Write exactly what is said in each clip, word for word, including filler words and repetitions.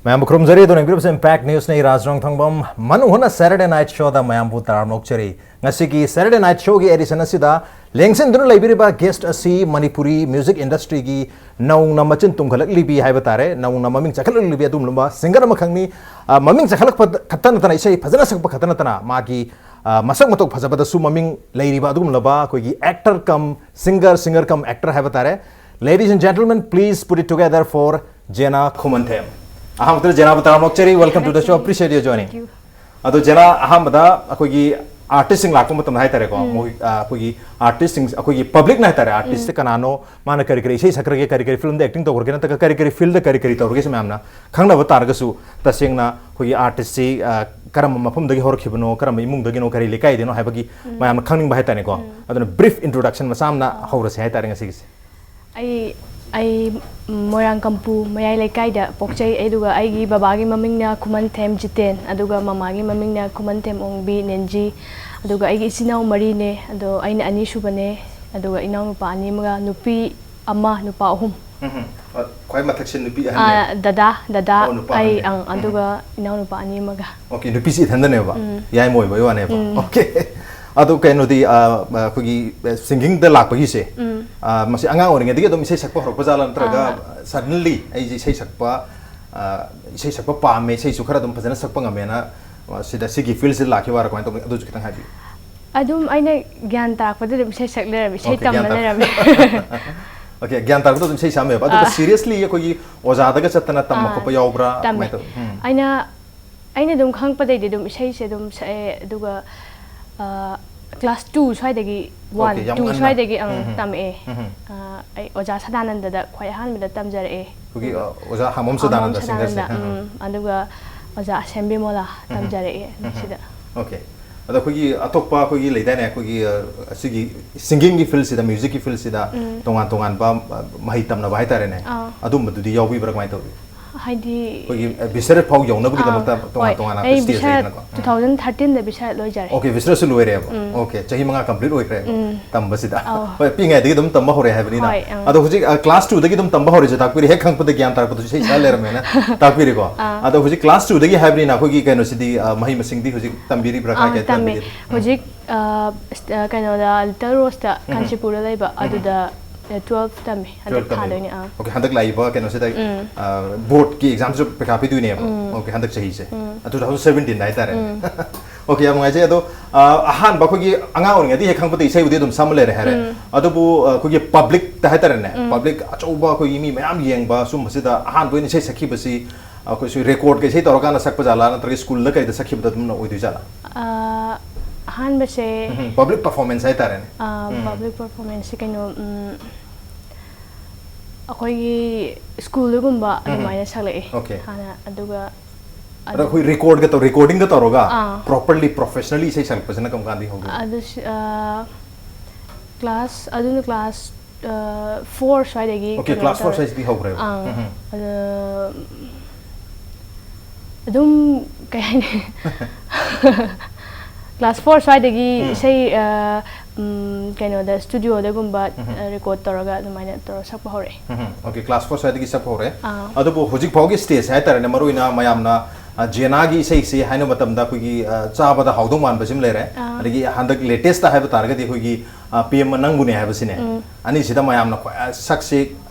ꯃꯌꯥꯝꯕꯨ ꯈꯨꯔꯨꯝꯖꯔꯤ꯫ ꯑꯗꯨꯅ ꯏꯝꯄ꯭ꯔꯤꯞꯁ ꯏꯝꯄꯦꯛ ꯅ꯭ꯌꯨꯁꯅ ꯑꯩ ꯔꯥꯖ ꯔꯣꯡꯊꯪꯕꯝ ꯃꯅꯨꯡ ꯍꯨꯠꯅ Saturday Night Showꯗ ꯃꯌꯥꯝꯕꯨ ꯇꯔꯥꯝꯅ ꯑꯣꯛꯆꯔꯤ꯫ ꯉꯁꯤꯒꯤ Saturday Night Showꯒꯤ edition ꯑꯁꯤꯗ ꯂꯦꯡꯁꯤꯟꯗꯨꯅ ꯂꯩꯕꯤꯔꯤꯕ guest ꯑꯁꯤ ꯃꯅꯤꯄꯨꯔꯤ music industryꯒꯤ ꯅꯧꯅ ꯃꯆꯤꯟ ꯇꯨꯝꯈꯠꯂꯛꯂꯤꯕꯤ ꯍꯥꯏꯕ ꯇꯥꯔꯦ, ꯅꯧꯅ ꯃꯃꯤꯡ ꯆꯈꯠꯂꯛꯂꯤꯕꯤ ꯑꯗꯨꯒꯨꯝꯂꯕ singer ꯑꯃꯈꯛꯅꯤ꯫ ꯑ, ꯃꯃꯤꯡ ꯆꯈꯠꯂꯛꯄ ꯈꯛꯇ ꯅꯠꯇꯅ, ꯏꯁꯩ ꯐꯖꯅ ꯁꯛꯄ ꯈꯛꯇ ꯅꯠꯇꯅ, ꯃꯥꯒꯤ, ꯑ, ꯃꯁꯛ ꯃꯇꯧ ꯐꯖꯕꯗꯁꯨ ꯃꯃꯤꯡ ꯂꯩꯔꯤꯕ ꯑꯗꯨꯒꯨꯝꯂꯕ ꯑꯩꯈꯣꯏꯒꯤ actor cum singer, singer cum actor ꯍꯥꯏꯕ ꯇꯥꯔꯦ꯫ Ladies and gentlemen, please put it together for ꯖꯦꯅꯥ ꯈꯨꯃꯟꯊꯦꯝ꯫ ꯑꯍꯥꯟꯕꯗ ꯖꯦꯅꯥꯕꯨ ꯇꯔꯥꯝꯅ ꯑꯣꯛꯆꯔꯤ꯫ Welcome to the show. Appreciate you joining. Thank you. ꯑꯗꯣ ꯖꯦꯅꯥ, ꯑꯍꯥꯟꯕꯗ ꯑꯩꯈꯣꯏꯒꯤ artistꯁꯤꯡ ꯂꯥꯛꯄ ꯃꯇꯝꯗ ꯍꯥꯏꯇꯥꯔꯦꯀꯣ, ꯎꯝ꯫ ꯃꯣꯏ, ꯑ, ꯑꯩꯈꯣꯏꯒꯤ artistꯁꯤꯡ, ꯑꯩꯈꯣꯏꯒꯤ publicꯅ ꯍꯥꯏꯇꯥꯔꯦ, artistꯁꯦ ꯎꯝ꯫ ꯀꯅꯥꯅꯣ, ꯃꯥꯅ ꯀꯔꯤ ꯀꯔꯤ ꯏꯁꯩ ꯁꯛꯈ꯭ꯔꯒꯦ, ꯀꯔꯤ ꯀꯔꯤ filmꯗ acting ꯇꯧꯈ꯭ꯔꯒꯦ, ꯅꯠꯇ꯭ꯔꯒ ꯀꯔꯤ ꯀꯔꯤ fieldꯗ ꯀꯔꯤ ꯀꯔꯤ ꯇꯧꯔꯒꯦꯁꯦ ꯃꯌꯥꯝꯅ ꯈꯪꯅꯕ ꯇꯥꯔꯒꯁꯨ, ꯇꯁꯦꯡꯅ ꯑꯩꯈꯣꯏꯒꯤ artistꯁꯤ, ꯑ, ꯀꯔꯝꯕ ꯃꯐꯝꯗꯒꯤ ꯍꯧꯔꯛꯈꯤꯕꯅꯣ, ꯀꯔꯝꯕ ꯏꯃꯨꯡꯗꯒꯤꯅꯣ, ꯀꯔꯤ ꯂꯩꯀꯥꯏꯗꯒꯤꯅꯣ ꯍꯥꯏꯕꯒꯤ ꯎꯝ꯫ ꯃꯌꯥꯝꯅ ꯈꯪꯅꯤꯡꯕ ꯍꯥꯏꯇꯥꯔꯦꯀꯣ꯫ ꯎꯝ꯫ ꯑꯗꯨꯅ brief introduction ꯃꯆꯥ ꯑꯃꯅ ꯑꯥ꯫ ꯍꯧꯔꯁꯦ ꯍꯥꯏꯇꯥꯔꯦ ꯉꯁꯤꯒꯤꯁꯦ꯫ ꯑꯩ, ꯑꯩ ꯃꯣꯏꯔꯥꯡ ꯀꯝꯄꯨ ꯃꯌꯥꯏ ꯂꯩꯀꯥꯏꯗ ꯄꯣꯛꯆꯩ, ꯑꯗꯨꯒ ꯑꯩꯒꯤ ꯕꯕꯥꯒꯤ ꯃꯃꯤꯡꯅ ꯈꯨꯃꯟꯊꯦꯝ ꯖꯤꯇꯦꯟ, ꯑꯗꯨꯒ ꯃꯃꯥꯒꯤ ꯃꯃꯤꯡꯅ ꯈꯨꯃꯟꯊꯦꯝ ꯑꯣꯡꯕꯤ ꯅꯦꯟꯖꯤ, ꯑꯗꯨꯒ ꯑꯩꯒꯤ ꯏꯆꯤꯟ ꯏꯅꯥꯎ ꯃꯔꯤꯅꯦ, ꯑꯗꯣ ꯑꯩꯅ ꯑꯅꯤꯁꯨꯕꯅꯦ, ꯑꯗꯨꯒ ꯏꯅꯥꯎꯅꯨꯄꯥ ꯑꯅꯤ ꯑꯃꯒ, ꯅꯨꯄꯤ ꯑꯃ, ꯅꯨꯄꯥ ꯑꯍꯨꯝ꯫ ꯎꯝ, ꯎꯝ꯫ ꯑ, ꯈ꯭ꯋꯥꯏ ꯃꯊꯛꯁꯦ ꯅꯨꯄꯤ ꯑꯍꯟꯅꯦꯕ? ꯑꯥ, ꯗꯗꯥ, ꯗꯗꯥ, ꯑꯣ, ꯅꯨꯄꯥ ꯑꯩ, ꯑꯍꯟꯅꯦ꯫ ꯑꯪ, ꯎꯝ꯫ ꯑꯗꯨꯒ ꯏꯅꯥꯎꯅꯨꯄꯥ ꯑꯅꯤ ꯑꯃꯒ꯫ Okay, ꯅꯨꯄꯤꯁꯤ ꯏꯊꯟꯗꯅꯦꯕ? ꯎꯝ꯫ ꯌꯥꯏꯃ ꯑꯣꯏꯕꯩ ꯋꯥꯅꯦꯕ? ꯎꯝ꯫ Okay꯫ ꯑꯗꯨ ꯀꯩꯅꯣꯗꯤ, ꯑ, ꯑ, ꯑꯩꯈꯣꯏꯒꯤ, ꯑ, singingꯗ ꯂꯥꯛꯄꯒꯤꯁꯦ, ꯎꯝ꯫ ꯑ, ꯃꯁꯤ ꯑꯉꯥꯡ ꯑꯣꯏꯔꯤꯉꯩꯗꯒꯤ ꯑꯗꯨꯝ ꯏꯁꯩ ꯁꯛꯄ ꯍꯧꯔꯛꯄ ꯖꯥꯠꯂꯥ, ꯅꯠꯇ꯭ꯔꯒ ꯑꯥ꯫ Suddenly ꯑꯩꯁꯦ ꯏꯁꯩ ꯁꯛꯄ, ꯑ, ꯏꯁꯩ ꯁꯛꯄ ꯄꯥꯝꯃꯦ, ꯏꯁꯩꯁꯨ ꯈꯔ ꯑꯗꯨꯝ ꯐꯖꯅ ꯁꯛꯄ ꯉꯝꯃꯦꯅ, ꯑ, ꯁꯤꯗ, ꯁꯤꯒꯤ fieldꯁꯤꯗ ꯂꯥꯛꯈꯤꯕ ꯋꯥꯔ ꯀꯃꯥꯏꯅ ꯇꯧꯕꯅꯣ? ꯑꯗꯨꯁꯨ ꯈꯤꯇꯪ ꯍꯥꯏꯕꯤꯌꯨ꯫ ꯑꯗꯨꯝ ꯑꯩꯅ ꯒ꯭ꯌꯥꯟ ꯇꯥꯔꯛꯄꯗ ꯑꯗꯨꯝ ꯏꯁꯩ ꯁꯛ ꯂꯩꯔꯝꯃꯦ, ꯏꯁꯩ Okay, ꯒ꯭ꯌꯥꯟ ꯇꯝꯕ ꯇꯥꯔꯛ-, ꯂꯩꯔꯝꯃꯦ꯫ Okay, ꯒ꯭ꯌꯥꯟ ꯇꯥꯔꯛꯄꯗ ꯑꯗꯨꯝ ꯏꯁꯩ ꯁꯛꯑꯝꯃꯦꯕ꯫ ꯑꯗꯨꯒ ꯑꯥ꯫ Seriously ꯑꯩꯈꯣꯏꯒꯤ ꯑꯣꯖꯥꯗꯒ ꯆꯠꯇꯅ ꯇꯝꯕ ꯑꯥ, ꯈꯣꯠꯄ ꯌꯥꯎꯕ꯭ꯔꯥ? ꯇꯝꯃꯦ꯫ ꯀꯃꯥꯏꯅ ꯇꯧ-, ꯎꯝ꯫ ꯑꯩꯅ, ꯑꯩꯅ ꯑꯗꯨꯝ ꯈꯪꯉꯛꯄꯗꯩꯗꯤ ꯑꯗꯨꯝ ꯏꯁꯩꯁꯦ ꯑꯗꯨꯝ ꯁꯛꯑꯦ, ꯑꯗꯨꯒ, ꯑ, class two ꯁ꯭ꯋꯥꯏꯗꯒꯤ, Okay, one, ꯌꯥꯝ two ꯉꯟꯅ꯫ ꯁ꯭ꯋꯥꯏꯗꯒꯤ, ꯑꯪ, ꯎꯝ, ꯎꯝ꯫ ꯇꯝꯃꯛꯑꯦ꯫ ꯎꯝ, ꯎꯝ꯫ ꯑ, ꯑꯩ ꯑꯣꯖꯥ ꯁꯗꯥꯅꯟꯗꯗ ꯈ꯭ꯋꯥꯏ ꯑꯍꯥꯟꯕꯗ ꯇꯝꯖꯔꯛꯑꯦ꯫ ꯑꯩꯈꯣꯏꯒꯤ, ꯑ, ꯑꯣꯖꯥ ꯍꯥꯃꯣꯝ ꯍꯥꯃꯣꯝ ꯁꯗꯥꯅꯟꯗ, ꯁꯗꯥꯅꯟꯗ, singerꯁꯦ꯫ ꯎꯝ, ꯎꯝ꯫ ꯎꯝ, ꯑꯗꯨꯒ ꯑꯣꯖꯥ ꯑꯁꯦꯝ ꯕꯤꯃꯣꯂꯥ ꯎꯝ, ꯎꯝ꯫ ꯇꯝꯖꯔꯛꯑꯦ ꯎꯝ, ꯎꯝ꯫ ꯁꯤꯗ꯫ Okay꯫ ꯑꯗꯣ ꯑꯩꯈꯣꯏꯒꯤ ꯑꯇꯣꯞꯄ ꯑꯩꯈꯣꯏꯒꯤ ꯂꯩꯗꯥꯏꯅꯦ, ꯑꯩꯈꯣꯏꯒꯤ, ꯑ, ꯑꯁꯤꯒꯤ singingꯒꯤ fieldꯁꯤꯗ, musicꯀꯤ fieldꯁꯤꯗ ꯎꯝ꯫ ꯇꯣꯉꯥꯟ ꯇꯣꯉꯥꯟꯕ, ꯑ, ꯃꯍꯩ ꯇꯝꯅꯕ ꯍꯥꯏꯇꯥꯔꯦꯅꯦ, ꯑꯥ꯫ ꯑꯗꯨꯝꯕꯗꯨꯗꯤ ꯌꯥꯎꯕꯤꯕ꯭ꯔꯥ, ꯀꯃꯥꯏꯅ ꯇꯧꯏ? ꯍꯥꯏꯗꯤ ꯑꯩꯈꯣꯏꯒꯤ ꯕꯤꯁꯥꯔꯠ ꯐꯥꯎ ꯌꯧꯅꯕꯒꯤꯗꯃꯛꯇ ꯑꯥ, ꯇꯣꯉꯥꯟ ꯍꯣꯏ꯫ ꯇꯣꯉꯥꯟꯅ ꯑꯩ stage ꯕꯤꯁꯥꯔꯠ ꯂꯩꯗꯅꯀꯣ? two thousand thirteen ꯗ ꯕꯤꯁꯥꯔꯠ ꯂꯣꯏꯖꯔꯦ꯫ ꯑꯣꯀꯦ, ꯕꯤꯁꯥꯔꯠꯁꯨ ꯂꯣꯏꯔꯦꯕ? ꯑꯣꯀꯦ, ꯆꯍꯤ ꯃꯉꯥ complete ꯑꯣꯏꯈ꯭ꯔꯦꯕ ꯎꯝ꯫ ꯇꯝꯕꯁꯤꯗ? ꯑꯧ꯫ ꯍꯣꯏ, ꯄꯤꯛꯏꯉꯩꯗꯒꯤ ꯑꯗꯨꯝ ꯇꯝꯕ ꯍꯧꯔꯦ ꯍꯥꯏꯕꯅꯤꯅ꯫ ꯍꯣꯏ, ꯑꯪ꯫ ꯑꯗꯣ ꯍꯧꯖꯤꯛ class two ꯗꯒꯤ ꯑꯗꯨꯝ ꯇꯝꯕ ꯍꯧꯔꯦꯁꯦ ꯇꯥꯛꯄꯤꯔꯦ, ꯍꯦꯛ ꯈꯪꯉꯛꯄꯗꯒꯤ ꯒ꯭ꯌꯥꯟ ꯇꯥꯔꯛꯄꯗꯁꯨ ꯏꯁꯩ ꯁꯛꯑ ꯂꯩꯔꯝꯃꯦꯅ ꯇꯥꯛꯄꯤꯔꯦꯀꯣ꯫ ꯑꯥ꯫ ꯑꯗꯣ ꯍꯧꯖꯤꯛ class two ꯗꯒꯤ ꯍꯥꯏꯕꯅꯤꯅ ꯑꯩꯈꯣꯏꯒꯤ ꯀꯩꯅꯣꯁꯤꯗꯤ, ꯑ, ꯃꯍꯩ ꯃꯁꯤꯡꯗꯤ ꯍꯧꯖꯤꯛ ꯇꯝꯕꯤꯔꯤꯕ꯭ꯔꯥ? ꯀꯥꯏ ꯑꯥ, ꯀꯥꯏ ꯇꯝꯃꯦ꯫ ꯇꯝꯕꯤꯒꯦ? ꯍꯧꯖꯤꯛ ꯑ, ꯁ-, ꯑ, ꯀꯩꯅꯣꯗ Little Rose ꯇ, ꯀꯥꯟꯆꯤꯄꯨꯔꯗ ꯂꯩꯕ, ꯑꯗꯨꯗ twelve ꯇꯝꯃꯤ꯫ ꯍꯟꯗꯛ twelve ꯇꯝꯃꯦ꯫ ꯊꯥꯗꯣꯏꯅꯦ꯫ ꯑꯥ꯫ ꯑꯣꯀꯦ, ꯍꯟꯗꯛ ꯂꯥꯛꯏꯕ ꯀꯩꯅꯣꯁꯤꯗ, ꯎꯝ꯫ ꯑ, board ꯀꯤ exam ꯁꯨ ꯄꯩꯈꯥ ꯄꯤꯗꯣꯏꯅꯦꯕ꯫ ꯑꯣꯀꯦ, ꯍꯟꯗꯛ ꯆꯍꯤꯁꯦ꯫ ꯑ, two thousand seventeen ꯗ ꯍꯥꯏꯇꯥꯔꯦ꯫ ꯑꯣꯀꯦ, ꯌꯥꯝ ꯅꯨꯡꯉꯥꯏꯖꯩ꯫ ꯑꯗꯣ, ꯑ, ꯑꯍꯥꯟꯕ ꯑꯩꯈꯣꯏꯒꯤ ꯑꯉꯥꯡ ꯑꯣꯏꯔꯤꯉꯩꯗꯒꯤ ꯍꯦꯛ ꯈꯪꯉꯛꯄꯗ ꯏꯁꯩꯕꯨꯗꯤ ꯑꯗꯨꯝ ꯁꯛꯑꯝꯃ ꯂꯩꯔꯦ ꯍꯥꯏꯔꯦ꯫ ꯑꯗꯨꯕꯨ, ꯑ, ꯑꯩꯈꯣꯏꯒꯤ public ꯇ ꯍꯥꯏꯇꯥꯔꯦꯅꯦ, public ꯑꯆꯧꯕ ꯑꯩꯈꯣꯏꯒꯤ ꯃꯤ ꯃꯌꯥꯝ ꯌꯦꯡꯕ ꯁꯨꯝꯕꯁꯤꯗ ꯑꯍꯥꯟꯕ ꯑꯣꯏꯅ ꯏꯁꯩ ꯁꯛꯈꯤꯕꯁꯤ, ꯑꯩꯈꯣꯏꯁꯨ record ꯀ ꯏꯁꯩ ꯇꯧꯔꯀꯥꯟꯗ ꯁꯛꯄ ꯖꯥꯠꯂꯥ, ꯅꯠꯇ꯭ꯔꯒ school ꯗ ꯀꯩꯗ ꯁꯛꯈꯤꯕꯗ ꯑꯗꯨꯝ ꯑꯣꯏꯗꯣꯏ ꯖꯥꯠꯂꯥ? ꯑ, ꯑꯍꯥꯟꯕꯁꯦ, ꯎꯝ, public performance ꯍꯥꯏꯇꯥꯔꯦꯅꯦ꯫ ꯑ, public performance ꯁꯦ ꯀꯩꯅꯣ, ꯎꯝ, ꯑꯩꯈꯣꯏꯒꯤ school ꯗꯒꯨꯝꯕ ꯑꯗꯨꯃꯥꯏꯅ ꯁꯛꯂꯛꯑꯦ ꯑꯣꯀꯦ꯫ ꯍꯥꯟꯅ, ꯑꯗꯨꯒ ꯑꯗ ꯑꯩꯈꯣꯏ record ꯒ ꯇꯧ-, recording ꯒ ꯇꯧꯔꯒ ꯑꯥ꯫ properly, professionally ꯏꯁꯩ ꯁꯛꯂꯛꯄꯁꯤꯅ ꯀꯔꯝ ꯀꯥꯟꯗꯒꯤ ꯍꯧꯗꯣꯏꯅꯣ? ꯑꯗꯨꯁꯨ, ꯑ, class, ꯑꯗꯨꯅ class, ꯑ, four ꯁ꯭ꯋꯥꯏꯗꯒꯤ ꯑꯣꯀꯦ, ꯀꯩꯅꯣ class four ꯇꯧꯔꯦ꯫ ꯁ꯭ꯋꯥꯏꯁꯤꯗꯒꯤ ꯍꯧꯈ꯭ꯔꯦꯕ꯫ ꯑꯥ꯫ ꯎꯝ, ꯎꯝ꯫ ꯑꯗ, ꯑꯗꯨꯝ ꯀꯩ ꯍꯥꯏꯅꯤ? Class four ꯁ꯭ꯋꯥꯏꯗꯒꯤ ꯎꯝ꯫ ꯏꯁꯩ, ꯑ, ꯎꯝ, ꯀꯩꯅꯣꯗ, studio ꯗꯒꯨꯝꯕ, ꯎꯝ꯫ ꯑ, record ꯇꯧꯔꯒ ꯑꯗꯨꯃꯥꯏꯅ ꯇꯧꯔ ꯁꯛꯄ ꯍꯧꯔꯛꯑꯦ꯫ ꯎꯝ, ꯎꯝ꯫ ꯑꯣꯀꯦ, class four ꯁ꯭ꯋꯥꯏꯗꯒꯤ ꯁꯛꯄ ꯍꯧꯔꯦ꯫ ꯑꯥ꯫ ꯑꯗꯨꯕꯨ ꯍꯧꯖꯤꯛ ꯐꯥꯎꯒꯤ stage ꯍꯥꯏꯇꯥꯔꯦꯅꯦ, ꯃꯔꯨꯑꯣꯏꯅ ꯃꯌꯥꯝꯅ, ꯑ, ꯖꯦꯅꯥꯒꯤ ꯏꯁꯩꯁꯦ ꯍꯥꯏꯅꯕ ꯃꯇꯝꯗ ꯑꯩꯈꯣꯏꯒꯤ, ꯑ, ꯆꯥꯕꯗ ꯍꯥꯎꯗꯧ ꯃꯥꯟꯕꯁꯤꯃ ꯂꯩꯔꯦ꯫ ꯑꯥ꯫ ꯑꯗꯒꯤ ꯍꯟꯗꯛ latest ꯇ ꯍꯥꯏꯕ ꯇꯥꯔꯒꯗꯤ ꯑꯩꯈꯣꯏꯒꯤ, ꯑ, ꯄꯦꯝꯃ ꯅꯪꯕꯨꯅꯦ ꯍꯥꯏꯕꯁꯤꯅꯦ꯫ ꯎꯝ꯫ ꯑꯅꯤꯁꯤꯗ ꯃꯌꯥꯝꯅ ꯈ꯭ꯋꯥꯏ-, ꯑ, ꯁꯛꯁꯤ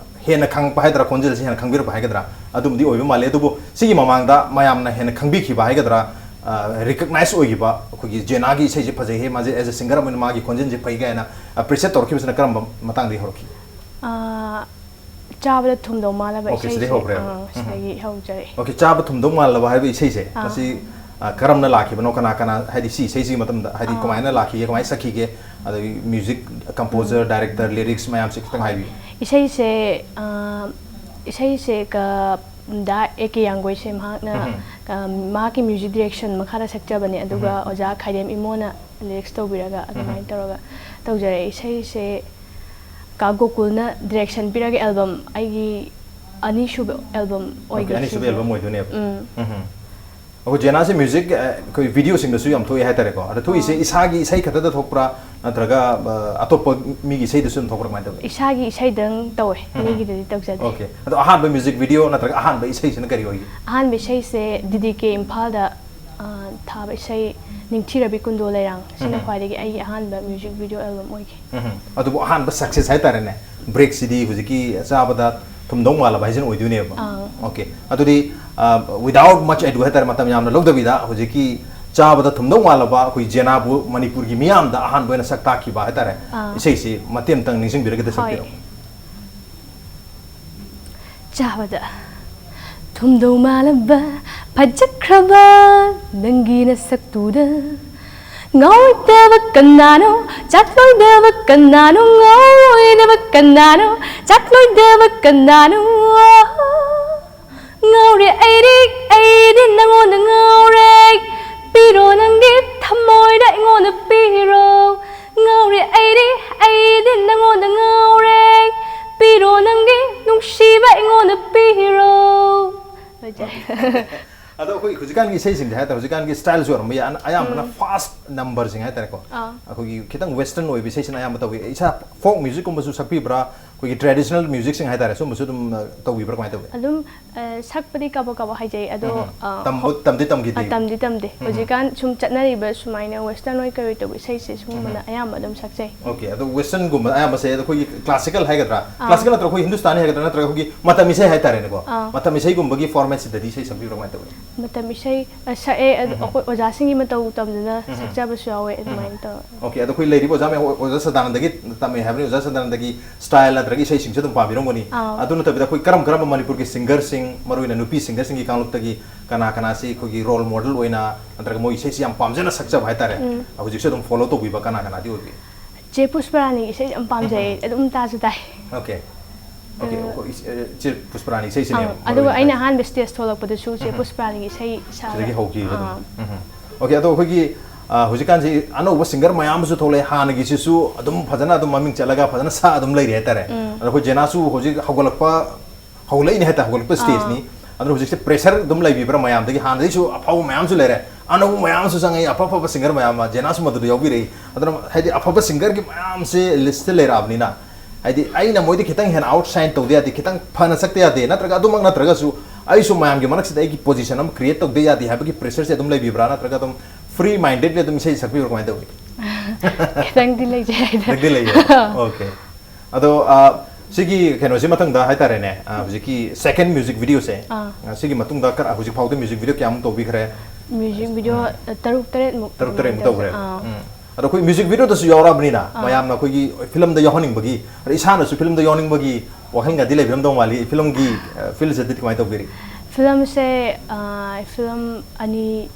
ꯍꯦꯟꯅ ꯈꯪꯉꯛꯄ ꯍꯥꯏꯒꯗ꯭ꯔꯥ, ꯈꯣꯟꯖꯦꯜꯁꯤ ꯍꯦꯟꯅ ꯈꯪꯕꯤꯔꯛꯄ ꯍꯥꯏꯒꯗ꯭ꯔꯥ, ꯑꯗꯨꯝꯗꯤ ꯑꯣꯏꯕ ꯃꯥꯜꯂꯦ꯫ ꯑꯗꯨꯕꯨ ꯁꯤꯒꯤ ꯃꯃꯥꯡꯗ ꯃꯌꯥꯝꯅ ꯍꯦꯟꯅ ꯈꯪꯕꯤꯈꯤꯕ ꯍꯥꯏꯒꯗ꯭ꯔꯥ, ꯑ, recognize ꯑꯣꯏꯈꯤꯕ, ꯑꯩꯈꯣꯏꯒꯤ ꯖꯦꯅꯥꯒꯤ ꯏꯁꯩꯁꯦ ꯐꯖꯩꯍꯦ, ꯃꯥꯁꯦ as a singer ꯑꯃ ꯑꯣꯏꯅ ꯃꯥꯒꯤ ꯈꯣꯟꯖꯦꯜꯁꯦ ꯐꯩ ꯀꯥꯏꯅ appreciate ꯇꯧꯔꯛꯈꯤꯕꯁꯤꯅ ꯀꯔꯝꯕ ꯃꯇꯥꯡꯗꯒꯤ ꯍꯧꯔꯛꯈꯤ? ꯑ, ꯆꯥꯕꯗ ꯊꯨꯝꯗꯧ ꯃꯥꯜꯂꯕ ꯑꯣꯀꯦ, ꯁꯤꯗꯩ ꯏꯁꯩꯁꯦ꯫ ꯍꯧꯈ꯭ꯔꯦꯕ꯫ ꯑꯥ, ꯎꯝ꯫ ꯁꯤꯗꯒꯤ ꯍꯧꯖꯔꯛꯑꯦ꯫ ꯑꯣꯀꯦ, ꯆꯥꯕ ꯊꯨꯝꯗꯧ ꯃꯥꯜꯂꯕ ꯍꯥꯏꯕ ꯏꯁꯩꯁꯦ, ꯑꯥ꯫ ꯃꯁꯤ, ꯑ, ꯀꯔꯝꯅ ꯂꯥꯛꯈꯤꯕꯅꯣ? ꯀꯅꯥ ꯀꯅꯥ, ꯍꯥꯏꯗꯤ ꯁꯤ ꯏꯁꯩꯁꯤꯒꯤ ꯃꯇꯝꯗ, ꯍꯥꯏꯗꯤ ꯑꯥ꯫ ꯀꯃꯥꯏꯅ ꯂꯥꯛꯈꯤꯒꯦ, ꯀꯃꯥꯏꯅ ꯁꯛꯈꯤꯒꯦ, ꯑꯗꯒꯤ music composer, director, lyrics ꯃꯌꯥꯝꯁꯦ ꯈꯤꯇꯪ ꯍꯥꯏꯕꯤꯌꯨ꯫ ꯏꯁꯩꯁꯦ, ꯑ, ꯏꯁꯩꯁꯦ ꯀ-, ꯗꯥ ꯑꯦ ꯀꯦ ꯌꯥꯡꯒꯣꯏꯁꯦ ꯃꯍꯥꯛꯅ, ꯎꯝ꯫ ꯑ, ꯃꯍꯥꯛꯀꯤ music direction ꯃꯈꯥꯗ ꯁꯛꯆꯕꯅꯦ, ꯑꯗꯨꯒ ꯑꯣꯖꯥ ꯈꯥꯏꯗꯦꯝ ꯏꯃꯣꯅ lyrics ꯇꯧꯕꯤꯔꯒ ꯑꯗꯨꯃꯥꯏꯅ ꯇꯧꯔꯒ ꯇꯧꯖꯔꯛꯑꯦ꯫ ꯏꯁꯩꯁꯦ ꯀꯥ ꯒꯣꯀꯨꯜꯅ direction ꯄꯤꯔꯒ album, ꯑꯩꯒꯤ ꯑꯅꯤꯁꯨꯕ ꯑꯦꯜꯕꯝ ꯑꯣꯏꯈꯤ ꯑꯅꯤꯁꯨꯕ ꯁꯤꯁꯦ꯫ ꯑꯦꯜꯕꯝ ꯑꯣꯏꯗꯣꯏꯅꯦꯕ꯫ ꯎꯝ꯫ ꯑꯩꯈꯣꯏ ꯖꯦꯅꯥꯁꯦ ꯃ꯭ꯌꯨꯖꯤꯛ ꯑꯩꯈꯣꯏ ꯚꯤꯗꯤꯑꯣꯁꯤꯡꯗꯁꯨ ꯌꯥꯝ ꯊꯣꯛꯑꯦ ꯍꯥꯏꯇꯥꯔꯦꯀꯣ꯫ ꯑꯗ ꯊꯣꯛꯏꯁꯦ ꯏꯁꯥꯒꯤ ꯏꯁꯩ ꯈꯛꯇꯗ ꯊꯣꯛꯄ꯭ꯔꯥ, ꯅꯠꯇ꯭ꯔꯒ ꯑ, ꯑꯇꯣꯞꯄ ꯃꯤꯒꯤ ꯏꯁꯩꯗꯁꯨ ꯑꯗꯨꯝ ꯊꯣꯛꯄ꯭ꯔꯥ, ꯀꯃꯥꯏꯅ ꯇꯧꯒꯦ? ꯏꯁꯥꯒꯤ ꯏꯁꯩꯗꯪ ꯇꯧꯋꯦ, ꯃꯤꯒꯤꯗꯗꯤ ꯇꯧꯖꯗꯦ꯫ ꯑꯣꯀꯦ꯫ ꯑꯗꯣ ꯑꯍꯥꯟꯕ ꯃ꯭ꯌꯨꯖꯤꯛ ꯚꯤꯗꯤꯑꯣ ꯅꯠꯇ꯭ꯔꯒ ꯑꯍꯥꯟꯕ ꯏꯁꯩꯁꯤꯅ ꯀꯔꯤ ꯑꯣꯏꯒꯦ? ꯑꯍꯥꯟꯕ ꯏꯁꯩꯁꯦ ꯗꯤ ꯗꯤ ꯀꯦ ꯏꯝꯐꯥꯜꯗ ꯑ, ꯊꯥꯕ ꯏꯁꯩ ꯅꯤꯡꯊꯤꯔꯕꯤ ꯀꯨꯟꯗꯣ ꯂꯩꯔꯥꯡ, ꯁꯤꯅ ꯈ꯭ꯋꯥꯏꯗꯒꯤ ꯑꯩꯒꯤ ꯑꯍꯥꯟꯕ ꯃ꯭ꯌꯨꯖꯤꯛ ꯚꯤꯗꯤꯑꯣ ꯑꯦꯜꯕꯝ ꯑꯣꯏꯈꯤ꯫ ꯎꯝ꯫ ꯑꯗꯨꯕꯨ ꯑꯍꯥꯟꯕ ꯁꯛꯁꯦꯁ ꯍꯥꯏꯇꯥꯔꯦꯅꯦ, ꯕ꯭ꯔꯦꯛꯁꯤꯗꯤ ꯍꯧꯖꯤꯛꯀꯤ ꯆꯥꯕꯗ ꯊꯨꯝꯗꯧ ꯃꯥꯜꯂꯕ ꯍꯥꯏꯁꯤꯅ ꯑꯣꯏꯗꯣꯏꯅꯦꯕ꯫ ꯑꯥ꯫ ꯑꯣꯀꯦ꯫ ꯑꯗꯨꯗꯤ, ꯑ, without much ado ꯍꯥꯏꯇꯥꯔꯦ, ꯃꯇꯝ ꯌꯥꯝꯅ ꯂꯧꯗꯕꯤꯗ ꯍꯧꯖꯤꯛꯀꯤ ꯆꯥꯕꯗ ꯊꯨꯝꯗꯧ ꯃꯥꯜꯂꯕ ꯑꯩꯈꯣꯏ ꯖꯦꯅꯥꯕꯨ ꯃꯅꯤꯄꯨꯔꯒꯤ ꯃꯤꯌꯥꯝꯗ ꯑꯍꯥꯟꯕ ꯑꯣꯏꯅ ꯁꯛ ꯇꯥꯛꯈꯤꯕ ꯍꯥꯏꯇꯥꯔꯦ, ꯑꯥ꯫ ꯏꯁꯩꯁꯤ ꯃꯇꯦꯛ ꯑꯃꯇꯪ ꯅꯤꯡꯁꯤꯡꯕꯤꯔꯒꯗꯤ ꯍꯣꯏ꯫ ꯁꯛꯄꯤꯔꯛꯑꯣ꯫ ꯆꯥꯕꯗ ꯊꯨꯝꯗꯧ ꯃꯥꯜꯂꯕ ꯐꯖꯈ꯭ꯔꯕ ꯅꯪꯒꯤ ꯅꯁꯛꯇꯨꯗ ꯉꯥꯎꯔꯣꯏꯗꯕ ꯀꯅꯥꯅꯣ, ꯆꯠꯂꯣꯏꯗꯕ ꯀꯅꯥꯅꯣ, ꯉꯥꯎꯔꯣꯏꯗꯕ ꯀꯅꯥꯅꯣ, ꯆꯠꯂꯣꯏꯗꯕ ꯀꯅꯥꯅꯣ? ꯉꯥꯎꯔꯦ ꯑꯩꯗꯤ, ꯑꯩꯗꯤ ꯅꯪꯉꯣꯟꯗ ꯉꯥꯎꯔꯦ꯫ ꯄꯤꯔꯣ ꯅꯪꯒꯤ ꯊꯃꯣꯏꯗ ꯑꯩꯉꯣꯟꯗ ꯄꯤꯔꯣ꯫ ꯉꯥꯎꯔꯦ ꯑꯩꯗꯤ, ꯑꯩꯗꯤ ꯅꯪꯉꯣꯟꯗ ꯉꯥꯎꯔꯦ꯫ ꯄꯤꯔꯣ ꯅꯪꯒꯤ ꯅꯨꯡꯁꯤꯕ ꯑꯩꯉꯣꯟꯗ ꯄꯤꯔꯣ꯫ ꯂꯣꯏꯖꯔꯦ꯫ ꯑꯗꯣ ꯑꯩꯈꯣꯏ ꯍꯧꯖꯤꯛꯀꯥꯟꯒꯤ ꯏꯁꯩꯁꯤꯡꯁꯦ ꯍꯥꯏꯇꯥꯔꯦ, ꯍꯧꯖꯤꯛꯀꯥꯟꯒꯤ ꯁ꯭ꯇꯥꯏꯜꯁꯨ ꯑꯣꯏꯔꯝꯕ ꯌꯥꯏ, ꯑꯅ-, ꯑꯌꯥꯝꯕꯅ ꯐꯥꯁ ꯅꯝꯕꯔꯁꯤꯡ ꯍꯥꯏꯇꯥꯔꯦꯀꯣ꯫ ꯑꯥ꯫ ꯑꯩꯈꯣꯏꯒꯤ ꯈꯤꯇꯪ ꯋꯦꯁꯇꯔꯟ ꯑꯣꯏꯕ ꯏꯁꯩꯁꯤꯅ ꯑꯌꯥꯝꯕ ꯇꯧꯏ꯫ ꯏꯁꯥ ꯐꯣꯛ ꯃ꯭ꯌꯨꯖꯤꯛꯀꯨꯝꯕꯁꯨ ꯁꯛꯄꯤꯕ꯭ꯔꯥ? ꯑꯩꯈꯣꯏꯒꯤ ꯇ꯭ꯔꯦꯗꯤꯁꯅꯦꯜ ꯃ꯭ꯌꯨꯖꯤꯛꯁꯤꯡ ꯍꯥꯏꯇꯥꯔꯦ, ꯁꯨꯝꯕꯁꯨ ꯑꯗꯨꯝ, ꯑ, ꯇꯧꯕꯤꯕ꯭ꯔꯥ? ꯀꯃꯥꯏꯅ ꯇꯧꯒꯦ? ꯑꯗꯨꯝ, ꯑ, ꯁꯛꯄꯗꯤ ꯀꯥꯕꯛ ꯀꯥꯕꯛ ꯍꯩꯖꯩ, ꯑꯗꯣ, ꯎꯝ꯫ ꯑ, ꯇꯝꯕ-, ꯍꯣ-, ꯇꯝꯗꯤ ꯇꯝꯈꯤꯗꯦ? ꯑ, ꯇꯝꯗꯤ ꯇꯝꯗꯦ꯫ ꯍꯧꯖꯤꯛꯀꯥꯟ ꯁꯨꯝ ꯆꯠꯅꯔꯤꯕ ꯁꯨꯃꯥꯏꯅ ꯋꯦꯁꯇꯔꯟ ꯑꯣꯏ ꯀꯩ ꯑꯣꯏ ꯇꯧꯕ ꯏꯁꯩꯁꯦ, ꯁꯨꯝꯕꯅ ꯑꯌꯥꯝꯕ ꯑꯗꯨꯝ ꯁꯛꯆꯩ꯫ ꯑꯣꯀꯦ, ꯑꯗꯣ ꯋꯦꯁꯇꯔꯟꯒꯨꯝꯕ ꯑꯌꯥꯝꯕꯁꯦ ꯑꯩꯈꯣꯏꯒꯤ ꯀ꯭ꯂꯥꯁꯤꯀꯦꯜ ꯍꯥꯏꯒꯗ꯭ꯔꯥ? ꯑꯥ꯫ ꯀ꯭ꯂꯥꯁꯤꯀꯦꯜ ꯅꯠꯇ꯭ꯔꯒ ꯑꯩꯈꯣꯏ ꯍꯤꯟꯗꯨꯁꯇꯥꯅꯤ ꯍꯥꯏꯒꯗ꯭ꯔꯥ? ꯅꯠꯇ꯭ꯔꯒ ꯑꯩꯈꯣꯏꯒꯤ ꯃꯇꯝ ꯏꯁꯩ ꯍꯥꯏꯇꯥꯔꯦꯅꯦꯀꯣ꯫ ꯑꯥ꯫ ꯃꯇꯝ ꯏꯁꯩꯒꯨꯝꯕꯒꯤ ꯐꯣꯔꯃꯦꯠꯁꯤꯗꯗꯤ ꯏꯁꯩ ꯁꯛꯄꯤꯕ꯭ꯔꯥ? ꯀꯃꯥꯏꯅ ꯇꯧꯒꯦ? ꯃꯇꯝ ꯏꯁꯩ, ꯑ, ꯁꯛꯑꯦ, ꯑꯗꯣ ꯑꯩꯈꯣꯏ ꯑꯣꯖꯥꯁꯤꯡꯒꯤ ꯃꯇꯧ ꯇꯝꯗꯨꯅ ꯁꯛꯆꯕꯁꯨ ꯌꯥꯎꯋꯦ, ꯑꯗꯨꯃꯥꯏꯅ ꯇꯧꯔꯒ꯫ ꯑꯣꯀꯦ, ꯑꯗꯣ ꯑꯩꯈꯣꯏ ꯂꯩꯔꯤꯕ ꯑꯣꯖꯥ ꯃꯌꯥꯝ, ꯑꯣꯖꯥ ꯁꯗꯥꯅꯟꯗꯒꯤ ꯇꯝꯃꯦ ꯍꯥꯏꯕꯅꯤ, ꯑꯣꯖꯥ ꯁꯗꯥꯅꯟꯗꯒꯤ ꯁ꯭ꯇꯥꯏꯜ ꯅꯠꯇ꯭ꯔꯒ ꯏꯁꯩꯁꯤꯡꯁꯨ ꯑꯗꯨꯝ ꯄꯥꯝꯕꯤꯔꯝꯒꯅꯤ꯫ ꯑꯥ꯫ ꯑꯗꯨ ꯅꯠꯇꯕꯤꯗ ꯑꯩꯈꯣꯏ ꯀꯔꯝ ꯀꯔꯝꯕ ꯃꯅꯤꯄꯨꯔꯒꯤ ꯁꯤꯡꯒꯔꯁꯤꯡ, ꯃꯔꯨꯑꯣꯏꯅ ꯅꯨꯄꯤ ꯁꯤꯡꯒꯔꯁꯤꯡꯒꯤ ꯀꯥꯡꯂꯨꯞꯇꯒꯤ ꯀꯅꯥ ꯀꯅꯥꯁꯤ ꯑꯩꯈꯣꯏꯒꯤ ꯔꯣꯜ ꯃꯣꯗꯦꯜ ꯑꯣꯏꯅ ꯅꯠꯇ꯭ꯔꯒ ꯃꯣꯏ ꯏꯁꯩꯁꯤ ꯌꯥꯝ ꯄꯥꯝꯖꯅ ꯁꯛꯆꯕ ꯍꯥꯏꯇꯥꯔꯦ, ꯍꯧꯖꯤꯛꯁꯨ ꯑꯗꯨꯝ ꯐꯣꯂꯣ ꯇꯧꯕꯤꯕ ꯀꯅꯥ ꯀꯅꯥꯗꯤ ꯑꯣꯏꯕꯤ? ꯆꯦ ꯄꯨꯁꯄꯔꯥꯅꯤꯒꯤ ꯏꯁꯩ ꯌꯥꯝ ꯄꯥꯝꯖꯩ, ꯑꯗꯨꯝ ꯇꯥꯁꯨ ꯇꯥꯏ꯫ ꯑꯣꯀꯦ꯫ ꯑꯣꯀꯦ, ꯑ, ꯑꯩꯈꯣꯏ ꯏꯁ-, ꯑ, ꯆꯦ ꯄꯨꯁꯄꯔꯥꯅꯤ ꯏꯁꯩꯁꯤꯅꯦꯕ ꯑꯪ, ꯃꯔꯨ ꯑꯗꯨꯒ ꯑꯣꯏꯅ ꯑꯩꯅ ꯇꯥꯏ꯫ ꯑꯍꯥꯟꯕ ꯁ꯭ꯇꯦꯖ ꯊꯣꯛꯂꯛꯄꯗꯁꯨ ꯆꯦ ꯄꯨꯁꯄꯔꯥꯅꯤꯒꯤ ꯏꯁꯩ ꯁꯥꯔꯒ꯫ ꯁꯤꯗꯒꯤ ꯍꯧꯈꯤꯕ ꯑꯗꯨꯝ꯫ ꯑꯥ꯫ ꯎꯝ꯫ ꯑꯣꯀꯦ, ꯑꯗꯣ ꯑꯩꯈꯣꯏꯒꯤ, ꯑ, ꯍꯧꯖꯤꯛꯀꯥꯟꯁꯤ ꯑꯅꯧꯕ ꯁꯤꯡꯒꯔ ꯃꯌꯥꯝ ꯑꯃꯁꯨ ꯊꯣꯛꯂꯛꯑꯦ, ꯍꯥꯟꯅꯒꯤꯁꯤꯁꯨ ꯑꯗꯨꯝ ꯐꯖꯅ ꯑꯗꯨꯝ ꯃꯃꯤꯡ ꯆꯠꯂꯒ ꯐꯖꯅ ꯁꯥ ꯑꯗꯨꯝ ꯂꯩꯔꯤ ꯍꯥꯏꯇꯥꯔꯦ꯫ ꯑꯗꯣ ꯑꯩꯈꯣꯏ ꯖꯦꯅꯥꯁꯨ ꯍꯧꯖꯤꯛ ꯍꯧꯒꯠꯂꯛꯄ ꯍꯧꯒꯠꯂꯛꯏꯅꯦ ꯍꯥꯏꯇꯥꯔꯦ, ꯍꯧꯒꯠꯂꯛꯄ ꯁ꯭ꯇꯦꯖꯅꯤ꯫ ꯑꯗꯨꯅ ꯍꯧꯖꯤꯛꯁꯦ ꯄ꯭ꯔꯦꯁꯔ ꯑꯗꯨꯝ ꯂꯩꯕꯤꯕ꯭ꯔꯥ ꯃꯌꯥꯝꯗꯒꯤ? ꯍꯥꯟꯅꯗꯩꯁꯨ ꯑꯐꯥꯎꯕ ꯃꯌꯥꯝꯁꯨ ꯂꯩꯔꯦ, ꯑꯅꯧꯕ ꯃꯌꯥꯝꯁꯨ ꯆꯪꯉꯛꯏ, ꯑꯐ ꯑꯐꯕ ꯁꯤꯡꯒꯔ ꯃꯌꯥꯝ ꯑꯃ, ꯖꯦꯅꯥꯁꯨ ꯃꯗꯨꯗ ꯌꯥꯎꯕꯤꯔꯛꯏ꯫ ꯑꯗꯨꯅ ꯍꯥꯏꯗꯤ ꯑꯐꯕ ꯁꯤꯡꯒꯔꯒꯤ ꯃꯌꯥꯝꯁꯦ ꯂꯤꯁꯇ ꯂꯩꯔꯛꯑꯕꯅꯤꯅ, ꯍꯥꯏꯗꯤ ꯑꯩꯅ ꯃꯣꯏꯗꯤ ꯈꯤꯇꯪ ꯍꯦꯟꯅ ꯑꯥꯎꯠꯁꯥꯏꯟ ꯇꯧꯗ ꯌꯥꯗꯦ, ꯈꯤꯇꯪ ꯐꯅ ꯆꯠꯇ ꯌꯥꯗꯦ, ꯅꯠꯇ꯭ꯔꯒ ꯑꯗꯨꯃꯛ ꯅꯠꯇ꯭ꯔꯒꯁꯨ ꯑꯩꯁꯨ ꯃꯌꯥꯝꯒꯤ ꯃꯔꯛꯁꯤꯗ ꯑꯩꯒꯤ ꯄꯣꯖꯤꯁꯟ ꯑꯃ ꯀ꯭ꯔꯤꯌꯦꯠ ꯇꯧꯗ ꯌꯥꯗꯦ ꯍꯥꯏꯕꯒꯤ ꯄ꯭ꯔꯦꯁꯔꯁꯦ ꯑꯗꯨꯝ ꯂꯩꯕꯤꯕ꯭ꯔꯥ, ꯅꯠꯇ꯭ꯔꯒ ꯑꯗꯨꯝ ꯐ꯭ꯔꯤ ꯃꯥꯏꯟꯗꯦꯗꯂꯤ ꯑꯗꯨꯝ ꯏꯁꯩ ꯁꯛꯄꯤꯕ꯭ꯔꯥ, ꯀꯃꯥꯏꯅ ꯇꯧꯏ? ꯈꯤꯇꯪꯗꯤ ꯂꯩꯖꯩ ꯍꯥꯏꯇꯥꯔꯦ꯫ ꯈꯤꯇꯪꯗꯤ ꯂꯩꯌꯦ꯫ ꯑꯣꯀꯦ꯫ ꯑꯗꯣ, ꯑ, ꯁꯤꯒꯤ ꯀꯩꯅꯣꯁꯤ ꯃꯊꯪꯗ ꯍꯥꯏꯇꯥꯔꯦꯅꯦ, ꯑ, ꯍꯧꯖꯤꯛꯀꯤ ꯁꯦꯀꯦꯟ ꯃ꯭ꯌꯨꯖꯤꯛ ꯚꯤꯗꯤꯑꯣꯁꯦ, ꯑꯥ꯫ ꯑ, ꯁꯤꯒꯤ ꯃꯇꯨꯡꯗ ꯀꯔ-, ꯍꯧꯖꯤꯛ ꯐꯥꯎꯗ ꯃ꯭ꯌꯨꯖꯤꯛ ꯚꯤꯗꯤꯑꯣ ꯀꯌꯥꯃꯨꯛ ꯇꯧꯕꯤꯈ꯭ꯔꯦ? ꯃ꯭ꯌꯨꯖꯤꯛ ꯚꯤꯗꯤꯑꯣ, ꯑ, ꯇꯔꯨꯛ ꯇꯔꯦꯠꯃꯨꯛ ꯇꯔꯨꯛ ꯇꯔꯦꯠꯃꯨꯛ ꯑꯗꯨꯃꯥꯏꯅ ꯇꯧꯈ꯭ꯔꯦ꯫ ꯑꯥ꯫ ꯎꯝ꯫ ꯑꯗꯣ ꯑꯩꯈꯣꯏ ꯃ꯭ꯌꯨꯖꯤꯛ ꯚꯤꯗꯤꯑꯣꯗꯁꯨ ꯌꯥꯎꯔꯛꯑꯕꯅꯤꯅ, ꯑꯥ꯫ ꯃꯌꯥꯝꯅ ꯑꯩꯈꯣꯏꯒꯤ ꯐꯤꯂꯝꯗ ꯌꯥꯎꯍꯟꯅꯤꯡꯕꯒꯤ, ꯑꯗ ꯏꯁꯥꯅꯁꯨ ꯐꯤꯂꯝꯗ ꯌꯥꯎꯅꯤꯡꯕꯒꯤ ꯋꯥꯈꯜꯒꯗꯤ ꯂꯩꯕꯤꯔꯝꯗꯧ ꯃꯥꯜꯂꯤ꯫ ꯐꯤꯂꯝꯒꯤ, ꯑ, ꯐꯤꯜꯁꯤꯗꯗꯤ ꯀꯃꯥꯏꯅ ꯇꯧꯕꯤꯔꯤ? ꯐꯤꯂꯝꯁꯦ, ꯑ, ꯐꯤꯂꯝ ꯑꯅꯤ,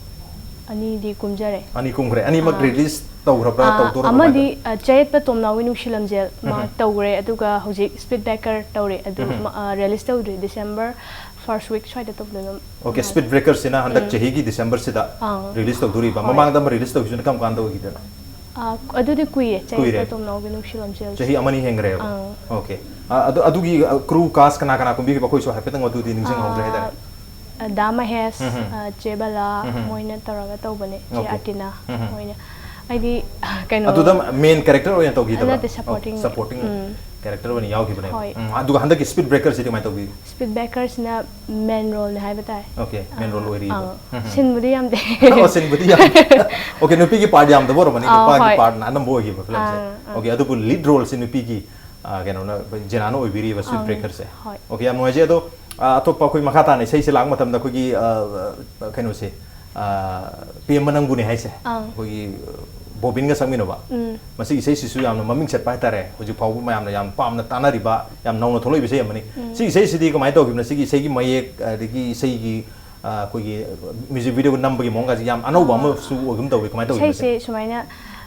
ꯑꯅꯤꯗꯤ ꯀꯨꯝꯖꯔꯦ꯫ ꯑꯅꯤ ꯀꯨꯝꯈ꯭ꯔꯦ꯫ ꯑꯅꯤꯃꯛ ꯑꯥ꯫ ꯔꯤꯂꯤꯁ ꯇꯧꯈ꯭ꯔꯕ꯭ꯔꯥ, ꯑꯥ, ꯇꯧꯗꯣꯔꯕ꯭ꯔꯥ, ꯑꯃꯗꯤ, ꯀꯃꯥꯏꯅ ꯇꯧ- ꯑ, ꯆꯌꯦꯠꯄ ꯇꯣꯝꯅꯥꯎꯒꯤ ꯅꯨꯡꯁꯤ ꯂꯝꯖꯦꯜ ꯃꯥ ꯎꯝ꯫ ꯇꯧꯈ꯭ꯔꯦ, ꯑꯗꯨꯒ ꯍꯧꯖꯤꯛ ꯁ꯭ꯄꯤꯠ ꯕ꯭ꯔꯦꯀꯔ ꯇꯧꯔꯤ, ꯑꯗꯨ ꯎꯝ꯫ ꯃ-, ꯑ, ꯔꯤꯂꯤꯁ ꯇꯧꯗ꯭ꯔꯤ, ꯗꯤꯁꯦꯝꯕꯔ ꯐꯥꯔꯁ ꯋꯤꯛ ꯁ꯭ꯋꯥꯏꯗ ꯇꯧꯗꯣꯏꯕ ꯑꯣꯀꯦ, ꯃꯥꯜꯂꯦ꯫ ꯁ꯭ꯄꯤꯠ ꯕ꯭ꯔꯦꯀꯔꯁꯤꯅ ꯍꯟꯗꯛ ꯎꯝ꯫ ꯆꯍꯤꯒꯤ ꯗꯤꯁꯦꯝꯕꯔꯁꯤꯗ ꯑꯥ꯫ ꯔꯤꯂꯤꯁ ꯇꯧꯗꯣꯔꯤꯕ꯫ ꯍꯣꯏ꯫ ꯃꯃꯥꯡꯗ ꯑꯃ ꯔꯤꯂꯤꯁ ꯇꯧꯈꯤꯕꯅ ꯀꯔꯝ ꯀꯥꯟꯗ ꯑꯣꯏꯈꯤꯗꯣꯏꯅꯣ? ꯑ, ꯑꯗꯨꯗꯤ ꯀꯨꯏꯔꯦ, ꯀꯨꯏꯔꯦ꯫ ꯆꯌꯦꯠꯄ ꯇꯣꯝꯅꯥꯎꯒꯤ ꯅꯨꯡꯁꯤ ꯂꯝꯖꯦꯜ꯫ ꯆꯍꯤ ꯑꯃꯅꯤ ꯍꯦꯟꯈ꯭ꯔꯦꯕ꯫ ꯑꯥ꯫ ꯑꯣꯀꯦ꯫ ꯑ, ꯑꯗꯨ, ꯑꯗꯨꯒꯤ, ꯑ, ꯀ꯭ꯔꯨ ꯀꯥꯁ ꯀꯅꯥ ꯀꯅꯥ ꯀꯨꯝꯕꯤꯈꯤꯕ, ꯑꯩꯈꯣꯏꯁꯨ ꯍꯥꯏꯐꯦꯠꯇꯪ ꯑꯗꯨꯗꯤ ꯅꯤꯡꯁꯤꯡꯍꯧꯗ꯭ꯔꯦ ꯍꯥꯏꯇꯥꯔꯦ꯫ ꯑ, ꯗꯥ ꯃꯍꯦꯁ, ꯎꯝ꯫ ꯑ, ꯆꯦ ꯕꯂꯥ, ꯎꯝ꯫ ꯃꯣꯏꯅ ꯇꯧꯔꯒ ꯇꯧꯕꯅꯦ, ꯆꯦ ꯑꯣꯀꯦ꯫ ꯑꯥꯔꯇꯤꯅꯥ ꯎꯝ꯫ ꯃꯣꯏꯅ꯫ ꯍꯥꯏꯗꯤ, ꯀꯩꯅꯣ, ꯑꯗꯨꯗ ꯃꯦꯟ ꯀꯦꯔꯦꯛꯇꯔ ꯑꯣꯏꯅ ꯇꯧꯈꯤꯗꯕ꯭ꯔꯥ? ꯅꯠꯇꯦ, ꯁꯄꯣꯔꯇꯤꯡ꯫ ꯑꯣ, ꯁꯄꯣꯔꯇꯤꯡ ꯎꯝ꯫ ꯀꯦꯔꯦꯛꯇꯔ ꯑꯣꯏꯅ ꯌꯥꯎꯈꯤꯕꯅꯦꯕ꯫ ꯍꯣꯏ꯫ ꯎꯝ, ꯑꯗꯨꯒ ꯍꯟꯗꯛꯀꯤ ꯁ꯭ꯄꯤꯠ ꯕ꯭ꯔꯦꯀꯔꯁꯤꯗꯤ ꯀꯃꯥꯏꯅ ꯇꯧꯕꯤ? ꯁ꯭ꯄꯤꯠ ꯕ꯭ꯔꯦꯀꯔꯁꯤꯅ ꯃꯦꯟ ꯔꯣꯜꯅꯦ ꯍꯥꯏꯕ ꯇꯥꯔꯦ꯫ ꯑꯣꯀꯦ, ꯃꯦꯟ ꯔꯣꯜ ꯑꯥ, ꯑꯣꯏꯔꯤꯕ꯫ ꯑꯥ꯫ ꯎꯝ, ꯎꯝ꯫ ꯁꯤꯟꯕꯨꯗꯤ ꯌꯥꯝꯗꯦ꯫ ꯑꯣ, ꯁꯤꯟꯕꯨꯗꯤ ꯌꯥꯝ-, ꯑꯣꯀꯦ, ꯅꯨꯄꯤꯒꯤ ꯄꯥꯔꯠ ꯌꯥꯝꯗꯕ ꯑꯣꯏꯔꯝꯃꯅꯤ, ꯑꯥ, ꯅꯨꯄꯥꯒꯤ ꯍꯣꯏ꯫ ꯄꯥꯔꯠꯅ ꯑꯅꯝꯕ ꯑꯣꯏꯈꯤꯕ ꯐꯤꯂꯝꯁꯦ꯫ ꯑꯥ, ꯑꯥ꯫ ꯑꯣꯀꯦ, ꯑꯗꯨꯕꯨ ꯂꯤꯗ ꯔꯣꯜꯁꯤ ꯅꯨꯄꯤꯒꯤ, ꯑ, ꯀꯩꯅꯣꯅ, ꯑꯩꯈꯣꯏ ꯖꯦꯅꯥꯅ ꯑꯣꯏꯕꯤꯔꯤꯕ ꯁ꯭ꯄꯤꯠ ꯑꯥ, ꯕ꯭ꯔꯦꯀꯔꯁꯦ꯫ ꯍꯣꯏ꯫ ꯑꯣꯀꯦ, ꯌꯥꯝ ꯅꯨꯡꯉꯥꯏꯖꯩ꯫ ꯑꯗꯣ, ꯑ, ꯑꯇꯣꯞꯄ ꯑꯩꯈꯣꯏ ꯃꯈꯥ ꯇꯥꯅ ꯏꯁꯩꯁꯦ ꯂꯥꯛꯄ ꯃꯇꯝꯗ ꯑꯩꯈꯣꯏꯒꯤ, ꯑ, ꯑ, ꯀꯩꯅꯣꯁꯦ, ꯑ, ꯄꯦꯝꯃ ꯅꯪꯕꯨꯅꯦ ꯍꯥꯏꯁꯦ꯫ ꯑꯥ꯫ ꯑꯩꯈꯣꯏꯒꯤ, ꯑ, ꯕꯣꯕꯤꯟꯒ ꯁꯛꯃꯤꯟꯅꯕ꯫ ꯎꯝ꯫ ꯃꯁꯤꯒꯤ ꯏꯁꯩꯁꯤꯁꯨ ꯌꯥꯝꯅ ꯃꯃꯤꯡ ꯆꯠꯄ ꯍꯥꯏꯇꯥꯔꯦ꯫ ꯍꯧꯖꯤꯛ ꯐꯥꯎꯕ ꯃꯌꯥꯝꯅ ꯌꯥꯝ ꯄꯥꯝꯅ ꯇꯥꯅꯔꯤꯕ, ꯌꯥꯝ ꯅꯧꯅ ꯊꯣꯛꯂꯛꯏꯕ ꯏꯁꯩ ꯑꯃꯅꯤ꯫ ꯎꯝ꯫ ꯁꯤꯒꯤ ꯏꯁꯩꯁꯤꯗꯤ ꯀꯃꯥꯏꯅ ꯇꯧꯈꯤꯕꯅꯣ? ꯁꯤꯒꯤ ꯏꯁꯩꯒꯤ ꯃꯌꯦꯛ, ꯑꯗꯒꯤ ꯏꯁꯩꯒꯤ, ꯑ, ꯑꯩꯈꯣꯏꯒꯤ ꯃ꯭ꯌꯨꯖꯤꯛ ꯚꯤꯗꯤꯑꯣꯒ ꯅꯝꯕꯒꯤ ꯃꯑꯣꯡꯒꯁꯦ ꯌꯥꯝ ꯑꯅꯧꯕ ꯑꯃꯁꯨ ꯑꯣꯏꯒꯨꯝ ꯇꯧꯋꯤ꯫ ꯀꯃꯥꯏꯅ ꯇꯧꯒꯦ ꯃꯁꯤ? ꯏꯁꯩꯁꯦ ꯁꯨꯃꯥꯏꯅ,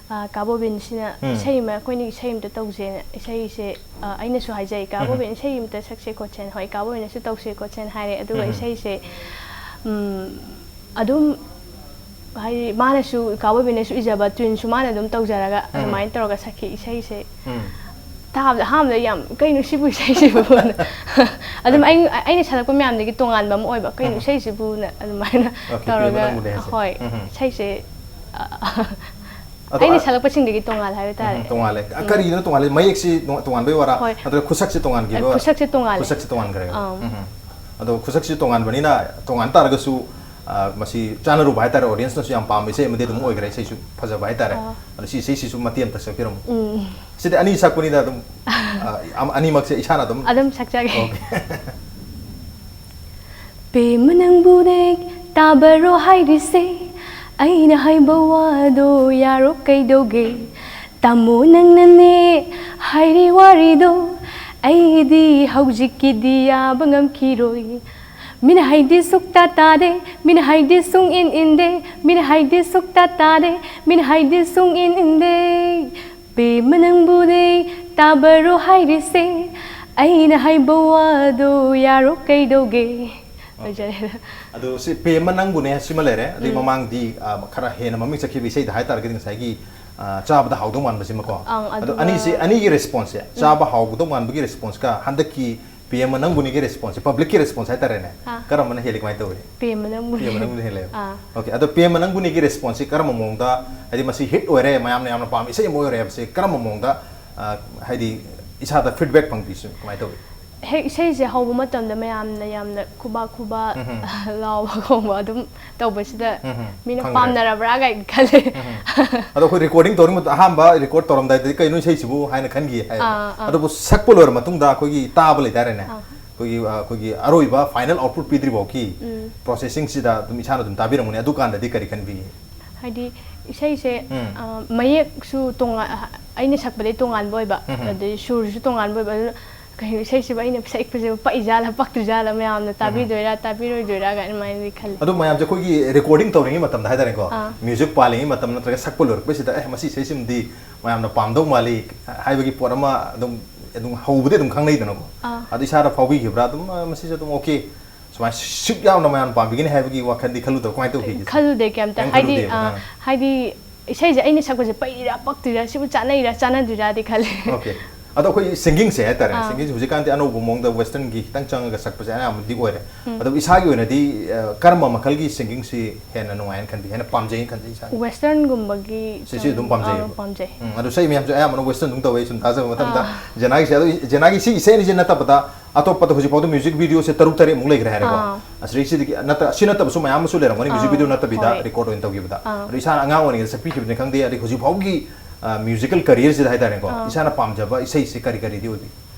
ꯑ, ꯀꯥ ꯕꯣꯕꯤꯟꯁꯤꯅ ꯎꯝ꯫ ꯏꯁꯩ ꯑꯃ, ꯑꯩꯈꯣꯏꯅ ꯏꯁꯩ ꯑꯝꯇ ꯇꯧꯁꯦꯅ, ꯏꯁꯩꯁꯦ, ꯑ, ꯑꯩꯅꯁꯨ ꯍꯥꯏꯖꯩ, "ꯀꯥ ꯎꯝ꯫ ꯕꯣꯕꯤꯟ, ꯏꯁꯩ ꯑꯝꯇ ꯁꯛꯁꯦ ꯈꯣꯠꯁꯦꯅ"꯫ ꯍꯣꯏ, ꯀꯥ ꯕꯣꯕꯤꯟꯅꯁꯨ ꯇꯧꯁꯦ ꯈꯣꯠꯁꯦꯅ ꯍꯥꯏꯔꯦ꯫ ꯑꯗꯨꯒ ꯎꯝ꯫ ꯏꯁꯩꯁꯦ, ꯎꯝ, ꯑꯗꯨꯝ ꯍꯥꯏꯗꯤ ꯃꯥꯅꯁꯨ, ꯀꯥ ꯕꯣꯕꯤꯟꯅꯁꯨ ꯏꯖꯕ ꯇ꯭ꯌꯨꯟꯁꯨ ꯃꯥꯅ ꯑꯗꯨꯝ ꯇꯧꯖꯔꯒ ꯎꯝ꯫ ꯑꯗꯨꯃꯥꯏꯅ ꯇꯧꯔꯒ ꯁꯛꯈꯤ ꯏꯁꯩꯁꯦ꯫ ꯎꯝ꯫ ꯇꯥꯕꯗ ꯑꯍꯥꯟꯕꯗ ꯌꯥꯝ "ꯀꯩꯅꯣ ꯁꯤꯕꯨ ꯏꯁꯩꯁꯤꯕꯨꯅ?" ꯑꯗꯨꯝ ꯑꯩ ꯑꯩꯅ ꯁꯥꯟꯅꯛꯄ ꯃꯌꯥꯝꯗꯒꯤ ꯇꯣꯉꯥꯟꯕ ꯑꯃ ꯑꯣꯏꯕ "ꯀꯩꯅꯣ ꯎꯝ꯫ ꯏꯁꯩꯁꯤꯕꯨꯅ?" ꯑꯗꯨꯃꯥꯏꯅ ꯑꯣꯀꯦ, ꯇꯧꯔꯒ ꯄꯦꯃ ꯅꯪꯕꯨꯅꯦ ꯍꯥꯏꯁꯦ꯫ ꯍꯣꯏ ꯎꯝ ꯍꯝ꯫ ꯏꯁꯩꯁꯦ ꯑ, ꯑꯗꯣ ꯑꯩꯅ ꯑ- ꯁꯥꯟꯅꯛꯄꯁꯤꯡꯗꯒꯤ ꯇꯣꯉꯥꯜꯂꯦ ꯍꯥꯏꯕ ꯇꯥꯔꯦ꯫ ꯎꯝ, ꯇꯣꯉꯥꯜꯂꯦ꯫ ꯎꯝ꯫ ꯀꯔꯤꯗꯅꯣ ꯇꯣꯉꯥꯜꯂꯦ? ꯃꯌꯦꯛꯁꯤ ꯇꯣꯉ- ꯇꯣꯉꯥꯟꯕꯩ ꯋꯥꯔꯥ? ꯍꯣꯏ꯫ ꯅꯠꯇ꯭ꯔꯒ ꯈꯨꯁꯛꯁꯤ ꯇꯣꯉꯥꯟꯈꯤꯕ? ꯑ, ꯈꯨꯁꯛꯁꯦ ꯇꯣꯉꯥꯜꯂꯦ꯫ ꯈꯨꯁꯛꯁꯤ ꯇꯣꯉꯥꯟꯈ꯭ꯔꯦꯕ꯫ ꯑꯥ꯫ ꯎꯝ ꯍꯝ꯫ ꯑꯗꯣ ꯈꯨꯁꯛꯁꯤ ꯇꯣꯉꯥꯟꯕꯅꯤꯅ, ꯇꯣꯉꯥꯟ ꯇꯥꯔꯒꯁꯨ, ꯑ, ꯃꯁꯤ ꯆꯥꯅꯔꯨꯕ ꯍꯥꯏꯇꯥꯔꯦ, audience ꯅꯁꯨ ꯌꯥꯝ ꯄꯥꯝꯕ ꯏꯁꯩ ꯑꯃꯗꯤ ꯑꯗꯨꯝ ꯑꯣꯏꯈ꯭ꯔꯦ, ꯏꯁꯩꯁꯨ ꯐꯖꯕ ꯍꯥꯏꯇꯥꯔꯦ꯫ ꯑꯥ꯫ ꯑꯗꯣ ꯁꯤ ꯏꯁꯩꯁꯤꯁꯨ ꯃꯇꯦꯛ ꯑꯃꯇ ꯁꯛꯄꯤꯔꯝꯃꯨ꯫ ꯎꯝ꯫ ꯁꯤꯗꯤ ꯑꯅꯤ ꯁꯛꯄꯅꯤꯅ ꯑꯗꯨꯝ, ꯑ, ꯑꯃ- ꯑꯅꯤꯃꯛꯁꯦ ꯏꯁꯥꯅ ꯑꯗꯨꯝ ꯑꯗꯨꯝ ꯁꯛꯆꯒꯦ꯫ ꯑꯣꯀꯦ꯫ ꯄꯦꯃ ꯅꯪꯕꯨꯅꯦ ꯇꯥꯕꯔꯣ ꯍꯥꯏꯔꯤꯁꯦ, ꯑꯩꯅ ꯍꯥꯏꯕ ꯋꯥꯗꯣ ꯌꯥꯔꯣ ꯀꯩꯗꯧꯒꯦ? ꯇꯥꯃꯣ ꯅꯪꯅꯅꯦ ꯍꯥꯏꯔꯤ ꯋꯥꯔꯤꯗꯣ, ꯑꯩꯗꯤ ꯍꯧꯖꯤꯛꯀꯤꯗꯤ ꯌꯥꯕ ꯉꯝꯈꯤꯔꯣꯏ꯫ ꯃꯤꯅ ꯍꯥꯏꯗꯤ ꯁꯨꯛꯇꯥ ꯇꯥꯗꯦ, ꯃꯤꯅ ꯍꯥꯏꯗꯤ ꯁꯨꯡ ꯏꯟ ꯏꯟꯗꯦ, ꯃꯤꯅ ꯍꯥꯏꯗꯤ ꯁꯨꯛꯇꯥ ꯇꯥꯗꯦ, ꯃꯤꯅ ꯍꯥꯏꯗꯤ ꯁꯨꯡ ꯏꯟ ꯏꯟꯗꯦ꯫ ꯄꯦꯃ ꯅꯪꯕꯨꯅꯦ ꯇꯥꯕꯔꯣ ꯍꯥꯏꯔꯤꯁꯦ, ꯑꯩꯅ ꯍꯥꯏꯕ ꯋꯥꯗꯣ ꯌꯥꯔꯣ ꯀꯩꯗꯧꯒꯦ? ꯑꯣꯀꯦ꯫ ꯂꯣꯏꯖꯔꯦ꯫ ꯑꯗꯣ ꯁꯤ ꯄꯦꯃ ꯅꯪꯕꯨꯅꯦ ꯁꯤꯃ ꯂꯩꯔꯦ, ꯑꯗꯩ ꯎꯝ꯫ ꯃꯃꯥꯡꯗꯤ, ꯑ, ꯈꯔ ꯍꯦꯟꯅ ꯃꯃꯤꯡ ꯆꯠꯈꯤꯕ ꯏꯁꯩꯗ ꯍꯥꯏꯇꯥꯔꯒꯗꯤ ꯉꯁꯥꯏꯒꯤ, ꯑ, ꯆꯥꯕꯗ ꯍꯥꯎꯗꯧ ꯃꯥꯟꯕꯁꯤꯃꯀꯣ꯫ ꯑꯪ, ꯑꯗꯣ ꯑꯗꯨꯒ ꯑꯅꯤꯁꯤ, ꯑꯅꯤꯒꯤ response ꯁꯦ, ꯎꯝ꯫ ꯆꯥꯕ ꯍꯥꯎꯒꯗꯧ ꯃꯥꯟꯕꯒꯤ response ꯀ ꯍꯟꯗꯛꯀꯤ ꯄꯦꯃ ꯅꯪꯕꯨꯅꯦꯒꯤ response ꯁꯦ, public ꯀꯤ response ꯍꯥꯏꯇꯥꯔꯦꯅꯦ, ꯑꯥ꯫ ꯀꯔꯝꯕꯅ ꯍꯦꯜꯂꯤ, ꯀꯃꯥꯏꯅ ꯇꯧꯏ? ꯄꯦꯃ ꯅꯪꯕꯨꯅꯦ꯫ ꯄꯦꯃ ꯅꯪꯕꯨꯅ ꯍꯦꯜꯂꯦꯕ꯫ ꯑꯥ꯫ ꯑꯣꯀꯦ, ꯑꯗꯣ ꯄꯦꯃ ꯅꯪꯕꯨꯅꯦꯒꯤ response ꯁꯤ ꯀꯔꯝꯕ ꯃꯑꯣꯡꯗ, ꯍꯥꯏꯗꯤ ꯃꯁꯤ hit ꯑꯣꯏꯔꯦ, ꯃꯌꯥꯝꯅ ꯌꯥꯝꯅ ꯄꯥꯝꯃꯤ ꯏꯁꯩ ꯑꯃ ꯑꯣꯏꯔꯦ ꯍꯥꯏꯕꯁꯦ ꯀꯔꯝꯕ ꯃꯑꯣꯡꯗ, ꯑ, ꯍꯥꯏꯗꯤ ꯏꯁꯥꯗ feedback ꯐꯪꯕꯤꯁꯨ ꯀꯃꯥꯏꯅ ꯇꯧꯏ? ꯍꯦꯛ ꯏꯁꯩꯁꯦ ꯍꯧꯕ ꯃꯇꯝꯗ ꯃꯌꯥꯝꯅ ꯌꯥꯝꯅ ꯈꯨꯕꯥꯛ ꯈꯨꯕꯥꯛ ꯎꯝ ꯍꯝ꯫ ꯂꯥꯎꯕ ꯈꯣꯡꯕ ꯑꯗꯨꯝ ꯇꯧꯕꯁꯤꯗ ꯎꯝ ꯍꯝ꯫ ꯃꯤꯅ ꯈꯪꯈ꯭ꯔꯦ꯫ ꯄꯥꯝꯅꯔꯕ꯭ꯔꯥ ꯀꯥꯏꯅ ꯈꯜꯂꯦ꯫ ꯎꯝ ꯍꯝ꯫ ꯑꯗꯣ ꯑꯩꯈꯣꯏ recording ꯇꯧꯔꯤ ꯃꯇꯝ-, ꯑꯍꯥꯟꯕ record ꯇꯧꯔꯝꯗꯥꯏꯗꯗꯤ "ꯀꯩꯅꯣ ꯏꯁꯩꯁꯤꯕꯨ?" ꯍꯥꯏꯅ ꯈꯟꯈꯤ ꯍꯥꯏ꯫ ꯑꯥ, ꯑꯥ꯫ ꯑꯗꯨꯕꯨ ꯁꯛꯄ ꯂꯣꯏꯔ ꯃꯇꯨꯡꯗ ꯑꯩꯈꯣꯏꯒꯤ ꯇꯥꯕ ꯂꯩꯇꯥꯔꯦꯅꯦ, ꯑꯥ꯫ ꯑꯩꯈꯣꯏꯒꯤ, ꯑ, ꯑꯩꯈꯣꯏꯒꯤ ꯑꯔꯣꯏꯕ final output ꯄꯤꯗ꯭ꯔꯤꯐꯥꯎꯒꯤ ꯎꯝ꯫ processing ꯁꯤꯗ ꯑꯗꯨꯝ ꯏꯁꯥꯅ ꯑꯗꯨꯝ ꯇꯥꯕꯤꯔꯝꯒꯅꯤ꯫ ꯑꯗꯨꯀꯥꯟꯗꯗꯤ ꯀꯔꯤ ꯈꯟꯕꯤꯒꯦ? ꯍꯥꯏꯗꯤ ꯏꯁꯩꯁꯦ, ꯎꯝ꯫ ꯑ, ꯃꯌꯦꯛꯁꯨ ꯇꯣꯉꯥꯟ-, ꯑꯩꯅ ꯁꯛꯄꯗꯩ ꯇꯣꯉꯥꯟꯕ ꯑꯣꯏꯕ, ꯎꯝ ꯍꯝ꯫ ꯑꯗꯩ ꯁꯨꯔꯁꯨ ꯇꯣꯉꯥꯟꯕ ꯑꯣꯏꯕ, ꯑꯗꯨꯅ "ꯀꯩꯅꯣ ꯏꯁꯩꯁꯤꯕꯨ ꯑꯩꯅ ꯁꯛꯄꯁꯤꯕꯨ ꯄꯛꯏꯖꯥꯠꯂ ꯄꯛꯇ꯭ꯔꯤꯖꯥꯠꯂ, ꯃꯌꯥꯝꯅ ꯎꯝ ꯍꯝ꯫ ꯇꯥꯕꯤꯗꯣꯏꯔꯥ ꯇꯥꯕꯤꯔꯣꯏꯗꯣꯏꯔꯥ?" ꯀꯥꯏꯅ ꯑꯗꯨꯃꯥꯏꯅꯗꯤ ꯈꯜꯂꯦ꯫ ꯑꯗꯣ ꯃꯌꯥꯝꯁꯦ ꯑꯩꯈꯣꯏꯒꯤ recording ꯇꯧꯔꯤꯉꯩ ꯃꯇꯝꯗ ꯍꯥꯏꯇꯥꯔꯦꯀꯣ, ꯑꯥ꯫ Music ꯄꯥꯜꯂꯤꯉꯩ ꯃꯇꯝ ꯅꯠꯇ꯭ꯔꯒ ꯁꯛꯄ ꯂꯣꯏꯔꯛꯄꯁꯤꯗ, "ꯑꯦ, ꯃꯁꯤ ꯏꯁꯩꯁꯤꯃꯗꯤ ꯃꯌꯥꯝꯅ ꯄꯥꯝꯗꯧ ꯃꯥꯜꯂꯤ" ꯍꯥꯏꯕꯒꯤ ꯄꯣꯠ ꯑꯃ ꯑꯗꯨꯝ, ꯑꯗꯨꯝ ꯍꯧꯕꯗꯤ ꯑꯗꯨꯝ ꯈꯪꯅꯩꯗꯅꯀꯣ꯫ ꯑꯥ꯫ ꯑꯗꯨ ꯏꯁꯥꯗ ꯐꯥꯎꯕꯤꯈꯤꯕ꯭ꯔꯥ? ꯑꯗꯨꯝ, "ꯑ, ꯃꯁꯤꯁꯨ ꯑꯗꯨꯝ ꯑꯣꯀꯦ, ꯁꯨꯃꯥꯏꯅ ꯁꯨꯛ ꯌꯥꯝꯅ ꯃꯌꯥꯝ ꯄꯥꯝꯕꯤꯒꯅꯤ" ꯍꯥꯏꯕꯒꯤ ꯋꯥꯈꯜꯗꯤ ꯈꯜꯂꯨꯗꯕ, ꯀꯃꯥꯏꯅ ꯇꯧꯈꯤꯒꯦ? ꯈꯜꯂꯨꯗꯦ ꯀꯩꯝꯇ꯫ ꯀꯩꯝ ꯍꯥꯏꯗꯤ, ꯈꯜꯂꯨꯗꯦꯕ? ꯑꯥ, ꯑꯥ꯫ ꯍꯥꯏꯗꯤ ꯏꯁꯩꯁꯦ ꯑꯩꯅ ꯁꯛꯄꯁꯦ ꯄꯛꯏꯔꯥ ꯄꯛꯇ꯭ꯔꯤꯔꯥ, ꯁꯤꯕꯨ ꯆꯥꯅꯩꯔꯥ ꯆꯥꯅꯗ꯭ꯔꯤꯔꯥꯗꯤ ꯈꯜꯂꯦ꯫ ꯑꯣꯀꯦ꯫ ꯑꯗꯣ ꯑꯩꯈꯣꯏ ꯁꯤꯡꯒꯤꯡꯁꯦ ꯍꯥꯏꯇꯥꯔꯦ, ꯁꯤꯡꯒꯤꯡꯁꯦ ꯍꯧꯖꯤꯛꯀꯥꯟꯗꯤ ꯑꯅꯧꯕ ꯃꯑꯣꯡꯗ ꯋꯦꯁꯇꯔꯟꯒꯤ ꯈꯤꯇꯪ ꯆꯪꯉꯒ ꯁꯛꯄꯁꯦ ꯑꯌꯥꯝꯕꯗꯤ ꯑꯣꯏꯔꯦ꯫ ꯑꯗꯣ ꯏꯁꯥꯒꯤ ꯑꯣꯏꯅꯗꯤ, ꯑ, ꯀꯔꯝꯕ ꯃꯈꯜꯒꯤ ꯁꯤꯡꯒꯤꯡꯁꯤ ꯍꯦꯟꯅ ꯅꯨꯡꯉꯥꯏꯅ ꯈꯟꯕꯤ, ꯍꯦꯟꯅ ꯄꯥꯝꯖꯩꯅ ꯈꯟꯖꯩ ꯏꯁꯥꯒꯤ? ꯋꯦꯁꯇꯔꯟꯒꯨꯝꯕꯒꯤ ꯁꯤꯁꯤ ꯑꯗꯨꯝ ꯄꯥꯝꯖꯩꯌꯦꯕ꯫ ꯑꯥ, ꯄꯥꯝꯖꯩ꯫ ꯎꯝ, ꯑꯗꯣ ꯏꯁꯩ ꯃꯌꯥꯝꯁꯨ ꯑꯌꯥꯝꯕꯅ ꯋꯦꯁꯇꯔꯟ ꯑꯗꯨꯝ ꯇꯧꯋꯦ, ꯑꯩ ꯁꯨꯝ ꯇꯥꯖꯕ ꯃꯇꯝꯗ꯫ ꯑꯥ꯫ ꯖꯦꯅꯥꯒꯤꯁꯦ, ꯑꯗꯣ ꯖꯦꯅꯥꯒꯤ ꯁꯤ ꯏꯁꯩ ꯑꯅꯤꯁꯦ ꯅꯠꯇꯕꯗ ꯑꯇꯣꯞꯄꯗ ꯍꯧꯖꯤꯛ ꯐꯥꯎꯗ ꯃ꯭ꯌꯨꯖꯤꯛ ꯚꯤꯗꯤꯑꯣꯁꯦ ꯇꯔꯨꯛ ꯇꯔꯦꯠꯃꯨꯛ ꯂꯩꯈ꯭ꯔꯦ ꯍꯥꯏꯔꯦꯀꯣ꯫ ꯑꯥ꯫ ꯑꯁꯤꯗꯩꯁꯤꯗꯒꯤ ꯅꯠꯇ-, ꯑꯁꯤ ꯅꯠꯇꯕꯁꯨ ꯃꯌꯥꯝ ꯑꯃꯁꯨ ꯂꯩꯔꯝꯒꯅꯤ, ꯃ꯭ꯌꯨꯖꯤꯛ ꯑꯥ, ꯚꯤꯗꯤꯑꯣ ꯅꯠꯇꯕꯤꯗ ꯍꯣꯏ꯫ ꯔꯦꯀꯣꯔꯗ ꯑꯣꯏꯅ ꯇꯧꯈꯤꯕꯗ꯫ ꯑꯥ꯫ ꯑꯗꯣ ꯏꯁꯥꯅ ꯑꯉꯥꯡ ꯑꯣꯏꯔꯤꯉꯩꯗ ꯁꯛꯄꯤꯈꯤꯕꯅꯤ ꯈꯪꯗꯦ, ꯑꯗꯩ ꯍꯧꯖꯤꯛ ꯐꯥꯎꯒꯤ, ꯑ, ꯃ꯭ꯌꯨꯖꯤꯀꯦꯜ ꯀꯔꯤꯌꯔꯁꯤꯗ ꯍꯥꯏꯇꯥꯔꯦꯀꯣ, ꯑꯥ꯫ ꯏꯁꯥꯅ ꯄꯥꯝꯖꯕ ꯏꯁꯩꯁꯦ ꯀꯔꯤ ꯀꯔꯤꯗꯤ ꯑꯣꯏꯕꯤ?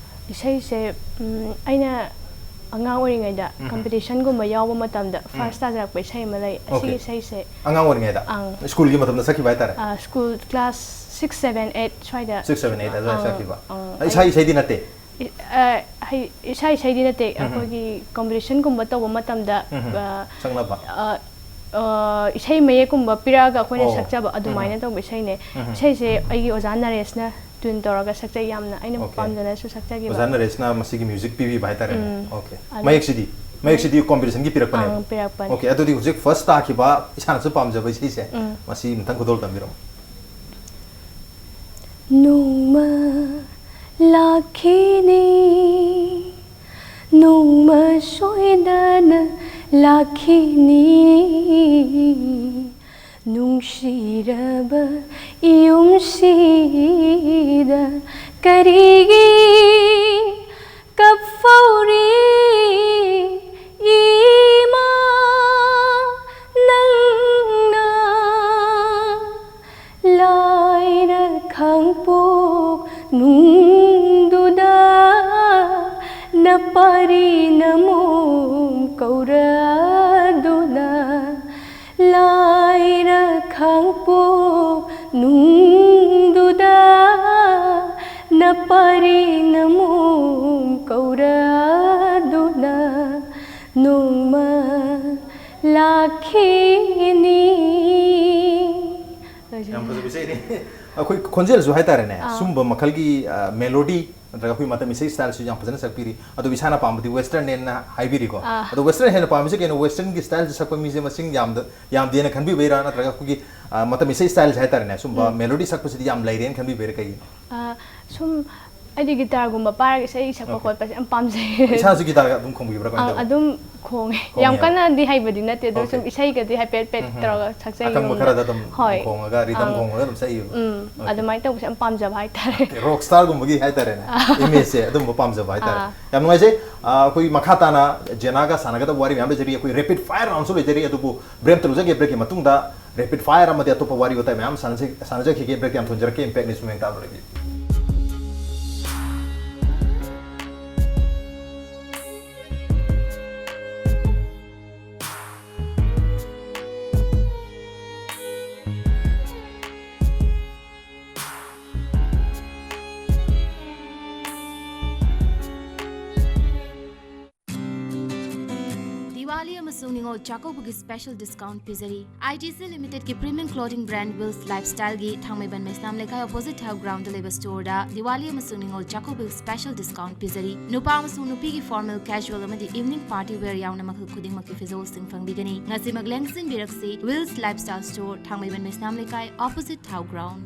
ꯏꯁꯩꯁꯦ, ꯎꯝ, ꯑꯩꯅ ꯑꯉꯥꯡ ꯑꯣꯏꯔꯤꯉꯩꯗ ꯎꯝ꯫ ꯀꯝꯄꯤꯇꯤꯁꯟꯒꯨꯝꯕ ꯌꯥꯎꯕ ꯃꯇꯝꯗ ꯎꯝ꯫ ꯐꯥꯔꯁ ꯇꯥꯖꯔꯛꯄ ꯏꯁꯩ ꯑꯃ ꯂꯩ꯫ ꯑꯣꯀꯦ꯫ ꯑꯁꯤꯒꯤ ꯏꯁꯩꯁꯦ ꯑꯉꯥꯡ ꯑꯣꯏꯔꯤꯉꯩꯗ? ꯑꯪ꯫ ꯁ꯭ꯀꯨꯜꯒꯤ ꯃꯇꯝꯗ ꯁꯛꯈꯤꯕ ꯍꯥꯏꯇꯥꯔꯦ? ꯑ, school class six, seven, eight ꯁ꯭ꯋꯥꯏꯗ꯫ ꯁꯤꯛꯁ, ꯁꯦꯚꯦꯟ, ꯑꯩꯠ ꯑꯗꯨꯋꯥꯏꯗ ꯑꯪ, ꯁꯛꯈꯤꯕ? ꯑꯪ, ꯑ, ꯏꯁꯥ ꯑꯩ ꯏꯁꯩꯗꯤ ꯅꯠꯇꯦ? ꯏ-, ꯑ, ꯍꯩ-, ꯏꯁꯥ ꯏꯁꯩꯗꯤ ꯅꯠꯇꯦ꯫ ꯎꯝ꯫ ꯑꯩꯈꯣꯏꯒꯤ ꯀꯝꯄꯤꯇꯤꯁꯟꯒꯨꯝꯕ ꯇꯧꯕ ꯃꯇꯝꯗ, ꯎꯝ꯫ ꯑ, ꯁꯛꯅꯕ? ꯑ, ꯑ, ꯏꯁꯩ ꯃꯌꯦꯛꯀꯨꯝꯕ ꯄꯤꯔꯛꯑꯒ ꯑꯩꯈꯣꯏꯅ ꯑꯣ꯫ ꯁꯛꯆꯕ ꯑꯗꯨꯃꯥꯏꯅ ꯎꯝ꯫ ꯇꯧꯕ ꯏꯁꯩꯅꯦ꯫ ꯎꯝ꯫ ꯏꯁꯩꯁꯦ ꯑꯩꯒꯤ ꯑꯣꯖꯥ ꯅꯔꯦꯁꯅ ꯇ꯭ꯌꯨꯟ ꯇꯧꯔꯒ ꯁꯛꯆꯩ, ꯌꯥꯝꯅ ꯑꯩꯅ ꯑꯣꯀꯦ꯫ ꯄꯥꯝꯖꯅꯁꯨ ꯁꯛꯆꯈꯤꯕ꯫ ꯑꯣꯖꯥ ꯅꯔꯦꯁꯅ ꯃꯁꯤꯒꯤ ꯃ꯭ꯌꯨꯖꯤꯛ ꯄꯤꯕꯤꯕ ꯍꯥꯏꯇꯥꯔꯦꯅꯦ꯫ ꯎꯝ꯫ ꯑꯣꯀꯦ꯫ ꯑꯗꯨ ꯃꯌꯦꯛꯁꯤꯗꯤ? ꯃꯌꯦꯛꯁꯤꯗꯤ ꯀꯝꯄꯤꯇꯤꯁꯟꯒꯤ ꯄꯤꯔꯛꯄꯅꯦꯕ? ꯑꯪ, ꯄꯤꯔꯛꯄꯅꯦ꯫ ꯑꯣꯀꯦ, ꯑꯗꯨꯗꯤ ꯍꯧꯖꯤꯛ ꯐꯥꯔꯁ ꯇꯥꯈꯤꯕ ꯏꯁꯥꯅꯁꯨ ꯄꯥꯝꯖꯕ ꯏꯁꯩꯁꯦ, ꯎꯝ꯫ ꯃꯁꯤ ꯑꯃꯨꯛꯇꯪ ꯈꯨꯗꯣꯜ ꯇꯝꯕꯤꯔꯝꯃꯨ꯫ ꯅꯣꯡꯃ ꯂꯥꯛꯈꯤꯅꯤ, ꯅꯣꯡꯃ ꯁꯣꯏꯗꯅ ꯂꯥꯛꯈꯤꯅꯤ꯫ ꯅꯨꯡꯁꯤꯔꯕ ꯌꯨꯝꯁꯤꯗ ꯀꯔꯤꯒꯤ ꯀꯞꯐꯧꯔꯤ ꯏꯃꯥ ꯅꯪꯅ? ꯂꯥꯏꯔ ꯈꯥꯡꯄꯣꯛ ꯅꯨꯡꯗꯨꯗ ꯅꯄꯥꯔꯤ ꯅꯃꯣꯝ ꯀꯧꯔꯗꯨꯅ, ꯂꯥꯏꯔ ꯈꯥꯡꯄꯣꯛ ꯅꯨꯡꯗꯨꯗ ꯅꯄꯥꯔꯤ ꯅꯃꯣꯝ ꯀꯧꯔꯗꯨꯅ ꯅꯣꯡꯃ ꯂꯥꯛꯈꯤꯅꯤ꯫ ꯌꯥꯝ ꯐꯖꯕ ꯏꯁꯩꯅꯤ꯫ ꯑꯩꯈꯣꯏ ꯈꯣꯟꯖꯦꯜꯁꯨ ꯍꯥꯏꯇꯥꯔꯦꯅꯦ, ꯑꯥ꯫ ꯁꯨꯝꯕ ꯃꯈꯜꯒꯤ, ꯑ, ꯃꯦꯂꯣꯗꯤ ꯅꯠꯇ꯭ꯔꯒ ꯑꯩꯈꯣꯏ ꯃꯇꯝ ꯏꯁꯩ ꯁ꯭ꯇꯥꯏꯜꯁꯨ ꯌꯥꯝ ꯐꯖꯅ ꯁꯛꯄꯤꯔꯤ꯫ ꯑꯗꯨꯕꯨ ꯏꯁꯥꯅ ꯄꯥꯝꯕꯗꯤ ꯋꯦꯁꯇꯔꯟꯅꯦꯅ ꯍꯥꯏꯕꯤꯔꯤꯀꯣ꯫ ꯑꯥ꯫ ꯑꯗꯣ ꯋꯦꯁꯇꯔꯟ ꯍꯦꯟꯅ ꯄꯥꯝꯃꯤꯁꯦ ꯀꯩꯅꯣ? ꯋꯦꯁꯇꯔꯟꯒꯤ ꯁ꯭ꯇꯥꯏꯜꯁꯦ ꯁꯛꯄ ꯃꯤꯁꯦ ꯃꯁꯤꯡ ꯌꯥꯝꯗ-, ꯌꯥꯝꯗꯦꯅ ꯈꯟꯕꯤꯕꯩꯔꯥ, ꯅꯠꯇ꯭ꯔꯒ ꯑꯩꯈꯣꯏꯒꯤ, ꯑ, ꯃꯇꯝ ꯏꯁꯩ ꯁ꯭ꯇꯥꯏꯜꯁꯦ ꯍꯥꯏꯇꯥꯔꯦꯅꯦ, ꯁꯨꯝꯕ ꯎꯝ꯫ ꯃꯦꯂꯣꯗꯤ ꯁꯛꯄꯁꯤꯗꯤ ꯌꯥꯝ ꯂꯩꯔꯦꯅ ꯈꯟꯕꯤꯕꯩꯔꯥ, ꯀꯩꯒꯤꯅꯣ? ꯑꯥ, ꯁꯨꯝ ꯑꯩꯗꯤ ꯒꯤꯇꯥꯔꯒꯨꯝꯕ ꯄꯥꯏꯔꯒ ꯏꯁꯩ ꯁꯛꯄ Okay. ꯈꯣꯠꯄꯁꯦ ꯌꯥꯝ ꯄꯥꯝꯖꯩ꯫ ꯏꯁꯥꯁꯨ ꯒꯤꯇꯥꯔꯒ ꯑꯗꯨꯝ ꯈꯣꯡꯕꯤꯕ꯭ꯔꯥ ꯀꯃꯥꯏꯅ ꯑꯥ, ꯇꯧꯕ? ꯑꯗꯨꯝ ꯈꯣꯡꯉꯦ꯫ ꯈꯣꯡꯉꯦ꯫ ꯌꯥꯝ ꯀꯟꯅꯗꯤ ꯍꯩꯕꯗꯤ ꯅꯠꯇꯦ, ꯑꯗꯨ Okay. ꯁꯨꯝ ꯏꯁꯩꯒꯗꯤ ꯍꯥꯏꯐꯦꯠ ꯍꯥꯏꯐꯦꯠ ꯎꯝ, ꯎꯝ꯫ ꯇꯧꯔꯒ ꯁꯛꯆꯩ꯫ ꯑꯈꯪꯕ ꯌꯨꯝꯗ꯫ ꯈꯔꯗ ꯑꯗꯨꯝ ꯍꯣꯏ꯫ ꯈꯣꯡꯉꯒ, rhythm ꯑꯥ꯫ ꯈꯣꯡꯉꯒ ꯑꯗꯨꯝ ꯁꯛꯏꯕ? ꯎꯝ, Okay. ꯑꯗꯨꯃꯥꯏꯅ ꯇꯧꯕꯁꯦ ꯌꯥꯝ ꯄꯥꯝꯖꯕ ꯍꯥꯏꯇꯥꯔꯦ꯫ Okay, rock star ꯒꯨꯝꯕꯒꯤ ꯍꯥꯏꯇꯥꯔꯦꯅꯦ, image ꯁꯦ ꯑꯗꯨꯝꯕ ꯄꯥꯝꯖꯕ ꯍꯥꯏꯇꯥꯔꯦ꯫ ꯑꯥ꯫ ꯌꯥꯝ ꯅꯨꯡꯉꯥꯏꯖꯩ꯫ ꯑꯥ, ꯑꯩꯈꯣꯏ ꯃꯈꯥ ꯇꯥꯅ ꯖꯦꯅꯥꯒ ꯁꯥꯟꯅꯒꯗꯕ ꯋꯥꯔꯤ ꯃꯌꯥꯝ ꯂꯩꯖꯔꯤ, ꯑꯩꯈꯣꯏ rapid fire round ꯁꯨ ꯂꯩꯖꯔꯤ, ꯑꯗꯨꯕꯨ break ꯑꯝꯇ ꯂꯧꯖꯒꯦ꯫ Break ꯀꯤ ꯃꯇꯨꯡꯗ rapid fire ꯑꯃꯗꯤ ꯑꯇꯣꯞꯄ ꯋꯥꯔꯤ ꯋꯥꯇꯥꯏ ꯃꯌꯥꯝ ꯁꯥꯟꯅꯖ-, ꯁꯥꯟꯅꯖꯈꯤꯒꯦ꯫ Break ꯇ ꯌꯥꯝ ꯊꯨꯅ ꯍꯟꯖꯔꯛꯀꯦ꯫ Impact News ꯃꯌꯦꯡ ꯇꯥꯕ ꯂꯩꯕꯤꯌꯨ꯫ ꯗꯤꯋꯥꯂꯤ ꯑꯃꯁꯨꯡ ꯅꯤꯉꯣꯜ ꯆꯥꯛꯀꯧꯕꯒꯤ special discount ꯄꯤꯖꯔꯤ꯫ ITC Limited ꯀꯤ premium clothing brand Will's Lifestyle ꯒꯤ ꯊꯥꯡꯃꯩꯕꯟ ꯃꯩꯁꯅꯥꯝ ꯂꯩꯀꯥꯏ opposite ꯊꯥꯎ ground ꯗ ꯂꯩꯕ store ꯗ ꯗꯤꯋꯥꯂꯤ ꯑꯃꯁꯨꯡ ꯅꯤꯉꯣꯜ ꯆꯥꯛꯀꯧꯕꯒꯤ special discount ꯄꯤꯖꯔꯤ꯫ ꯅꯨꯄꯥ ꯑꯃꯁꯨꯡ ꯅꯨꯄꯤꯒꯤ formal, casual ꯑꯃꯗꯤ evening party wear ꯌꯥꯎꯅ ꯃꯈꯜ ꯈꯨꯗꯤꯡꯃꯛꯀꯤ ꯐꯤꯖꯣꯜꯁꯤꯡ ꯐꯪꯕꯤꯒꯅꯤ꯫ ꯉꯁꯤꯃꯛ ꯂꯦꯡꯁꯤꯟꯕꯤꯔꯛꯁꯤ Will's Lifestyle store, ꯊꯥꯡꯃꯩꯕꯟ ꯃꯩꯁꯅꯥꯝ ꯂꯩꯀꯥꯏ, opposite ꯊꯥꯎ ground꯫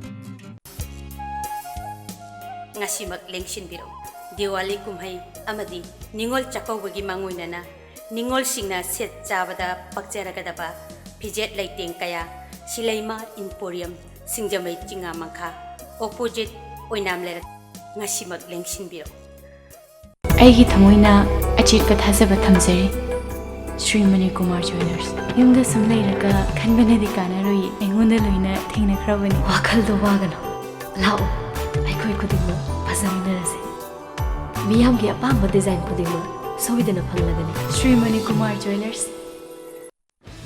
ꯉꯁꯤꯃꯛ ꯂꯦꯡꯁꯤꯟꯕꯤꯔꯛꯎ꯫ ꯗꯤꯋꯥꯂꯤ ꯀꯨꯝꯍꯩ ꯑꯃꯗꯤ ꯅꯤꯉꯣꯜ ꯆꯥꯛꯀꯧꯕꯒꯤ ꯃꯥꯡꯑꯣꯏꯅꯅ ꯅꯤꯉꯣꯜꯁꯤꯡꯅ ꯁꯦꯠ ꯆꯥꯕꯗ ꯄꯛꯆꯔꯒꯗꯕ ꯐꯤꯖꯦꯠ ꯂꯩꯇꯦꯡ ꯀꯌꯥ ꯁꯤꯂꯩꯃ Emporium, ꯁꯤꯡꯖꯃꯩ ꯆꯤꯉꯥ ꯃꯈꯥ, opposite ꯑꯣꯏꯅꯥꯝ ꯂꯩꯔꯛ꯫ ꯉꯁꯤꯃꯛ ꯂꯦꯡꯁꯤꯟꯕꯤꯔꯛꯎ꯫ ꯑꯩꯒꯤ ꯊꯃꯣꯏꯅ ꯑꯆꯦꯠꯄ ꯊꯥꯖꯕ ꯊꯝꯖꯔꯤ ꯁ꯭ꯔꯤ ꯃꯅꯤꯀꯨꯃꯥꯔ ꯖ꯭ꯋꯦꯂꯔꯁ꯫ ꯌꯨꯝꯗ ꯁꯨꯝ ꯂꯩꯔꯒ ꯈꯟꯕꯅꯗꯤ ꯀꯥꯟꯅꯔꯣꯏꯌꯦ, ꯑꯩꯉꯣꯟꯗ ꯂꯣꯏꯅ ꯊꯦꯡꯅꯈ꯭ꯔꯕꯅꯤ꯫ ꯋꯥꯈꯜꯗꯣ ꯋꯥꯒꯅꯨ, ꯂꯥꯛꯑꯣ, ꯑꯩꯈꯣꯏ ꯈꯨꯗꯤꯡꯃꯛ ꯐꯖꯃꯤꯟꯅꯔꯁꯦ꯫ ꯃꯤꯌꯥꯝꯒꯤ ꯑꯄꯥꯝꯕ design ꯈꯨꯗꯤꯡꯃꯛ ꯁꯣꯏꯗꯅ ꯐꯪꯂꯒꯅꯤ꯫ Shri Manikumar ꯖ꯭ꯋꯦꯂꯔꯁ꯫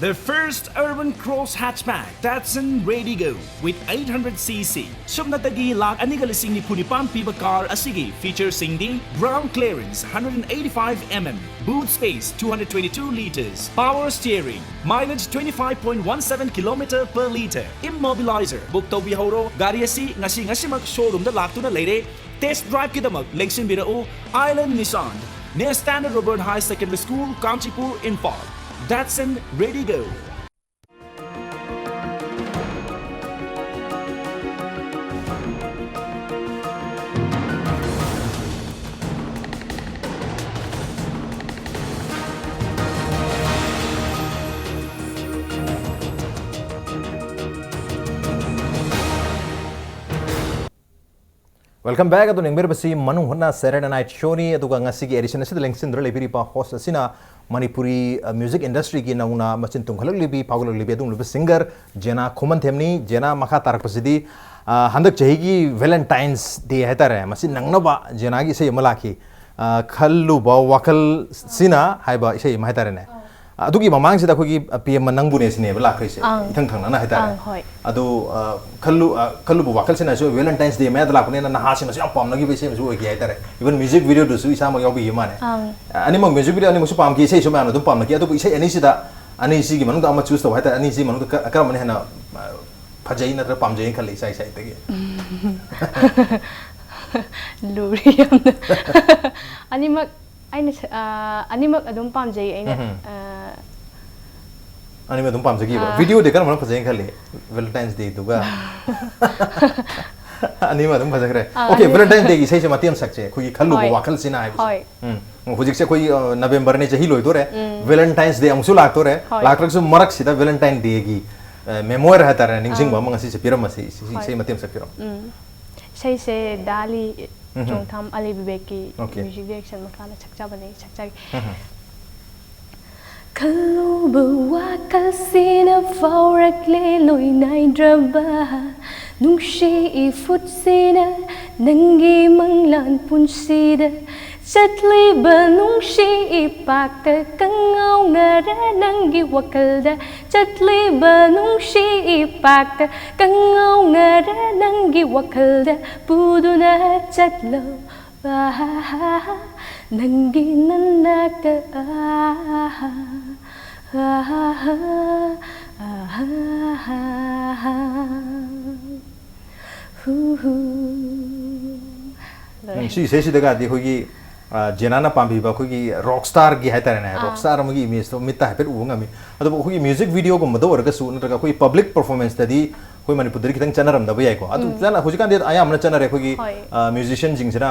The first urban cross hatchback, Datsun Redigo, with eight hundred cc. ꯁꯨꯞꯅꯇꯒꯤ ꯂꯥꯈ ꯑꯅꯤꯒ ꯂꯤꯁꯤꯡ ꯅꯤꯐꯨ ꯅꯤꯄꯥꯟ ꯄꯤꯕ car ꯑꯁꯤꯒꯤ feature ꯁꯤꯡꯗꯤ: ground clearance hundred and eighty-five mm, boot space two hundred twenty-two litres, power steering, mileage twenty-five point one seven kilometre per litre. Immobilizer book ꯇꯧꯕꯤꯍꯧꯔꯣ꯫ ꯒꯥꯔꯤ ꯑꯁꯤ ꯉꯁꯤ ꯉꯁꯤꯃꯛ showroom ꯗ ꯂꯥꯛꯇꯨꯅ ꯂꯩꯔꯦ꯫ Test drive ꯀꯤꯗꯃꯛ ꯂꯦꯡꯁꯤꯟꯕꯤꯔꯛꯎ Island Nissan, near Standard Robert High Secondary School, Kanchipur, Imphal. Datsun Redigo. Welcome back. ꯑꯗꯨ ꯌꯦꯡꯕꯤꯔꯤꯕꯁꯤ ꯃꯅꯨꯡ ꯍꯨꯠꯅ Saturday Night Show ꯅꯤ꯫ ꯑꯗꯨꯒ ꯉꯁꯤꯒꯤ edition ꯑꯁꯤꯗ ꯂꯦꯡꯁꯤꯟꯗꯨꯅ ꯂꯩꯕꯤꯔꯤꯕ host ꯑꯁꯤꯅ ꯃꯅꯤꯄꯨꯔꯤ, ꯑ, music industry ꯒꯤ ꯅꯧꯅ ꯃꯆꯤꯟ ꯇꯨꯝꯈꯠꯂꯛꯂꯤꯕꯤ, ꯐꯥꯎꯒꯠꯂꯛꯂꯤꯕꯤ ꯑꯗꯨꯒꯨꯝꯂꯕ singer ꯖꯦꯅꯥ ꯈꯨꯃꯟꯊꯦꯝꯅꯤ꯫ ꯖꯦꯅꯥ, ꯃꯈꯥ ꯇꯥꯔꯛꯄꯁꯤꯗꯤ, ꯑ, ꯍꯟꯗꯛ ꯆꯍꯤꯒꯤ Valentine's Day ꯍꯥꯏꯇꯥꯔꯦ, ꯃꯁꯤ ꯅꯪꯅꯕ ꯖꯦꯅꯥꯒꯤ ꯏꯁꯩ ꯑꯃ ꯂꯥꯛꯈꯤ, ꯑ, "ꯈꯜꯂꯨꯕ ꯋꯥꯈꯜꯁꯤꯅ" ꯍꯥꯏꯕ ꯏꯁꯩ ꯑꯃ ꯍꯥꯏꯇꯥꯔꯦꯅꯦ꯫ ꯑꯗꯨꯒꯤ ꯃꯃꯥꯡꯁꯤꯗ ꯑꯩꯈꯣꯏꯒꯤ, ꯑ, "ꯄꯤꯌꯦꯝꯃ ꯅꯪꯕꯨꯅꯦ" ꯁꯤꯅꯦꯕ ꯂꯥꯛꯈ꯭ꯔꯤꯁꯦ, ꯑꯪ꯫ ꯏꯊꯪ ꯊꯪꯅꯅ ꯍꯥꯏꯇꯥꯔꯦ꯫ ꯑꯪ, ꯍꯣꯏ꯫ ꯑꯗꯣ, ꯑ, ꯈꯜꯂꯨ-, ꯑ, "ꯈꯜꯂꯨꯕ ꯋꯥꯈꯜꯁꯤꯅ"ꯁꯨ Valentine's Day ꯃꯌꯥꯗ ꯂꯥꯛꯄꯅꯤꯅ ꯅꯍꯥꯁꯤꯡꯅꯁꯨ ꯌꯥꯝ ꯄꯥꯝꯅꯈꯤꯕ ꯏꯁꯩ ꯑꯃꯁꯨ ꯑꯣꯏꯈꯤ ꯍꯥꯏꯇꯥꯔꯦ꯫ Even music video ꯗꯨꯁꯨ ꯏꯁꯥꯃꯛ ꯌꯥꯎꯕꯤꯈꯤ ꯃꯥꯅꯦ꯫ ꯑꯪ꯫ ꯑ, ꯑꯅꯤꯃꯛ music video ꯑꯅꯤꯃꯛꯁꯨ ꯄꯥꯝꯈꯤ, ꯏꯁꯩꯁꯨ ꯃꯌꯥꯝꯅ ꯑꯗꯨꯝ ꯄꯥꯝꯅꯈꯤ꯫ ꯑꯗꯨꯕꯨ ꯏꯁꯩ ꯑꯅꯤꯁꯤꯗ, ꯑꯅꯤꯁꯤꯒꯤ ꯃꯅꯨꯡꯗ ꯑꯃ choose ꯇꯧ ꯍꯥꯏꯇꯥꯔꯦ, ꯑꯅꯤꯁꯤꯒꯤ ꯃꯅꯨꯡꯗ ꯀ-, ꯀꯔꯝꯕꯅ ꯍꯦꯟꯅ, ꯑ, ꯐꯖꯩ ꯅꯠꯇ꯭ꯔꯒ ꯄꯥꯝꯖꯩꯅ ꯈꯜꯂꯤ ꯏꯁꯥ ꯏꯁꯥꯗꯒꯤ? ꯂꯨꯔꯤ ꯌꯥꯝꯅ꯫ ꯑꯅꯤꯃꯛ ꯑꯩꯅ ꯁ-, ꯑ, ꯑꯅꯤꯃꯛ ꯑꯗꯨꯝ ꯄꯥꯝꯖꯩ ꯑꯩꯅ꯫ ꯎꯝꯍꯨꯝ꯫ ꯑ, ꯑꯅꯤꯃꯛ ꯑꯗꯨꯝ ꯄꯥꯝꯖꯈꯤꯕ꯫ ꯑꯥ꯫ Video ꯗꯤ ꯀꯔꯝꯕꯅ ꯐꯖꯩꯅ ꯈꯜꯂꯤ? Valentine's Day ꯗꯨꯒ? ꯑꯅꯤꯃꯛ ꯑꯗꯨꯝ ꯐꯖꯈ꯭ꯔꯦ꯫ ꯑꯥ, Okay, ꯑꯅꯤ- Valentine's Day ꯒꯤ ꯏꯁꯩꯁꯦ ꯃꯇꯦꯛ ꯑꯃ ꯁꯛꯁꯦ, ꯑꯩꯈꯣꯏꯒꯤ "ꯈꯜꯂꯨꯕ ꯍꯣꯏ꯫ ꯋꯥꯈꯜꯁꯤꯅ" ꯍꯥꯏꯕꯁꯦ꯫ ꯍꯣꯏ꯫ ꯎꯝ꯫ ꯍꯧꯖꯤꯛꯁꯦ ꯑꯩꯈꯣꯏꯒꯤ, ꯑ, November ꯅꯦ, ꯆꯍꯤ ꯂꯣꯏꯗꯣꯔꯦ꯫ ꯎꯝ꯫ Valentine's Day ꯑꯃꯨꯛꯁꯨ ꯂꯥꯛꯇꯣꯔꯦ꯫ ꯍꯣꯏ꯫ ꯂꯥꯛꯇ꯭ꯔꯒꯁꯨ ꯃꯔꯛꯁꯤꯗ Valentine Day ꯒꯤ, ꯑ, memoir ꯍꯥꯏꯇꯥꯔꯦ, ꯅꯤꯡꯁꯤꯡꯕ ꯑꯥ꯫ ꯑꯃ ꯉꯁꯤꯁꯦ ꯄꯤꯔꯝꯃꯁꯤ, ꯏꯁꯩ, ꯍꯣꯏ꯫ ꯏꯁꯩ ꯃꯇꯦꯛ ꯑꯃ ꯁꯛꯄꯤꯔꯣ꯫ ꯎꯝ꯫ ꯏꯁꯩꯁꯦ ꯗꯥ ꯂꯤ ꯎꯝꯍꯨꯝ꯫ ꯆꯣꯡꯊꯥꯝ ꯑꯂꯤ ꯕꯤꯕꯦꯛꯀꯤ Okay꯫ music direction ꯃꯈꯥꯗ ꯁꯛꯆꯕꯅꯦ, ꯁꯛꯆꯒꯦ꯫ ꯎꯝꯍꯨꯝ꯫ ꯈꯜꯂꯨꯕ ꯋꯥꯈꯜꯁꯤꯅ ꯐꯥꯎꯔꯛꯂꯦ ꯂꯣꯏ ꯅꯥꯏꯗ꯭ꯔꯕ ꯅꯨꯡꯁꯤ ꯏꯐꯨꯠꯁꯤꯅ ꯅꯪꯒꯤ ꯃꯪꯂꯥꯟ ꯄꯨꯟꯁꯤꯗ ꯆꯠꯂꯤꯕ ꯅꯨꯡꯁꯤ ꯏꯄꯥꯛꯇ ꯀꯪꯉꯥꯎꯅꯔꯦ ꯅꯪꯒꯤ ꯋꯥꯈꯜꯗ ꯆꯠꯂꯤꯕ ꯅꯨꯡꯁꯤ ꯏꯄꯥꯛꯇ ꯀꯪꯉꯥꯎꯅꯔꯦ ꯅꯪꯒꯤ ꯋꯥꯈꯜꯗ ꯄꯨꯗꯨꯅ ꯆꯠꯂꯣ꯫ ꯑꯍꯥꯍꯥ, ꯅꯪꯒꯤ ꯅꯅꯥꯛꯇ, ꯑꯍꯥ, ꯑꯍꯥꯍꯥ, ꯑꯍꯥꯍꯥ, ꯍꯨ, ꯍꯨ꯫ ꯂꯣꯏꯔꯦ꯫ ꯎꯝ, ꯁꯤ ꯏꯁꯩꯁꯤꯗꯒꯗꯤ ꯑꯩꯈꯣꯏꯒꯤ, ꯑ, ꯖꯦꯅꯥꯅ ꯄꯥꯝꯕꯤꯕ ꯑꯩꯈꯣꯏꯒꯤ rock star ꯒꯤ ꯍꯥꯏꯇꯥꯔꯦꯅꯦ, rock ꯑꯥ꯫ Star ꯑꯃꯒꯤ image ꯇꯣ ꯃꯤꯠꯇ ꯍꯥꯏꯐꯦꯠ ꯎꯕ ꯉꯝꯃꯤ꯫ ꯑꯗꯨꯕꯨ ꯑꯩꯈꯣꯏꯒꯤ music video ꯒꯨꯝꯕꯗ ꯑꯣꯏꯔꯒꯁꯨ ꯅꯠꯇ꯭ꯔꯒ ꯑꯩꯈꯣꯏꯒꯤ public performance ꯇꯗꯤ ꯑꯩꯈꯣꯏ ꯃꯅꯤꯄꯨꯔꯗꯗꯤ ꯈꯤꯇꯪ ꯆꯠꯅꯔꯝꯗꯕ ꯌꯥꯏꯀꯣ꯫ ꯑꯗꯨ ꯆꯠꯅ-, ꯍꯧꯖꯤꯛꯀꯥꯟꯗꯤ ꯑꯌꯥꯝꯕꯅ ꯆꯠꯅꯔꯦ꯫ ꯑꯩꯈꯣꯏꯒꯤ, ꯍꯣꯏ꯫ ꯑ, musicianꯁꯤꯡꯁꯤꯅ,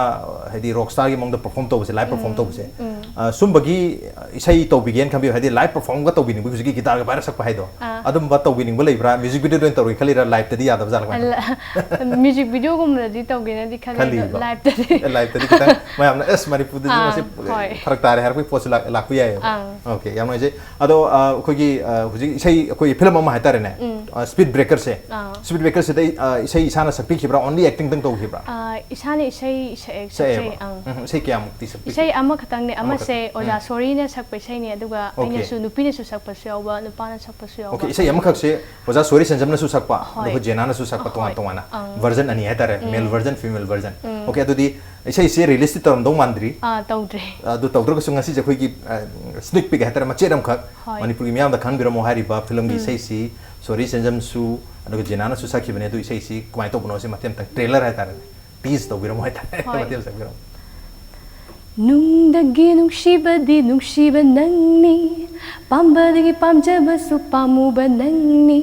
ꯍꯥꯏꯗꯤ, rock starꯒꯤ ꯃꯑꯣꯡꯗ perform ꯇꯧꯕꯁꯦ, live perform ꯇꯧꯕꯁꯦ꯫ ꯎꯝ꯫ ꯑ, ꯁꯨꯝꯕꯒꯤ, ꯑ, ꯏꯁꯩ ꯇꯧꯕꯤꯒꯦꯅ ꯈꯟꯕꯤꯌꯨ, ꯍꯥꯏꯗꯤ, live performꯒ ꯇꯧꯕꯤꯅꯤꯡꯕ, ꯍꯧꯖꯤꯛꯀꯤ guitarꯒ ꯄꯥꯏꯔ ꯁꯛꯄ ꯍꯥꯏꯗꯣ, ꯑꯥ꯫ ꯑꯗꯨꯝꯕ ꯇꯧꯕꯤꯅꯤꯡꯕ ꯂꯩꯕ꯭ꯔꯥ? Music videoꯗ ꯑꯣꯏꯅ ꯇꯧꯔꯒꯦ ꯈꯜꯂꯤꯔꯥ, liveꯇꯗꯤ ꯌꯥꯗꯕ ꯖꯥꯠꯂ ꯀꯃꯥꯏꯅ ꯇꯧꯕ? ꯑ, music videoꯒꯨꯝꯕꯗꯗꯤ ꯇꯧꯒꯦꯅꯗꯤ ꯈꯜꯂꯦ, ꯑꯗꯣ ꯈꯜꯂꯤꯕ? Liveꯇꯗꯤ? ꯑꯦ, liveꯇꯗꯤ ꯈꯤꯇꯪ ꯃꯌꯥꯝꯅ, "ꯑꯁ, ꯃꯅꯤꯄꯨꯔꯗꯁꯨ ꯑꯥ, ꯃꯁꯤ ꯍꯣꯏ꯫ ꯐꯔꯛ ꯇꯥꯔꯦ" ꯍꯥꯏꯔꯛꯄꯒꯤ ꯄꯣꯠꯁꯨ ꯂꯥꯛ-, ꯂꯥꯛꯄ ꯌꯥꯏꯑꯕ꯫ ꯑꯥ꯫ Okay, ꯌꯥꯝ ꯅꯨꯡꯉꯥꯏꯖꯩ꯫ ꯑꯗꯣ, ꯑ, ꯑꯩꯈꯣꯏꯒꯤ, ꯑ, ꯍꯧꯖꯤꯛ ꯏꯁꯩ, ꯑꯩꯈꯣꯏ film ꯑꯃ ꯍꯥꯏꯇꯥꯔꯦꯅꯦ, ꯎꯝ꯫ ꯑ, Speed Breakerꯁꯦ꯫ ꯑꯥ꯫ Speed Breakerꯁꯤꯗ, ꯑ, ꯏꯁꯩ ꯏꯁꯥꯅ ꯁꯛꯄꯤꯈꯤꯕ꯭ꯔꯥ? Only actingꯗꯪ ꯇꯧꯈꯤꯕ꯭ꯔꯥ? ꯑ, ꯏꯁꯥꯅ ꯏꯁꯩ ꯁꯛꯑꯦ, ꯁꯛꯑꯦꯕ? ꯁꯛꯆꯩ, ꯑꯪ꯫ ꯎꯝ, ꯏꯁꯩ ꯀꯌꯥꯃꯨꯛꯇꯤ ꯁꯛꯄꯤꯈꯤ? ꯏꯁꯩ ꯑꯃꯈꯛꯇꯪꯅꯦ, ꯑꯃꯈꯛ-, ꯑꯃꯁꯦ ꯑꯣꯖꯥ ꯎꯝ꯫ ꯁꯣꯔꯤꯅ ꯁꯛꯄ ꯏꯁꯩꯅꯦ, ꯑꯗꯨꯒ Okay꯫ ꯑꯩꯅꯁꯨ, ꯅꯨꯄꯤꯅꯁꯨ ꯁꯛꯄꯁꯨ ꯌꯥꯎꯕ, ꯅꯨꯄꯥꯅ ꯁꯛꯄꯁꯨ ꯌꯥꯎꯕ꯫ Okay, ꯏꯁꯩ ꯑꯃꯈꯛꯁꯦ ꯑꯣꯖꯥ ꯁꯣꯔꯤ ꯁꯟꯖꯝꯅꯁꯨ ꯁꯛꯄ, ꯍꯣꯏ꯫ ꯑꯗꯨꯒ ꯖꯦꯅꯥꯅꯁꯨ ꯁꯛꯄ, ꯍꯣꯏ꯫ ꯇꯣꯉꯥꯟ ꯇꯣꯉꯥꯟꯅ ꯑꯪ꯫ Version ꯑꯅꯤ ꯍꯥꯏꯇꯥꯔꯦ, ꯎꯝ꯫ Male version, female version꯫ ꯎꯝ꯫ Okay, ꯑꯗꯨꯗꯤ ꯏꯁꯩꯁꯦ releaseꯇꯤ ꯇꯧꯔꯝꯗꯧ ꯃꯥꯟꯗ꯭ꯔꯤ꯫ ꯑꯥ, ꯇꯧꯗ꯭ꯔꯤ꯫ ꯑꯗꯨ ꯇꯧꯗ꯭ꯔꯒꯁꯨ ꯉꯁꯤꯁꯦ ꯑꯩꯈꯣꯏꯒꯤ, ꯑ, sneak peek ꯍꯥꯏꯇꯥꯔꯦ, ꯃꯆꯦꯠ ꯑꯃꯈꯛ ꯍꯣꯏ꯫ ꯃꯅꯤꯄꯨꯔꯒꯤ ꯃꯤꯌꯥꯝꯗ ꯈꯪꯕꯤꯔꯝꯃꯣ ꯍꯥꯏꯔꯤꯕ filmꯒꯤ ꯎꯝ꯫ ꯏꯁꯩꯁꯤ ꯁꯣꯔꯤ ꯁꯟꯖꯝꯁꯨ, ꯑꯗꯨꯒ ꯖꯦꯅꯥꯅꯁꯨ ꯁꯛꯈꯤꯕꯅꯦ꯫ ꯑꯗꯨ ꯏꯁꯩꯁꯤ ꯀꯃꯥꯏꯅ ꯇꯧꯕꯅꯣ ꯁꯤ ꯃꯇꯦꯛ ꯑꯃꯇꯪ, trailer ꯍꯥꯏꯇꯥꯔꯦ, tease ꯇꯧꯕꯤꯔꯝꯃꯣ ꯍꯥꯏꯇꯥꯔꯦ꯫ ꯍꯣꯏ꯫ ꯃꯇꯦꯛ ꯑꯃ ꯁꯛꯄꯤꯔꯝꯃꯣ꯫ ꯅꯨꯡꯗꯒꯤ ꯅꯨꯡꯁꯤꯕꯗꯤ ꯅꯨꯡꯁꯤꯕ ꯅꯪꯅꯤ, ꯄꯥꯝꯕꯗꯒꯤ ꯄꯥꯝꯖꯕꯁꯨ ꯄꯥꯝꯃꯨꯕ ꯅꯪꯅꯤ,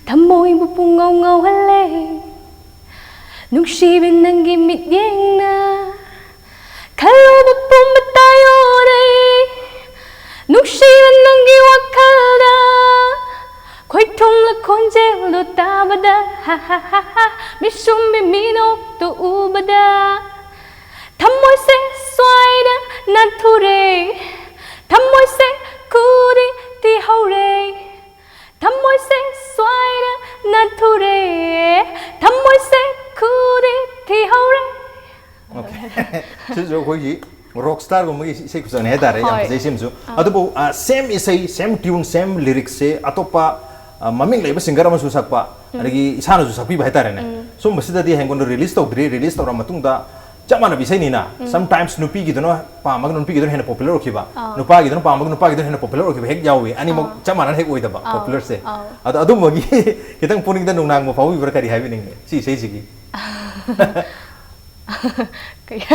ꯊꯃꯣꯏꯕꯨ ꯄꯨꯡꯉꯥꯎ ꯉꯥꯎꯍꯜꯂꯦ꯫ ꯅꯨꯡꯁꯤꯕꯤ ꯅꯪꯒꯤ ꯃꯤꯠꯌꯦꯡꯅ ꯈꯜꯂꯨꯕ ꯄꯨꯝꯕ ꯇꯥꯏꯌꯣꯔꯦ꯫ ꯅꯨꯡꯁꯤꯕ ꯅꯪꯒꯤ ꯋꯥꯈꯜꯗ ꯈꯣꯏꯊꯨꯝꯂ ꯈꯣꯟꯖꯦꯜꯗꯣ ꯇꯥꯕꯗ, ꯍꯥ, ꯍꯥ, ꯍꯥ, ꯍꯥ, ꯃꯤꯁꯨꯝꯕꯤ ꯃꯤꯅꯣꯛꯇꯣ ꯎꯕꯗ ꯊꯃꯣꯏꯁꯦ ꯁ꯭ꯋꯥꯏꯗ ꯅꯥꯟꯊꯨꯔꯦ, ꯊꯃꯣꯏꯁꯦ ꯈꯨꯗꯤ ꯊꯤꯍꯧꯔꯦ꯫ ꯊꯃꯣꯏꯁꯦ ꯁ꯭ꯋꯥꯏꯗ ꯅꯥꯟꯊꯨꯔꯦ, ꯊꯃꯣꯏꯁꯦ ꯈꯨꯗꯤ ꯊꯤꯍꯧꯔꯦ꯫ Okay꯫ ꯁꯤꯁꯨ ꯑꯩꯈꯣꯏꯒꯤ rock starꯒꯨꯝꯕꯒꯤ ꯏꯁꯩ ꯈꯨꯆꯪꯅꯦ ꯍꯥꯏꯇꯥꯔꯦ꯫ ꯌꯥꯝ ꯍꯣꯏ꯫ ꯐꯖꯩ ꯁꯤꯃꯁꯨ꯫ ꯑꯥ꯫ ꯑꯗꯨꯕꯨ, ꯑ, same ꯏꯁꯩ, same tune, same lyricꯁꯁꯦ ꯑꯇꯣꯞꯄ, ꯑ, ꯃꯃꯤꯡ ꯂꯩꯕ singer ꯑꯃꯁꯨ ꯁꯛꯄ, ꯎꯝ꯫ ꯑꯗꯒꯤ ꯏꯁꯥꯅꯁꯨ ꯁꯛꯄꯤꯕ ꯍꯥꯏꯇꯥꯔꯦꯅꯦ꯫ ꯎꯝ꯫ ꯁꯨꯝꯕꯁꯤꯗꯗꯤ ꯍꯌꯦꯡ ꯀꯣꯟꯅ release ꯇꯧꯗ꯭ꯔꯤ, release ꯇꯧꯔ ꯃꯇꯨꯡꯗ ꯆꯞ ꯃꯥꯟꯅꯕ ꯏꯁꯩꯅꯤꯅ, ꯎꯝ꯫ Sometimes ꯅꯨꯄꯤꯒꯤꯗꯨꯅ ꯄꯥꯝꯃꯒ ꯅꯨꯄꯤꯒꯤꯗꯨꯅ ꯍꯦꯟꯅ popular ꯑꯣꯏꯈꯤꯕ, ꯑꯥ꯫ ꯅꯨꯄꯥꯒꯤꯗꯨꯅ ꯄꯥꯝꯃꯒ ꯅꯨꯄꯥꯒꯤꯗꯨꯅ ꯍꯦꯟꯅ popular ꯑꯣꯏꯈꯤꯕ ꯍꯦꯛ ꯌꯥꯎꯏ꯫ ꯑꯅꯤꯃꯛ ꯑꯥ꯫ ꯆꯞ ꯃꯥꯟꯅꯅ ꯍꯦꯛ ꯑꯣꯏꯗꯕ ꯑꯥ꯫ Popularꯁꯦ꯫ ꯑꯥ꯫ ꯑꯗꯣ ꯑꯗꯨꯝꯕꯒꯤ ꯈꯤꯇꯪ ꯄꯨꯛꯅꯤꯡꯗ ꯅꯨꯡꯅꯥꯡꯕ ꯐꯥꯎꯕꯤꯕ꯭ꯔꯥ? ꯀꯔꯤ ꯍꯥꯏꯕꯤꯅꯤꯡꯉꯤ ꯁꯤ ꯏꯁꯩꯁꯤꯒꯤ? ꯀꯩ-,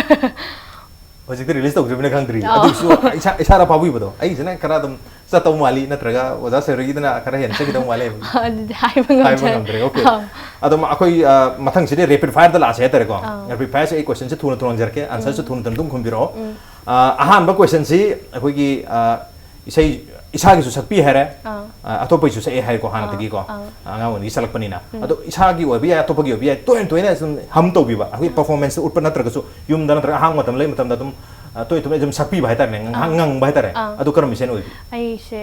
ꯍꯧꯖꯤꯛꯇꯤ ꯔꯤꯂꯤꯁ ꯇꯧꯗ꯭ꯔꯤꯕꯅꯤꯅ ꯈꯪꯗ꯭ꯔꯤ꯫ ꯑꯣ꯫ ꯑꯗꯨꯒꯤꯁꯨ ꯏꯁꯥ ꯏꯁꯥꯗ ꯐꯥꯎꯕꯤꯕꯗꯣ, ꯑꯩꯒꯤꯁꯤꯅ ꯈꯔ ꯑꯗꯨꯝ ꯆꯠꯇꯧ ꯃꯥꯜꯂꯤ, ꯅꯠꯇ꯭ꯔꯒ ꯑꯣꯖꯥ ꯁꯔꯒꯤꯗꯅ ꯈꯔ ꯍꯦꯟꯅ ꯆꯠꯈꯤꯗꯧ ꯃꯥꯜꯂꯤ ꯍꯥꯏꯕ ꯑꯗꯨꯗꯤ ꯍꯥꯏꯕ ꯍꯥꯏꯕ ꯉꯝꯖꯔꯦ꯫ ꯉꯝꯗ꯭ꯔꯦ꯫ ꯑꯣꯀꯦ꯫ ꯑꯥ꯫ ꯑꯗꯨꯝ ꯑꯩꯈꯣꯏ, ꯑ, ꯃꯊꯪꯁꯤꯗꯤ ꯔꯦꯄꯤꯗ ꯐꯥꯌꯔꯗ ꯂꯥꯛꯑꯁꯦ ꯍꯥꯏꯇꯥꯔꯦꯀꯣ꯫ ꯑꯥ꯫ ꯔꯦꯄꯤꯗ ꯐꯥꯌꯔꯁꯦ ꯑꯩ ꯀꯣꯏꯁꯟꯁꯦ ꯊꯨꯅ ꯊꯨꯅ ꯍꯪꯖꯔꯛꯀꯦ, ꯑꯟꯁꯔꯁꯨ ꯎꯝ꯫ ꯊꯨꯅ ꯊꯨꯅ ꯑꯗꯨꯝ ꯈꯨꯝꯕꯤꯔꯛꯑꯣ꯫ ꯎꯝ꯫ ꯑ, ꯑꯍꯥꯟꯕ ꯀꯣꯏꯁꯟꯁꯤ ꯑꯩꯈꯣꯏꯒꯤ, ꯑ, ꯏꯁꯩ ꯏꯁꯥꯒꯤꯁꯨ ꯁꯛꯄꯤ ꯍꯥꯏꯔꯦ, ꯑꯥ꯫ ꯑ, ꯑꯇꯣꯞꯄꯒꯤꯁꯨ ꯁꯛꯑꯦ ꯍꯥꯏꯔꯦꯀꯣ ꯍꯥꯟꯅꯗꯒꯤꯀꯣ꯫ ꯑꯥ꯫ ꯑꯉꯥꯡ ꯑꯣꯏꯔꯤꯉꯩ ꯁꯛꯂꯛꯄꯅꯤꯅ꯫ ꯎꯝ꯫ ꯑꯗꯣ ꯏꯁꯥꯒꯤ ꯑꯣꯏꯕ ꯌꯥꯏ, ꯑꯇꯣꯞꯄꯒꯤ ꯑꯣꯏꯕ ꯌꯥꯏ, ꯇꯣꯏꯅ ꯇꯣꯏꯅ ꯁꯨꯝ ꯍꯝ ꯇꯧꯕꯤꯕ, ꯑꯩꯈꯣꯏ ꯄꯔꯐꯣꯔꯃꯦꯟꯁꯇ ꯎꯠꯄ ꯅꯠꯇ꯭ꯔꯒꯁꯨ ꯌꯨꯝꯗ ꯅꯠꯇ꯭ꯔꯒ ꯑꯍꯥꯡꯕ ꯃꯇꯝ ꯂꯩꯕ ꯃꯇꯝꯗ ꯑꯗꯨꯝ, ꯑ, ꯇꯣꯏ ꯇꯣꯏꯅ ꯑꯗꯨꯝ ꯁꯛꯄꯤꯕ ꯍꯥꯏꯇꯥꯔꯦ, ꯉꯥꯏꯍꯥꯛ ꯑꯥ꯫ ꯉꯪꯕ ꯍꯥꯏꯇꯥꯔꯦ꯫ ꯑꯥ꯫ ꯑꯗꯨ ꯀꯔꯝꯕ ꯏꯁꯩꯅ ꯑꯣꯏꯕꯤ? ꯑꯩꯁꯦ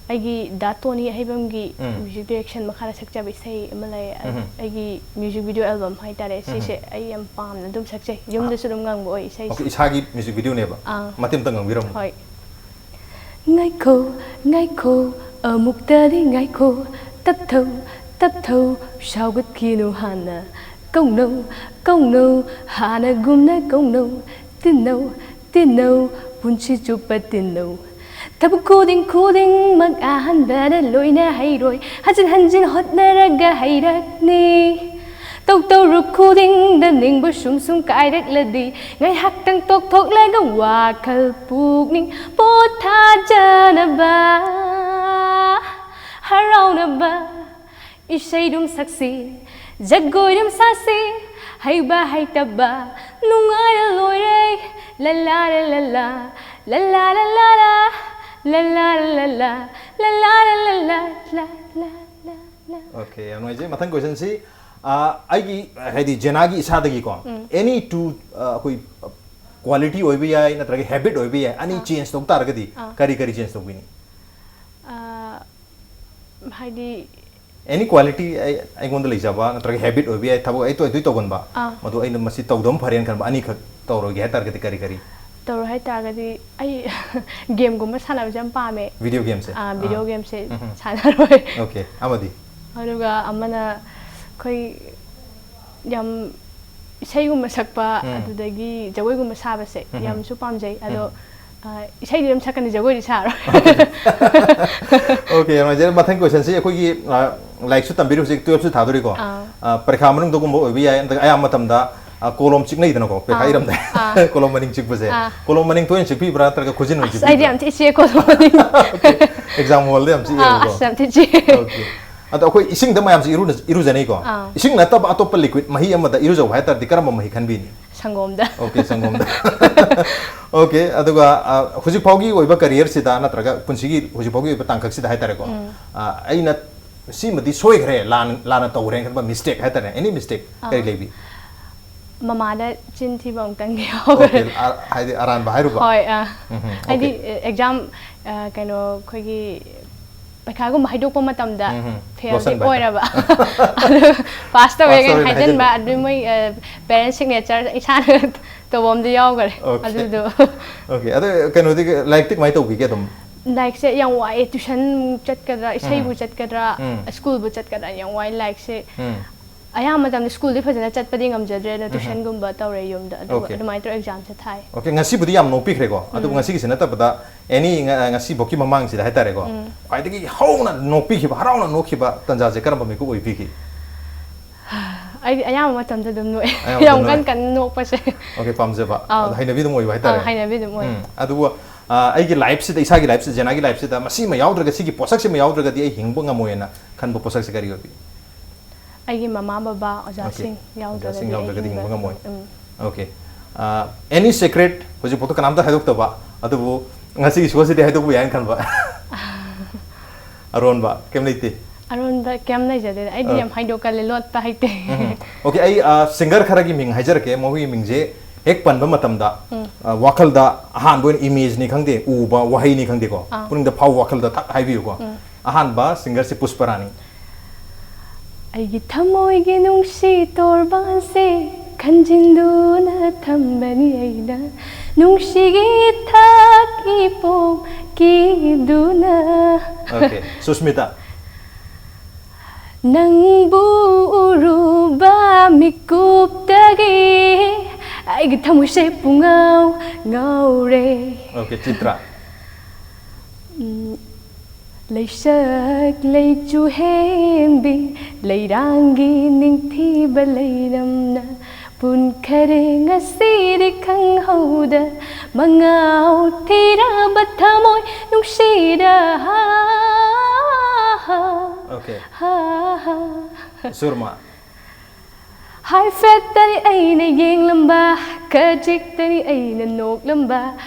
ꯑꯩꯒꯤ ꯗꯥ ꯇꯣꯅꯤ ꯑꯍꯩꯕꯝꯒꯤ ꯎꯝ꯫ ꯃ꯭ꯌꯨꯖꯤꯛ ꯗꯥꯏꯔꯦꯛꯁꯟ ꯃꯈꯥꯗ ꯁꯛꯆꯕ ꯏꯁꯩ ꯑꯃ ꯂꯩ꯫ ꯎꯝ꯫ ꯑꯩꯒꯤ ꯃ꯭ꯌꯨꯖꯤꯛ ꯚꯤꯗꯤꯑꯣ ꯑꯦꯜꯕꯝ ꯍꯥꯏꯇꯥꯔꯦ, ꯎꯝ꯫ ꯁꯤꯁꯦ ꯑꯩ ꯌꯥꯝ ꯄꯥꯝꯅ ꯑꯗꯨꯝ ꯁꯛꯆꯩ꯫ ꯌꯨꯝꯗꯁꯨ ꯑꯗꯨꯝ ꯉꯪꯕ ꯑꯣꯏ ꯏꯁꯩꯁꯦ꯫ ꯑꯣꯀꯦ, ꯏꯁꯥꯒꯤ ꯃ꯭ꯌꯨꯖꯤꯛ ꯚꯤꯗꯤꯑꯣꯅꯦꯕ꯫ ꯑꯥ꯫ ꯃꯇꯦꯛ ꯑꯝꯇ ꯉꯪꯕꯤꯔꯝꯃꯨ꯫ ꯍꯣꯏ꯫ ꯉꯥꯏꯈꯣ, ꯉꯥꯏꯈꯣ, ꯑꯃꯨꯛꯇꯗꯤ ꯉꯥꯏꯈꯣ꯫ ꯇꯞꯊꯧ, ꯇꯞꯊꯧ, ꯁꯥꯎꯒꯠꯈꯤꯅꯨ ꯍꯥꯟꯅ꯫ ꯀꯧꯅꯧ, ꯀꯧꯅꯧ, ꯍꯥꯟꯅꯒꯨꯝꯅ ꯀꯧꯅꯧ꯫ ꯇꯤꯟꯅꯧ, ꯇꯤꯟꯅꯧ, ꯄꯨꯟꯁꯤ ꯆꯨꯞꯄ ꯇꯤꯟꯅꯧ꯫ ꯊꯕꯛ ꯈꯨꯗꯤꯡ ꯈꯨꯗꯤꯡꯃꯛ ꯑꯍꯥꯟꯕꯗ ꯂꯣꯏꯅ ꯍꯩꯔꯣꯏ꯫ ꯍꯟꯖꯤꯟ ꯍꯟꯖꯤꯟ ꯍꯣꯠꯅꯔꯒ ꯍꯩꯔꯛꯅꯤ꯫ ꯇꯧ ꯇꯧꯔꯨ ꯈꯨꯗꯤꯡꯗ ꯅꯤꯡꯕ ꯁꯨꯝ ꯁꯨꯝ ꯀꯥꯏꯔꯛꯂꯗꯤ, ꯉꯥꯏꯍꯥꯛꯇꯪ ꯇꯣꯛꯊꯣꯛꯂꯒ ꯋꯥꯈꯜ ꯄꯨꯛꯅꯤꯡ ꯄꯣꯊꯥꯖꯅꯕ ꯍꯔꯥꯎꯅꯕ ꯏꯁꯩꯗꯨꯝ ꯁꯛꯁꯤ, ꯖꯒꯣꯏꯗꯨꯝ ꯁꯥꯁꯤ, ꯍꯩꯕ ꯍꯩꯇꯕ ꯅꯨꯡꯉꯥꯏꯔ ꯂꯣꯏꯔꯦ꯫ ꯂꯂꯥ ꯂꯂꯥ, ꯂꯂꯥ ꯂꯂꯥ, ꯂꯂꯥ ꯂꯂꯥ, ꯂꯂꯥ ꯂꯂꯥ, ꯂꯥ ꯂꯥ ꯂꯥ꯫ ꯑꯣꯀꯦ, ꯌꯥꯝ ꯅꯨꯡꯉꯥꯏꯖꯩ꯫ ꯃꯊꯪ ꯀꯣꯏꯁꯟꯁꯤ, ꯑ, ꯑꯩꯒꯤ, ꯍꯥꯏꯗꯤ ꯖꯦꯅꯥꯒꯤ ꯏꯁꯥꯗꯒꯤꯀꯣ, ꯎꯝ꯫ ꯑꯦꯅꯤ ꯇꯨ, ꯑ, ꯑꯩꯈꯣꯏ ꯀ꯭ꯋꯥꯂꯤꯇꯤ ꯑꯣꯏꯕ ꯌꯥꯏ, ꯅꯠꯇ꯭ꯔꯒ ꯍꯦꯕꯤꯠ ꯑꯣꯏꯕ ꯌꯥꯏ, ꯑꯅꯤ ꯑꯥ꯫ ꯆꯦꯟꯖ ꯇꯧ ꯇꯥꯔꯒꯗꯤ ꯑꯥ꯫ ꯀꯔꯤ ꯀꯔꯤ ꯆꯦꯟꯖ ꯇꯧꯕꯤꯅꯤ? ꯑ, ꯍꯥꯏꯗꯤ ꯑꯦꯅꯤ ꯀ꯭ꯋꯥꯂꯤꯇꯤ ꯑꯩ, ꯑꯩꯉꯣꯟꯗ ꯂꯩꯖꯕ ꯅꯠꯇ꯭ꯔꯒ ꯍꯦꯕꯤꯠ ꯑꯣꯏꯕ ꯌꯥꯏ, ꯊꯕꯛ ꯑꯩ ꯇꯣꯏ ꯇꯣꯏ ꯇꯧꯒꯟꯕ, ꯑꯥ꯫ ꯃꯗꯨ ꯑꯩꯅ ꯃꯁꯤ ꯇꯧꯗꯕ ꯐꯔꯦꯅ ꯈꯟꯕ ꯑꯅꯤꯈꯛ ꯇꯧꯔꯣꯏꯒꯦ ꯍꯥꯏ ꯇꯥꯔꯒꯗꯤ ꯀꯔꯤ ꯀꯔꯤ? ꯇꯧꯔꯣꯏ ꯍꯥꯏ ꯇꯥꯔꯒꯗꯤ ꯑꯩ ꯒꯦꯝꯒꯨꯝꯕ ꯁꯥꯟꯅꯕꯁꯦ ꯌꯥꯝ ꯄꯥꯝꯃꯦ꯫ ꯚꯤꯗꯤꯑꯣ ꯒꯦꯝꯁꯦ? ꯑꯥ, ꯚꯤꯗꯤꯑꯣ ꯑꯥ꯫ ꯒꯦꯝꯁꯦ ꯎꯝ, ꯎꯝ꯫ ꯁꯥꯟꯅꯔꯣꯏ꯫ ꯑꯣꯀꯦ, ꯑꯃꯗꯤ? ꯑꯗꯨꯒ ꯑꯃꯅ ꯑꯩꯈꯣꯏ ꯌꯥꯝ ꯏꯁꯩꯒꯨꯝꯕ ꯁꯛꯄ, ꯎꯝ꯫ ꯑꯗꯨꯗꯒꯤ ꯖꯒꯣꯏꯒꯨꯝꯕ ꯁꯥꯕꯁꯦ ꯎꯝ꯫ ꯌꯥꯝꯁꯨ ꯄꯥꯝꯖꯩ꯫ ꯑꯗꯣ, ꯎꯝ꯫ ꯑ, ꯏꯁꯩꯗꯤ ꯑꯗꯨꯝ ꯁꯛꯀꯅꯤ, ꯖꯒꯣꯏꯗꯤ ꯁꯥꯔꯣꯏ꯫ ꯑꯣꯀꯦ, ꯌꯥꯝ ꯅꯨꯡꯉꯥꯏꯖꯔꯦ꯫ ꯃꯊꯪ ꯀꯣꯏꯁꯟꯁꯤ ꯑꯩꯈꯣꯏꯒꯤ, ꯑ, ꯂꯥꯏꯔꯤꯛꯁꯨ ꯇꯝꯕꯤꯔꯤ, ꯍꯧꯖꯤꯛ ꯇꯨꯌꯦꯜꯞꯁꯨ ꯊꯥꯗꯣꯔꯤꯀꯣ꯫ ꯑꯥ꯫ ꯑ, ꯄꯔꯤꯈꯥ ꯃꯅꯨꯡꯗꯒꯨꯝꯕ ꯑꯣꯏꯕ ꯌꯥꯏ, ꯅꯠꯇ꯭ꯔꯒ ꯑꯌꯥꯝꯕ ꯃꯇꯝꯗ, ꯑ, ꯀꯣꯂꯣꯝ ꯆꯤꯛꯅꯩꯗꯅꯀꯣ, ꯄꯩꯈꯥ ꯑꯥ꯫ ꯏꯔꯝꯗꯥꯏ꯫ ꯑꯥ꯫ ꯀꯣꯂꯣꯝ ꯃꯅꯤꯡ ꯆꯤꯛꯄꯁꯦ꯫ ꯑꯥ꯫ ꯀꯣꯂꯣꯝ ꯃꯅꯤꯡ ꯇꯣꯏꯅ ꯆꯤꯛꯄꯤꯕ꯭ꯔꯥ ꯅꯠꯇ꯭ꯔꯒ ꯈꯨꯖꯤꯟ ꯑꯣꯏꯅ ꯑꯁ, ꯑꯩꯗꯤ ꯆꯤꯛꯄꯤꯕ꯭ꯔꯥ? ꯌꯥꯝ ꯊꯤ ꯆꯤꯛꯑꯦ ꯀꯣꯂꯣꯝ ꯃꯅꯤꯡ꯫ ꯑꯦꯛꯖꯥꯝ ꯍꯣꯜꯗ ꯌꯥꯝ ꯑꯥ, ꯆꯤꯛꯑꯦꯕꯀꯣ꯫ ꯑꯁ, ꯌꯥꯝ ꯊꯤ ꯆꯤꯛꯑꯦ꯫ Okay꯫ ꯑꯗꯣ ꯑꯩꯈꯣꯏ ꯏꯁꯤꯡꯗ ꯃꯌꯥꯝꯁꯦ ꯏꯔꯨꯅ-, ꯏꯔꯨꯖꯅꯩꯀꯣ꯫ ꯑꯥ꯫ ꯏꯁꯤꯡ ꯅꯠꯇꯕ ꯑꯇꯣꯞꯄ ꯂꯤꯀ꯭ꯋꯤꯠ ꯃꯍꯤ ꯑꯃꯗ ꯏꯔꯨꯖꯧ ꯍꯥꯏ ꯇꯥꯔꯗꯤ ꯀꯔꯝꯕ ꯃꯍꯤ ꯈꯟꯕꯤꯅꯤ? ꯁꯪꯒꯣꯝꯗ꯫ Okay, ꯁꯪꯒꯣꯝꯗ꯫ Okay, ꯑꯗꯨꯒ, ꯑ, ꯍꯧꯖꯤꯛ ꯐꯥꯎꯒꯤ ꯑꯣꯏꯕ ꯀꯦꯔꯤꯌꯔꯁꯤꯗ ꯅꯠꯇ꯭ꯔꯒ ꯄꯨꯟꯁꯤꯒꯤ ꯍꯧꯖꯤꯛ ꯐꯥꯎꯒꯤ ꯑꯣꯏꯕ ꯇꯥꯡꯀꯛꯁꯤꯗ ꯍꯥꯏ ꯇꯥꯔꯦꯀꯣ꯫ ꯎꯝ꯫ ꯑ, ꯑꯩꯅ ꯁꯤꯃꯗꯤ ꯁꯣꯏꯈ꯭ꯔꯦ, ꯂꯥꯟ-, ꯂꯥꯟꯅ ꯇꯧꯈ꯭ꯔꯦꯅ ꯈꯟꯕ ꯃꯤꯁꯇꯦꯛ ꯍꯥꯏ ꯇꯥꯔꯦ, ꯑꯦꯅꯤ ꯃꯤꯁꯇꯦꯛ ꯀꯔꯤ ꯑꯥ꯫ ꯂꯩꯕꯤ? ꯃꯃꯥꯗ ꯆꯤꯟ ꯊꯤꯕ ꯑꯃꯨꯛꯇꯪꯗꯤ ꯌꯥꯎꯈ꯭ꯔꯦ꯫ Okay, ꯑ-, ꯍꯥꯏꯗꯤ ꯑꯔꯥꯟꯕ ꯍꯥꯏꯔꯨꯕ? ꯍꯣꯏ, ꯑꯥ꯫ ꯎꯝ, ꯍꯥꯏꯗꯤ, okay꯫ ꯑꯦꯛꯖꯥꯝ, ꯑ, ꯀꯩꯅꯣ, ꯑꯩꯈꯣꯏꯒꯤ ꯄꯩꯈꯥꯒꯨꯝꯕ ꯍꯥꯏꯗꯣꯛꯄ ꯃꯇꯝꯗ ꯎꯝ, ꯎꯝ꯫ ꯐꯦꯜꯗꯤ ꯂꯣꯠꯁꯟꯕ ꯑꯣꯏꯔꯕ꯫ ꯍꯥꯏꯇꯥꯔꯦ꯫ ꯑꯗꯨ ꯄꯥꯁ ꯇꯧꯋꯦ ꯄꯥꯁ ꯀꯥꯏꯅ ꯇꯧꯋꯦꯅ ꯍꯥꯏꯖꯟꯕ, ꯍꯥꯏꯖꯟꯕ꯫ ꯑꯗꯨ ꯃꯣꯏ, ꯑ, ꯄꯦꯔꯦꯟꯁ ꯁꯤꯒꯅꯦꯆꯔ ꯏꯁꯥꯅ ꯇꯧꯕ ꯑꯃꯗꯤ ꯌꯥꯎꯈ꯭ꯔꯦ꯫ Okay꯫ ꯑꯗꯨꯗꯣ꯫ Okay, ꯑꯗꯣ ꯀꯩꯅꯣꯗꯤ, ꯂꯥꯏꯔꯤꯛꯇꯤ ꯀꯃꯥꯏꯅ ꯇꯧꯕꯤꯒꯦ ꯑꯗꯨꯝ? ꯂꯥꯏꯔꯤꯛꯁꯦ ꯌꯥꯝ ꯋꯥꯏꯑꯦ, ꯇ꯭ꯌꯨꯁꯟ ꯆꯠꯀꯗ꯭ꯔꯥ, ꯏꯁꯩꯕꯨ ꯎꯝ꯫ ꯆꯠꯀꯗ꯭ꯔꯥ, ꯎꯝ꯫ ꯁ꯭ꯀꯨꯜꯕꯨ ꯆꯠꯀꯗ꯭ꯔꯥ, ꯌꯥꯝ ꯋꯥꯏ ꯂꯥꯏꯔꯤꯛꯁꯦ꯫ ꯎꯝ꯫ ꯑꯌꯥꯝꯕ ꯃꯇꯝꯗ ꯁ꯭ꯀꯨꯜꯗꯤ ꯐꯖꯅ ꯆꯠꯄꯗꯤ ꯉꯝꯖꯗ꯭ꯔꯦ, ꯑꯗꯣ ꯎꯝ꯫ ꯇ꯭ꯌꯨꯁꯟꯒꯨꯝꯕ ꯇꯧꯔꯦ ꯌꯨꯝꯗ, ꯑꯗꯨꯒ Okay꯫ ꯑꯗꯨꯃꯥꯏꯅ ꯇꯧꯔ ꯑꯦꯛꯖꯥꯝꯁꯦ ꯊꯥꯏ꯫ Okay, ꯉꯁꯤꯕꯨꯗꯤ ꯌꯥꯝ ꯅꯣꯛꯄꯤꯈ꯭ꯔꯦꯀꯣ, ꯑꯗꯨꯕꯨ ꯎꯝ꯫ ꯉꯁꯤꯒꯤꯁꯤ ꯅꯠꯇꯕꯗ ꯑꯦꯅꯤ ꯉ-, ꯉꯁꯤꯐꯥꯎꯀꯤ ꯃꯃꯥꯡꯁꯤꯗ ꯍꯥꯏꯇꯥꯔꯦꯀꯣ, ꯎꯝ꯫ ꯈ꯭ꯋꯥꯏꯗꯒꯤ ꯍꯧꯅ ꯅꯣꯛꯄꯤꯈꯤꯕ, ꯍꯔꯥꯎꯅ ꯅꯣꯛꯈꯤꯕ ꯇꯥꯟꯖꯥꯁꯦ ꯀꯔꯝꯕ ꯃꯤꯀꯨꯞ ꯑꯣꯏꯕꯤꯒꯦ? ꯑꯩꯗꯤ ꯑꯌꯥꯝꯕ ꯃꯇꯝꯗ ꯑꯗꯨꯝ ꯅꯣꯛꯑꯦ꯫ ꯑꯌꯥꯝꯕ ꯌꯥꯝ ꯃꯇꯝꯗ ꯀꯟꯅ ꯅꯣꯛꯑꯦ꯫ ꯀꯟꯅ ꯅꯣꯛꯄꯁꯦ꯫ Okay, ꯄꯥꯝꯖꯕ꯫ ꯑꯥꯎ꯫ ꯑꯗ ꯍꯩꯅꯕꯤ ꯑꯗꯨꯝ ꯑꯣꯏꯕ ꯍꯥꯏꯇꯥꯔꯦ꯫ ꯑꯥ, ꯍꯩꯅꯕꯤ ꯑꯗꯨꯝ ꯑꯣꯏ꯫ ꯎꯝ, ꯑꯗꯨꯕꯨ, ꯑ, ꯑꯩꯒꯤ ꯂꯥꯏꯐꯁꯤꯗ, ꯏꯁꯥꯒꯤ ꯂꯥꯏꯐꯁꯤꯗ, ꯖꯦꯅꯥꯒꯤ ꯂꯥꯏꯐꯁꯤꯗ ꯃꯁꯤꯃ ꯌꯥꯎꯗ꯭ꯔꯒ, ꯁꯤꯒꯤ ꯄꯣꯠꯁꯛꯁꯤꯃ ꯌꯥꯎꯗ꯭ꯔꯒꯗꯤ ꯑꯩ ꯍꯤꯡꯕ ꯉꯝꯃꯣꯏꯅ ꯈꯟꯕ ꯄꯣꯠꯁꯛꯁꯦ ꯀꯔꯤ ꯑꯣꯏꯕꯤ? ꯑꯩꯒꯤ ꯃꯃꯥ ꯕꯕꯥ, ꯑꯣꯖꯥꯁꯤꯡ Okay꯫ ꯌꯥꯎꯗ꯭ꯔꯒꯗꯤ ꯑꯣꯖꯥꯁꯤꯡ ꯌꯥꯎꯗ꯭ꯔꯒꯗꯤ ꯑꯩ ꯍꯤꯡꯕ ꯍꯤꯡꯕ ꯉꯝꯃꯣꯏ꯫ ꯎꯝ꯫ Okay꯫ ꯑ, any secret, ꯍꯧꯖꯤꯛꯐꯥꯎꯗ ꯀꯅꯥꯝꯇ ꯍꯥꯏꯗꯣꯛꯇꯕ, ꯑꯗꯨꯕꯨ ꯉꯁꯤꯒꯤ ꯁꯣꯁꯤꯗꯤ ꯍꯥꯏꯗꯣꯛꯄ ꯌꯥꯏꯅ ꯈꯟꯕ꯫ ꯑꯔꯣꯟꯕ ꯀꯩꯝ ꯂꯩꯇꯦ꯫ ꯑꯔꯣꯟꯕ ꯀꯩꯝ ꯂꯩꯖꯗꯦꯗ꯫ ꯑꯩꯗꯤ ꯑ꯫ ꯌꯥꯝ ꯍꯥꯏꯗꯣꯛꯀꯜꯂꯦ, ꯂꯣꯠꯄ ꯍꯩꯇꯦ꯫ ꯎꯝ꯫ Okay, ꯑꯩ, ꯑ, ꯁꯤꯡꯒꯔ ꯈꯔꯒꯤ ꯃꯤꯡ ꯍꯥꯏꯖꯔꯛꯀꯦ, ꯃꯈꯣꯏꯒꯤ ꯃꯤꯡꯁꯦ ꯍꯦꯛ ꯄꯟꯕ ꯃꯇꯝꯗ, ꯎꯝ꯫ ꯑ, ꯋꯥꯈꯜꯗ ꯑꯍꯥꯟꯕ ꯑꯣꯏꯅ ꯏꯃꯦꯖꯅꯤ ꯈꯪꯗꯦ, ꯎꯕ ꯋꯥꯍꯩꯅꯤ ꯈꯪꯗꯦꯀꯣ, ꯑꯥ꯫ ꯄꯨꯛꯅꯤꯡꯗ ꯐꯥꯎꯕ ꯋꯥꯈꯜꯗ ꯊꯛ ꯍꯥꯏꯕꯤꯌꯨꯀꯣ꯫ ꯎꯝ꯫ ꯑꯍꯥꯟꯕ ꯁꯤꯡꯒꯔꯁꯤ ꯄꯨꯁꯄꯔꯥꯅꯤ꯫ ꯑꯩꯒꯤ ꯊꯃꯣꯏꯒꯤ ꯅꯨꯡꯁꯤ ꯇꯣꯔꯕꯥꯟꯁꯦ ꯈꯟꯖꯤꯟꯗꯨꯅ ꯊꯝꯕꯅꯤ ꯑꯩꯅ, ꯅꯨꯡꯁꯤꯒꯤ ꯏꯊꯛ ꯏꯄꯣꯝ ꯀꯤꯗꯨꯅ꯫ Okay, ꯁꯨꯁꯃꯤꯇꯥ꯫ ꯅꯪꯕꯨ ꯎꯔꯨꯕ ꯃꯤꯀꯨꯞꯇꯒꯤ ꯑꯩꯒꯤ ꯊꯃꯣꯏꯁꯦ ꯄꯨꯡꯉꯥꯎ ꯉꯥꯎꯔꯦ꯫ Okay, ꯆꯤꯇ꯭ꯔꯥ꯫ ꯎꯝ, ꯂꯩꯁꯛ ꯂꯩꯆꯨ ꯍꯦꯝꯕꯤ ꯂꯩꯔꯥꯡꯒꯤ ꯅꯤꯡꯊꯤꯕ ꯂꯩꯔꯝꯅ ꯄꯨꯟꯈꯔꯦ ꯉꯁꯤꯗꯤ ꯈꯪꯍꯧꯗ, ꯃꯉꯥꯎ ꯊꯤꯔꯕ ꯊꯃꯣꯏ ꯅꯨꯡꯁꯤꯔ꯫ Okay. ꯍꯥ, ꯍꯥ꯫ ꯁꯨꯔꯃ꯫ ꯍꯥꯏꯐꯦꯠꯇꯅꯤ ꯑꯩꯅ ꯌꯦꯡꯂꯝꯕ, ꯈꯖꯤꯛꯇꯅꯤ ꯑꯩꯅ ꯅꯣꯛꯂꯝꯕ,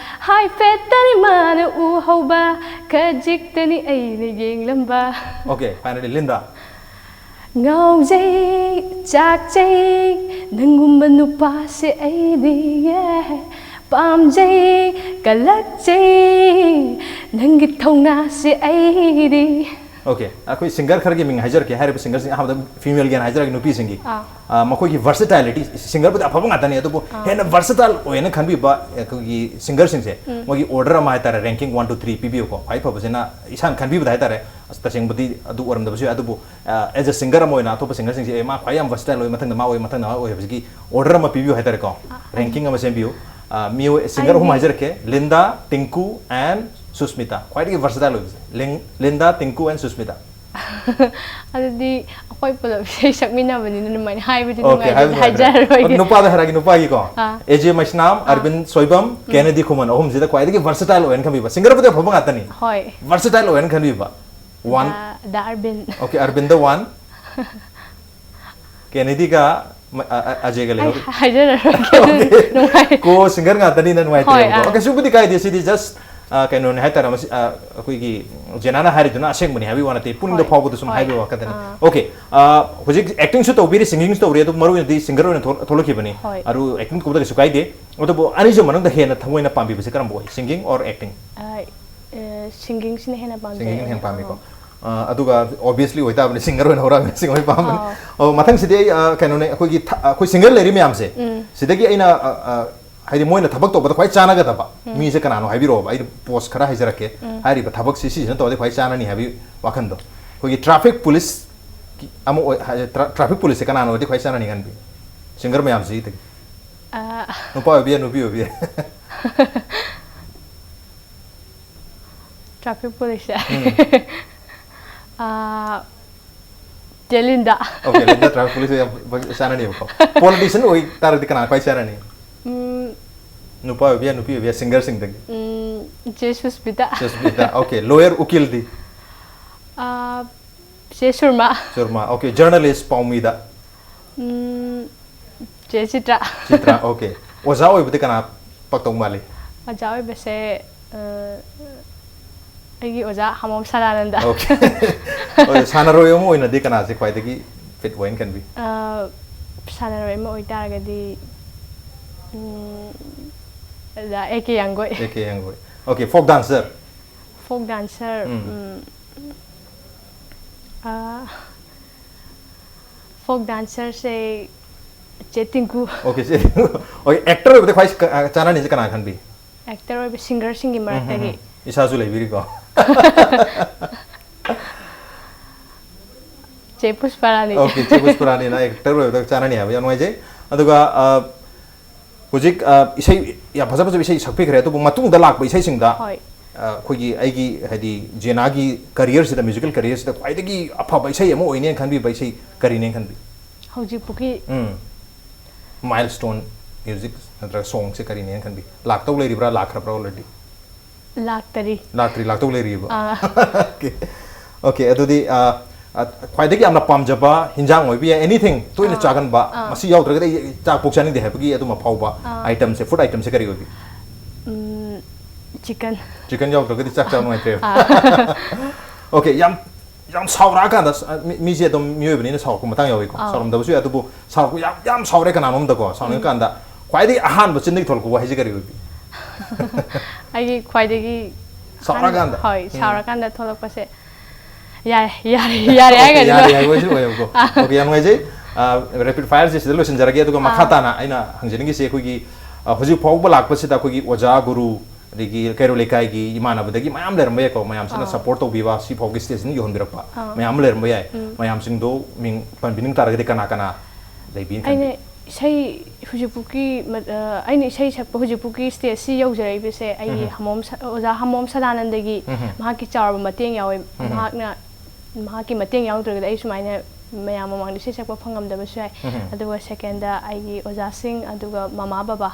ꯍꯥꯏꯐꯦꯠꯇꯅꯤ ꯃꯥꯅ ꯎꯍꯧꯕ, ꯈꯖꯤꯛꯇꯅꯤ ꯑꯩꯅ ꯌꯦꯡꯂꯝꯕ꯫ Okay, finally, Linda. ꯉꯥꯎꯖꯩ, ꯆꯥꯛꯆꯩ, ꯅꯪꯒꯨꯝꯕ ꯅꯨꯄꯥꯁꯦ ꯑꯩꯗꯤ, yeah꯫ ꯄꯥꯝꯖꯩ, ꯀꯜꯂꯛꯆꯩ, ꯅꯪꯒꯤ ꯊꯧꯅꯥꯁꯦ ꯑꯩꯗꯤ꯫ Okay, ꯑꯩꯈꯣꯏ singer ꯈꯔꯒꯤ ꯃꯤꯡ ꯍꯥꯏꯖꯔꯛꯀꯦ꯫ ꯍꯥꯏꯔꯤꯕ singerꯁꯤꯡ ꯑꯍꯥꯟꯕꯗ femaleꯒꯤ ꯍꯥꯏꯅ ꯍꯥꯏꯖꯔꯛꯀꯦ, ꯅꯨꯄꯤꯁꯤꯡꯒꯤ꯫ ꯑꯥ꯫ ꯑ, ꯃꯈꯣꯏꯒꯤ versatility, singerꯕꯨꯗꯤ ꯑꯐꯕ ꯉꯥꯛꯇꯅꯤ, ꯑꯗꯨꯕꯨ ꯍꯦꯟꯅ versatile ꯑꯣꯏꯅ ꯈꯟꯕꯤꯕ ꯑꯩꯈꯣꯏꯒꯤ singerꯁꯤꯡꯁꯦ, ꯃꯣꯏꯒꯤ order ꯑꯃ ꯍꯥꯏꯇꯥꯔꯦ, ranking one to three ꯄꯤꯕꯤꯌꯨꯀꯣ꯫ ꯈ꯭ꯋꯥꯏ ꯐꯕꯁꯤꯅ ꯏꯁꯥꯅ ꯈꯟꯕꯤꯕꯗ ꯍꯥꯏꯇꯥꯔꯦ, ꯑꯁ, ꯇꯁꯦꯡꯕꯗꯤ ꯑꯗꯨ ꯑꯣꯏꯔꯝꯗꯕꯁꯨ ꯌꯥꯏ, ꯑꯗꯨꯕꯨ, ꯑ, as a singer ꯑꯃ ꯑꯣꯏꯅ ꯑꯇꯣꯞꯄ singerꯁꯤꯡꯁꯦ, "ꯑꯦ, ꯃꯥ ꯈ꯭ꯋꯥꯏ ꯌꯥꯝ versatile ꯑꯣꯏ, ꯃꯊꯪꯗ ꯃꯥ ꯑꯣꯏ, ꯃꯊꯪꯗ ꯃꯥ ꯑꯣꯏ" ꯍꯥꯏꯕꯁꯤꯒꯤ order ꯑꯃ ꯄꯤꯕꯤꯌꯨ ꯍꯥꯏꯇꯥꯔꯦꯀꯣ, ranking ꯑꯃ ꯁꯦꯝꯕꯤꯌꯨ꯫ ꯑ, ꯃꯤꯑꯣꯏ singer ꯑꯍꯨꯝ ꯑꯩꯗꯤ ꯍꯥꯏꯖꯔꯛꯀꯦ: ꯂꯤꯟꯗꯥ, ꯇꯤꯡꯀꯨ and ꯁꯨꯁꯃꯤꯇꯥ꯫ ꯈ꯭ꯋꯥꯏꯗꯒꯤ versatile ꯑꯣꯏꯕꯁꯦ ꯂꯤꯡ-, ꯂꯤꯟꯗꯥ, ꯇꯤꯡꯀꯨ and ꯁꯨꯁꯃꯤꯇꯥ꯫ ꯑꯗꯨꯗꯤ ꯑꯩꯈꯣꯏ ꯄꯨꯂꯞ ꯏꯁꯩ ꯁꯛꯃꯤꯟꯅꯕꯅꯤꯅ ꯑꯗꯨꯃꯥꯏꯅ ꯍꯥꯏꯕꯗꯤ Okay, ꯅꯨꯡꯉꯥꯏꯇꯦ, ꯍꯥꯏꯕ ꯅꯨꯡꯉꯥꯏꯇ꯭ꯔꯦ꯫ ꯍꯥꯏꯖꯔꯔꯣꯏꯒꯦ꯫ ꯅꯨꯄꯥꯗ ꯍꯥꯏꯔꯛꯑꯒꯦ, ꯅꯨꯄꯥꯒꯤꯀꯣ꯫ ꯑꯥ꯫ ꯑꯦ ꯖꯦ ꯃꯩꯁꯅꯥꯝ, ꯑꯔꯕꯤꯟ ꯁꯣꯏꯕꯝ, ꯀꯦꯅꯦꯗꯤ ꯈꯨꯃꯟ, ꯑꯍꯨꯝꯁꯤꯗ ꯈ꯭ꯋꯥꯏꯗꯒꯤ versatile ꯑꯣꯏꯅ ꯈꯟꯕꯤꯕ꯫ Singerꯕꯨꯗꯤ ꯑꯐꯕ ꯉꯥꯛꯇꯅꯤ꯫ ꯍꯣꯏ꯫ Versatile ꯑꯣꯏꯅ ꯈꯟꯕꯤꯕ꯫ One꯫ ꯗꯥ, ꯗꯥ ꯑꯔꯕꯤꯟ꯫ Okay, ꯑꯔꯕꯤꯟꯗ one꯫ ꯀꯦꯅꯦꯗꯤꯒ ꯃ-, ꯑ-, ꯑ-, ꯑꯖꯦꯒ ꯑꯩ ꯂꯩꯍꯧꯔꯤ꯫ ꯍꯥꯏꯖꯔꯔꯣꯏꯒꯦ꯫ Okay. ꯅꯨꯡꯉꯥꯏ꯫ Co-singer ꯉꯥꯛꯇꯅꯤꯅ ꯅꯨꯡꯉꯥꯏꯇ꯭ꯔꯦꯕꯀꯣ꯫ ꯍꯣꯏ, ꯑꯥ꯫ Okay, ꯁꯤꯕꯨꯗꯤ ꯀꯥꯏꯗꯦ, ꯁꯤꯗꯤ just, ꯑ, ꯀꯩꯅꯣꯅꯦ ꯍꯥꯏꯇꯥꯔꯦ, ꯃꯁꯤ, ꯑ, ꯑꯩꯈꯣꯏꯒꯤ ꯖꯦꯅꯥꯅ ꯍꯥꯏꯔꯤꯗꯨꯅ ꯑꯁꯦꯡꯕꯅꯤ ꯍꯥꯏꯕꯒꯤ ꯋꯥ ꯅꯠꯇꯦ, ꯄꯨꯛꯅꯤꯡꯗ ꯍꯣꯏ, ꯐꯥꯎꯕꯗ ꯁꯨꯝ ꯍꯣꯏ꯫ ꯍꯥꯏꯕꯒꯤ ꯋꯥꯈꯜꯗꯅꯤ꯫ ꯑꯥ꯫ Okay, ꯑ, ꯍꯧꯖꯤꯛ actingꯁꯨ ꯇꯧꯕꯤꯔꯤ, singingꯁꯨ ꯇꯧꯔꯤ, ꯑꯗꯨ ꯃꯔꯨ ꯑꯣꯏꯅꯗꯤ singer ꯑꯣꯏꯅ ꯊꯣꯛ-, ꯊꯣꯛꯂꯛꯈꯤꯕꯅꯤ꯫ ꯍꯣꯏ꯫ ꯑꯗꯨ acting ꯇꯧꯕꯗ ꯀꯩꯁꯨ ꯀꯥꯏꯗꯦ꯫ ꯑꯗꯨꯕꯨ ꯑꯅꯤꯁꯤ ꯃꯅꯨꯡꯗ ꯍꯦꯟꯅ ꯊꯃꯣꯏꯅ ꯄꯥꯝꯕꯤꯕꯁꯦ ꯀꯔꯝꯕ ꯑꯣꯏ, singing or acting? ꯑ, ꯑ, singingꯁꯤꯅ ꯍꯦꯟꯅ ꯄꯥꯝꯖꯩ꯫ Singingꯅ ꯍꯦꯟꯅ ꯄꯥꯝꯃꯤꯀꯣ꯫ ꯑ, ꯑꯗꯨꯒ obviously ꯑꯣꯏꯇꯥꯕꯅꯤ, singer ꯑꯣꯏꯅ ꯍꯧꯔꯛꯑꯕꯅꯤ, singer ꯑꯣꯏꯅ ꯄꯥꯝꯕꯅꯤ꯫ ꯑꯥꯎ꯫ ꯑꯣ, ꯃꯊꯪꯁꯤꯗꯤ ꯑꯩ, ꯑ, ꯀꯩꯅꯣꯅꯦ, ꯑꯩꯈꯣꯏꯒꯤ ꯊ-, ꯑꯩꯈꯣꯏ singer ꯂꯩꯔꯤ ꯃꯌꯥꯝꯁꯦ, ꯁꯤꯗꯒꯤ ꯑꯩꯅ, ꯑ, ꯑ, ꯍꯥꯏꯗꯤ ꯃꯣꯏꯅ ꯊꯕꯛ ꯇꯧꯕꯗ ꯈ꯭ꯋꯥꯏ ꯆꯥꯟꯅꯒꯗꯕ ꯃꯤꯁꯦ ꯀꯅꯥꯅꯣ ꯍꯥꯏꯕꯤꯔꯛꯑꯣꯕ, ꯑꯩ post ꯈꯔ ꯍꯥꯏꯖꯔꯛꯀꯦ꯫ ꯍꯥꯏꯔꯤꯕ ꯊꯕꯛꯁꯤ ꯁꯤꯁꯤꯅ ꯇꯧꯔꯗꯤ ꯈ꯭ꯋꯥꯏ ꯆꯥꯟꯅꯅꯤ ꯍꯥꯏꯕꯒꯤ ꯋꯥꯈꯟꯗꯣ꯫ ꯑꯩꯈꯣꯏꯒꯤ traffic police ꯑꯃ ꯑꯣꯏ, ꯍꯥꯏ-, tra-, traffic policeꯁꯦ ꯀꯅꯥꯅ ꯑꯣꯏꯔꯗꯤ ꯈ꯭ꯋꯥꯏ ꯆꯥꯟꯅꯅꯤ ꯈꯟꯕꯤ? Singer ꯃꯌꯥꯝꯁꯤꯗꯒꯤ꯫ ꯑ, ꯅꯨꯄꯥ ꯑꯣꯏꯕ ꯌꯥꯏ, ꯅꯨꯄꯤ ꯑꯣꯏꯕ ꯌꯥꯏ꯫ traffic policeꯁꯦ꯫ ꯑ, ꯇꯦꯂꯤꯟꯗ꯫ ꯑꯣꯀꯦ, ꯂꯤꯟꯗ ꯇ꯭ꯔꯥꯟꯁꯄꯣꯔꯠꯁꯦ ꯌꯥꯝ ꯆꯥꯟꯅꯅꯦꯕꯀꯣ꯫ ꯄꯣꯂꯤꯇꯤꯁꯤꯌꯟ ꯑꯣꯏ ꯇꯥꯔꯗꯤ ꯀꯅꯥ ꯈ꯭ꯋꯥꯏ ꯆꯥꯟꯅꯅꯤ? ꯎꯝ, ꯅꯨꯄꯥ ꯑꯣꯏꯕ ꯌꯥꯏ, ꯅꯨꯄꯤ ꯑꯣꯏꯕ ꯌꯥꯏ, ꯁꯤꯡꯒꯔꯁꯤꯡꯗꯒꯤ꯫ ꯎꯝ, ꯆꯦ ꯁꯨꯁꯃꯤꯇꯥ꯫ ꯁꯨꯁꯃꯤꯇꯥ, ꯑꯣꯀꯦ꯫ ꯂꯣꯌꯔ, ꯎꯀꯤꯜꯗꯤ? ꯑꯥ, ꯆꯦ ꯁꯨꯔꯃꯥ꯫ ꯁꯨꯔꯃꯥ, ꯑꯣꯀꯦ꯫ ꯖꯔꯅꯦꯂꯤꯁ, ꯄꯥꯎꯃꯤꯗ? ꯎꯝ, ꯆꯦ ꯆꯤꯇ꯭ꯔꯥ꯫ ꯆꯤꯇ꯭ꯔꯥ, ꯑꯣꯀꯦ꯫ ꯑꯣꯖꯥ ꯑꯣꯏꯕꯗꯤ ꯀꯅꯥ ꯄꯛꯇꯧ ꯃꯥꯜꯂꯤ? ꯑꯣꯖꯥ ꯑꯣꯏꯕꯁꯦ, ꯑ, ꯑꯩꯒꯤ ꯑꯣꯖꯥ ꯍꯃꯣꯝ ꯁꯗꯥꯅꯟꯗ꯫ ꯑꯣꯀꯦ꯫ ꯍꯣꯏ, ꯁꯥꯟꯅꯔꯣꯏ ꯑꯃ ꯑꯣꯏꯅꯗꯤ ꯀꯅꯥꯁꯦ ꯈ꯭ꯋꯥꯏꯗꯒꯤ ꯐꯤꯠ ꯑꯣꯏꯅ ꯈꯟꯕꯤ? ꯑ, ꯁꯥꯟꯅꯔꯣꯏ ꯑꯃ ꯑꯣꯏꯇꯥꯔꯒꯗꯤ, ꯎꯝ, ꯑꯣꯖꯥ ꯑꯦ ꯀꯦ ꯌꯥꯡꯒꯣꯏ꯫ ꯑꯦ ꯀꯦ ꯌꯥꯡꯒꯣꯏ꯫ Okay, folk dancer? Folk dancer, um. Um, ꯑ, ꯐꯣꯛ ꯗꯥꯟꯁꯔꯁꯦ ꯆꯦ ꯇꯤꯡꯀꯨ꯫ ꯑꯣꯀꯦ, ꯆꯦ꯫ ꯑꯣꯀꯦ, ꯑꯦꯛꯇꯔ ꯑꯣꯏꯕꯗ ꯈ꯭ꯋꯥꯏ ꯆꯥꯟꯅꯅꯤꯁꯦ ꯀꯅꯥ ꯈꯟꯕꯤ? ꯑꯦꯛꯇꯔ ꯑꯣꯏꯕ ꯁꯤꯡꯒꯔꯁꯤꯡꯒꯤ ꯃꯔꯛꯇꯒꯤ꯫ ꯎꯝ, ꯎꯝ, ꯎꯝ꯫ ꯏꯁꯥꯁꯨ ꯂꯩꯕꯤꯔꯤꯀꯣ꯫ ꯆꯦ ꯄꯨꯁꯄꯔꯥꯅꯤ꯫ ꯑꯣꯀꯦ, ꯆꯦ ꯄꯨꯁꯄꯔꯥꯅꯤꯅ ꯑꯦꯛꯇꯔ ꯑꯣꯏꯕꯗ ꯆꯥꯟꯅꯅꯤ ꯍꯥꯏꯕ ꯌꯥꯝ ꯅꯨꯡꯉꯥꯏꯖꯩ꯫ ꯑꯗꯨꯒ, ꯑ, ꯍꯧꯖꯤꯛ, ꯑ, ꯏꯁꯩ ꯌꯥꯝ ꯐꯖ ꯐꯖꯕ ꯏꯁꯩ ꯁꯛꯄꯤꯈ꯭ꯔꯦ, ꯑꯗꯨꯕꯨ ꯃꯇꯨꯡꯗ ꯂꯥꯛꯄ ꯏꯁꯩꯁꯤꯡꯗ, ꯍꯣꯏ꯫ ꯑ, ꯑꯩꯈꯣꯏꯒꯤ, ꯑꯩꯒꯤ ꯍꯥꯏꯗꯤ ꯖꯦꯅꯥꯒꯤ ꯀꯔꯤꯌꯔꯁꯤꯗ, ꯃ꯭ꯌꯨꯖꯤꯀꯦꯜ ꯀꯔꯤꯌꯔꯁꯤꯗ ꯈ꯭ꯋꯥꯏꯗꯒꯤ ꯑꯐꯕ ꯏꯁꯩ ꯑꯃ ꯑꯣꯏꯅꯦꯅ ꯈꯟꯕꯤꯕ ꯏꯁꯩ ꯀꯔꯤꯅꯦꯅ ꯈꯟꯕꯤ? ꯍꯧꯖꯤꯛꯄꯨꯒꯤ ꯎꯝ꯫ ꯃꯥꯏꯜ ꯁ꯭ꯇꯣꯟ ꯃ꯭ꯌꯨꯖꯤꯛ ꯅꯠꯇ꯭ꯔꯒ ꯁꯣꯡꯁꯦ ꯀꯔꯤꯅꯦꯅ ꯈꯟꯕꯤ? ꯂꯥꯛꯇꯧ ꯂꯩꯔꯤꯕ꯭ꯔꯥ, ꯂꯥꯛꯈ꯭ꯔꯕ꯭ꯔꯥ ꯑꯣꯜꯔꯦꯗꯤ? ꯂꯥꯛꯇꯔꯤ꯫ ꯂꯥꯛꯇ꯭ꯔꯤ, ꯂꯥꯛꯇꯧ ꯂꯩꯔꯤꯕ? ꯑꯥ꯫ ꯑꯣꯀꯦ꯫ ꯑꯣꯀꯦ, ꯑꯗꯨꯗꯤ, ꯑ, ꯑ, ꯈ꯭ꯋꯥꯏꯗꯒꯤ ꯌꯥꯝꯅ ꯄꯥꯝꯖꯕ ꯍꯤꯟꯖꯥꯡ ꯑꯣꯏꯕ ꯌꯥꯏ, ꯑꯦꯅꯤꯊꯤꯡ, ꯇꯣꯏꯅ ꯑꯥ꯫ ꯆꯥꯒꯟꯕ, ꯑꯥ꯫ ꯃꯁꯤ ꯌꯥꯎꯗ꯭ꯔꯒꯗꯤ ꯑꯩ ꯆꯥꯛ ꯄꯣꯛ ꯆꯥꯅꯤꯡꯗꯦ ꯍꯥꯏꯕꯒꯤ ꯑꯗꯨꯝꯕ ꯐꯥꯎꯕ ꯑꯥ꯫ ꯑꯥꯏꯇꯝꯁꯦ, ꯐꯨꯗ ꯑꯥꯏꯇꯝꯁꯦ ꯀꯔꯤ ꯑꯣꯏꯕꯤ? ꯎꯝ, ꯆꯤꯀꯟ꯫ ꯆꯤꯀꯟ ꯌꯥꯎꯗ꯭ꯔꯒꯗꯤ ꯆꯥꯛ ꯆꯥꯕ ꯅꯨꯡꯉꯥꯏꯇ꯭ꯔꯦꯕ꯫ ꯑꯣꯀꯦ, ꯌꯥꯝ, ꯌꯥꯝ ꯁꯥꯎꯔꯛꯑꯀꯥꯟꯗ, ꯑ, ꯃꯤ-, ꯃꯤꯁꯦ ꯑꯗꯨꯝ ꯃꯤꯑꯣꯏꯕꯅꯤꯅ ꯁꯥꯎꯔꯛꯄ ꯃꯇꯥꯡ ꯌꯥꯎꯏꯀꯣ, ꯑꯥ꯫ ꯁꯥꯎꯔꯝꯗꯕꯁꯨ ꯌꯥꯏ, ꯑꯗꯨꯕꯨ ꯁꯥꯎꯔꯛꯄ ꯌꯥꯝ, ꯌꯥꯝ ꯁꯥꯎꯔꯦ ꯀꯅꯥꯅꯣꯝꯗꯀꯣ, ꯁꯥꯎꯅꯤꯡꯉꯀꯥꯟꯗ ꯈ꯭ꯋꯥꯏꯗꯒꯤ ꯑꯍꯥꯟꯕ ꯆꯤꯟꯗꯒꯤ ꯊꯣꯛꯂꯛꯄ ꯋꯥꯍꯩꯁꯦ ꯀꯔꯤ ꯑꯣꯏꯕꯤ? ꯑꯩꯒꯤ ꯈ꯭ꯋꯥꯏꯗꯒꯤ ꯁꯥꯎꯔꯀꯥꯟꯗ? ꯍꯣꯏ, ꯎꯝ꯫ ꯁꯥꯎꯔꯀꯥꯟꯗ ꯊꯣꯛꯂꯛꯄꯁꯦ, "ꯌꯥꯔꯦ, ꯌꯥꯔꯦ, ꯌꯥꯔꯦ" ꯑꯣꯀꯦ, ꯍꯥꯏꯒꯅꯤ꯫ ꯌꯥꯔꯦ ꯍꯥꯏꯕ ꯍꯥꯏꯁꯤ ꯑꯣꯏꯌꯦꯕꯀꯣ꯫ ꯑꯣꯀꯦ, ꯌꯥꯝ ꯅꯨꯡꯉꯥꯏꯖꯩ꯫ ꯑ, ꯔꯦꯄꯤꯗ ꯐꯥꯌꯔꯁꯦ ꯁꯤꯗ ꯂꯣꯏꯁꯤꯟꯖꯔꯒꯦ, ꯑꯗꯨꯒ ꯃꯈꯥ ꯑꯥ꯫ ꯇꯥꯅ ꯑꯩꯅ ꯍꯪꯖꯅꯤꯡꯉꯤꯁꯦ, ꯑꯩꯈꯣꯏꯒꯤ, ꯑ, ꯍꯧꯖꯤꯛ ꯐꯥꯎꯕ ꯂꯥꯛꯄꯁꯤꯗ ꯑꯩꯈꯣꯏꯒꯤ ꯑꯣꯖꯥ, ꯒꯨꯔꯨ, ꯑꯗꯒꯤ ꯀꯩꯔꯣꯜ ꯂꯩꯀꯥꯏꯒꯤ ꯏꯃꯥꯟꯅꯕꯗꯒꯤ ꯃꯌꯥꯝ ꯂꯩꯔꯝꯕ ꯌꯥꯏꯀꯣ, ꯃꯌꯥꯝꯁꯤꯅ ꯑꯥ꯫ ꯁꯄꯣꯔꯠ ꯇꯧꯕꯤꯕ, ꯁꯤ ꯐꯥꯎꯒꯤ ꯁ꯭ꯇꯦꯖꯁꯤꯅ ꯌꯧꯍꯟꯕꯤꯔꯛꯄ ꯑꯥ꯫ ꯃꯌꯥꯝ ꯑꯃ ꯂꯩꯔꯝꯕ ꯌꯥꯏ꯫ ꯎꯝ꯫ ꯃꯌꯥꯝꯁꯤꯡꯗꯣ ꯃꯤꯡ ꯄꯟꯕꯤꯅꯤꯡ ꯇꯥꯔꯒꯗꯤ ꯀꯅꯥ ꯀꯅꯥ ꯂꯩꯕꯤꯅ ꯑꯩꯅ ꯈꯟꯕꯤ? ꯏꯁꯩ ꯍꯧꯖꯤꯛꯄꯨꯀꯤ ꯃ-, ꯑ, ꯑꯩꯅ ꯏꯁꯩ ꯁꯛꯄ ꯍꯧꯖꯤꯛꯄꯨꯀꯤ ꯁ꯭ꯇꯦꯖꯁꯤ ꯌꯧꯖꯔꯛꯏꯕꯁꯦ ꯑꯩꯒꯤ ꯎꯝ꯫ ꯍꯃꯣꯝ ꯁ-, ꯑꯣꯖꯥ ꯍꯃꯣꯝ ꯁꯗꯥꯅꯟꯗꯒꯤ ꯎꯝ꯫ ꯃꯍꯥꯛꯀꯤ ꯆꯥꯎꯔꯕ ꯃꯇꯦꯡ ꯌꯥꯎꯋꯦ꯫ ꯎꯝ꯫ ꯃꯍꯥꯛꯅ, ꯃꯍꯥꯛꯀꯤ ꯃꯇꯦꯡ ꯌꯥꯎꯗ꯭ꯔꯒꯗꯤ ꯑꯩ ꯁꯨꯃꯥꯏꯅ ꯃꯌꯥꯝ ꯃꯃꯥꯡꯗ ꯏꯁꯩ ꯁꯛꯄ ꯐꯪꯉꯝꯗꯕꯁꯨ ꯌꯥꯏ꯫ ꯎꯝ꯫ ꯑꯗꯨꯒ ꯁꯦꯀꯦꯟꯗ ꯑꯩꯒꯤ ꯑꯣꯖꯥꯁꯤꯡ, ꯑꯗꯨꯒ ꯃꯃꯥ ꯕꯕꯥ,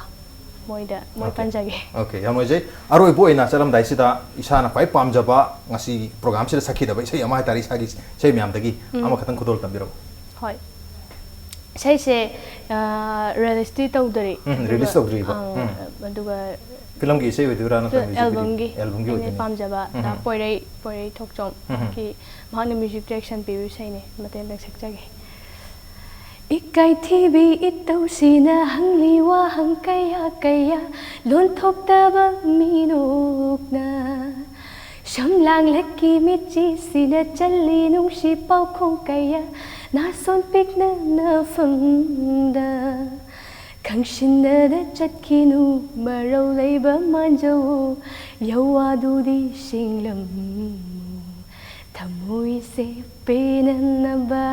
ꯃꯣꯏꯗ, ꯃꯣꯏ Okay. ꯄꯟꯖꯒꯦ꯫ Okay, ꯌꯥꯝ ꯅꯨꯡꯉꯥꯏꯖꯩ꯫ ꯑꯔꯣꯏꯕ ꯑꯣꯏꯅ ꯆꯠꯂꯝꯗꯥꯏꯁꯤꯗ ꯏꯁꯥꯅ ꯈ꯭ꯋꯥꯏ ꯄꯥꯝꯖꯕ ꯉꯁꯤ programꯁꯤꯗ ꯁꯛꯈꯤꯗꯕ ꯏꯁꯩ ꯑꯃ ꯍꯥꯏꯇꯥꯔꯦ, ꯏꯁꯥꯒꯤ ꯏꯁꯩ ꯃꯌꯥꯝꯗꯒꯤ ꯎꯝ꯫ ꯑꯃꯈꯛꯇꯪ ꯈꯨꯗꯣꯜ ꯇꯝꯕꯤꯔꯛꯎ꯫ ꯍꯣꯏ꯫ ꯏꯁꯩꯁꯦ, ꯑ, releaseꯇꯤ ꯇꯧꯗꯔꯤ꯫ ꯎꯝ, ꯑꯗꯨꯒ, release ꯇꯧꯗ꯭ꯔꯤꯕ꯫ ꯑꯪ, ꯎꯝ꯫ ꯑꯗꯨꯒ Filmꯒꯤ ꯏꯁꯩ ꯑꯣꯏꯗꯣꯏꯔꯥ ꯅꯠꯇ꯭ꯔꯒ musicꯀꯤ? Albumꯒꯤ Albumꯒꯤ ꯑꯩꯅ ꯑꯣꯏꯗꯣꯏꯅꯤ꯫ ꯄꯥꯝꯖꯕ, ꯎꯝ꯫ ꯄꯣꯏꯔꯩ, ꯄꯣꯏꯔꯩ ꯊꯣꯛꯆꯣꯝ꯫ ꯎꯝ꯫ ꯀꯤ ꯃꯍꯥꯛꯅ music direction ꯄꯤꯕ ꯏꯁꯩꯅꯤ, ꯃꯇꯦꯛ ꯑꯃꯇꯪ ꯁꯛꯆꯒꯦ꯫ ꯏꯀꯥꯏꯊꯤꯕꯤ ꯏꯇꯧꯁꯤꯅ ꯍꯪꯂꯤ ꯋꯥꯍꯪ ꯀꯌꯥ ꯀꯌꯥ, ꯂꯣꯟꯊꯣꯛꯇꯕ ꯃꯤꯅꯣꯛꯅ꯫ ꯁꯝꯂꯥꯡꯂꯛꯀꯤ ꯃꯤꯠꯆꯤꯁꯤꯅ ꯆꯜꯂꯤ ꯅꯨꯡꯁꯤ ꯄꯥꯎꯈꯣꯡ ꯀꯌꯥ, ꯅꯥꯁꯣꯟ ꯄꯤꯛꯅ ꯅꯐꯝꯗ꯫ ꯈꯪꯁꯤꯟꯅꯗ ꯆꯠꯈꯤꯅꯨ, ꯃꯔꯧ ꯂꯩꯕ ꯃꯥꯟꯖꯧ, ꯌꯧꯋꯥꯗꯨꯗꯤ ꯁꯦꯡꯂꯝꯃꯨ, ꯊꯃꯣꯏꯁꯦ ꯄꯦꯟꯅꯅꯕ꯫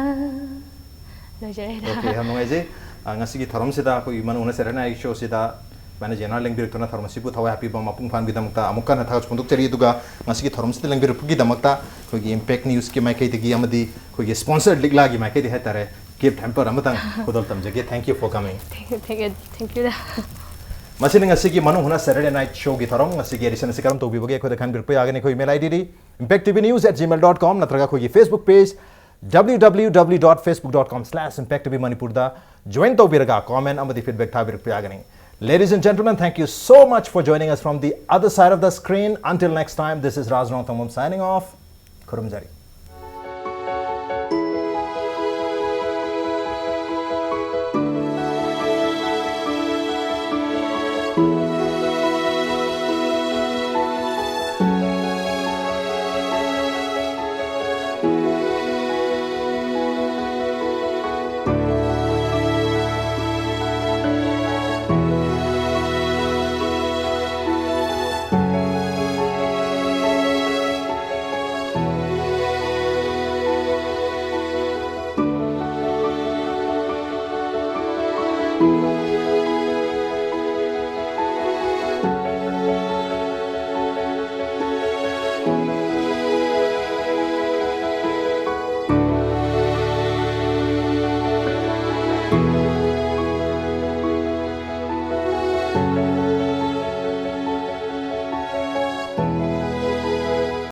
ꯂꯣꯏꯖꯔꯦ꯫ Okay, ꯌꯥꯝ ꯅꯨꯡꯉꯥꯏꯖꯩ꯫ ꯑ, ꯉꯁꯤꯒꯤ ꯊꯧꯔꯝꯁꯤꯗ ꯑꯩꯈꯣꯏꯒꯤ ꯃꯅꯨꯡ ꯍꯨꯠꯅ Saturday Night Showꯁꯤꯗ ꯁꯨꯃꯥꯏꯅ ꯖꯦꯅꯥ ꯂꯦꯡꯕꯤꯔꯛꯇꯨꯅ ꯊꯧꯔꯝ ꯑꯁꯤꯕꯨ ꯊꯋꯥꯏ ꯍꯥꯞꯄꯤꯕ ꯃꯄꯨꯡ ꯐꯥꯍꯟꯕꯒꯤꯗꯃꯛꯇ ꯑꯃꯨꯛ ꯍꯟꯅ ꯊꯥꯒꯠꯄ ꯐꯣꯡꯗꯣꯛꯆꯔꯤ꯫ ꯑꯗꯨꯒ ꯉꯁꯤꯒꯤ ꯊꯧꯔꯝꯁꯤꯗ ꯂꯦꯡꯕꯤꯔꯛꯄꯒꯤꯗꯃꯛꯇ ꯑꯩꯈꯣꯏꯒꯤ Impact Newsꯀꯤ ꯃꯥꯏꯀꯩꯗꯒꯤ ꯑꯃꯗꯤ ꯑꯩꯈꯣꯏꯒꯤ sponsor ꯂꯤꯛꯂꯥꯒꯤ ꯃꯥꯏꯀꯩꯗꯒꯤ ꯍꯥꯏꯇꯥꯔꯦ, gift hamper ꯑꯃꯇꯪ ꯈꯨꯗꯣꯜ ꯇꯝꯖꯒꯦ꯫ Thank you for coming. Thank you, thank you, thank you꯫ ꯃꯁꯤꯅ ꯉꯁꯤꯒꯤ ꯃꯅꯨꯡ ꯍꯨꯠꯅ Saturday Night Showꯒꯤ ꯊꯧꯔꯝ, ꯉꯁꯤꯒꯤ edition ꯑꯁꯤ ꯀꯔꯝ ꯇꯧꯕꯤꯕꯒꯦ ꯑꯩꯈꯣꯏꯗ ꯈꯟꯕꯤꯔꯛꯄ ꯌꯥꯒꯅꯤ꯫ ꯑꯩꯈꯣꯏ email IDꯗꯤ impact T V news at gmail dot com ꯅꯠꯇ꯭ꯔꯒ ꯑꯩꯈꯣꯏꯒꯤ Facebook page W W W dot facebook dot com slash impact T V Manipurꯗ join ꯇꯧꯕꯤꯔꯒ comment ꯑꯃꯗꯤ feedback ꯊꯥꯕꯤꯔꯛꯄ ꯌꯥꯒꯅꯤ꯫ Ladies and gentlemen, thank you so much for joining us from the other side of the screen. Until next time, this is Raj Rongthangam signing off. ꯈꯨꯔꯨꯝꯖꯔꯤ꯫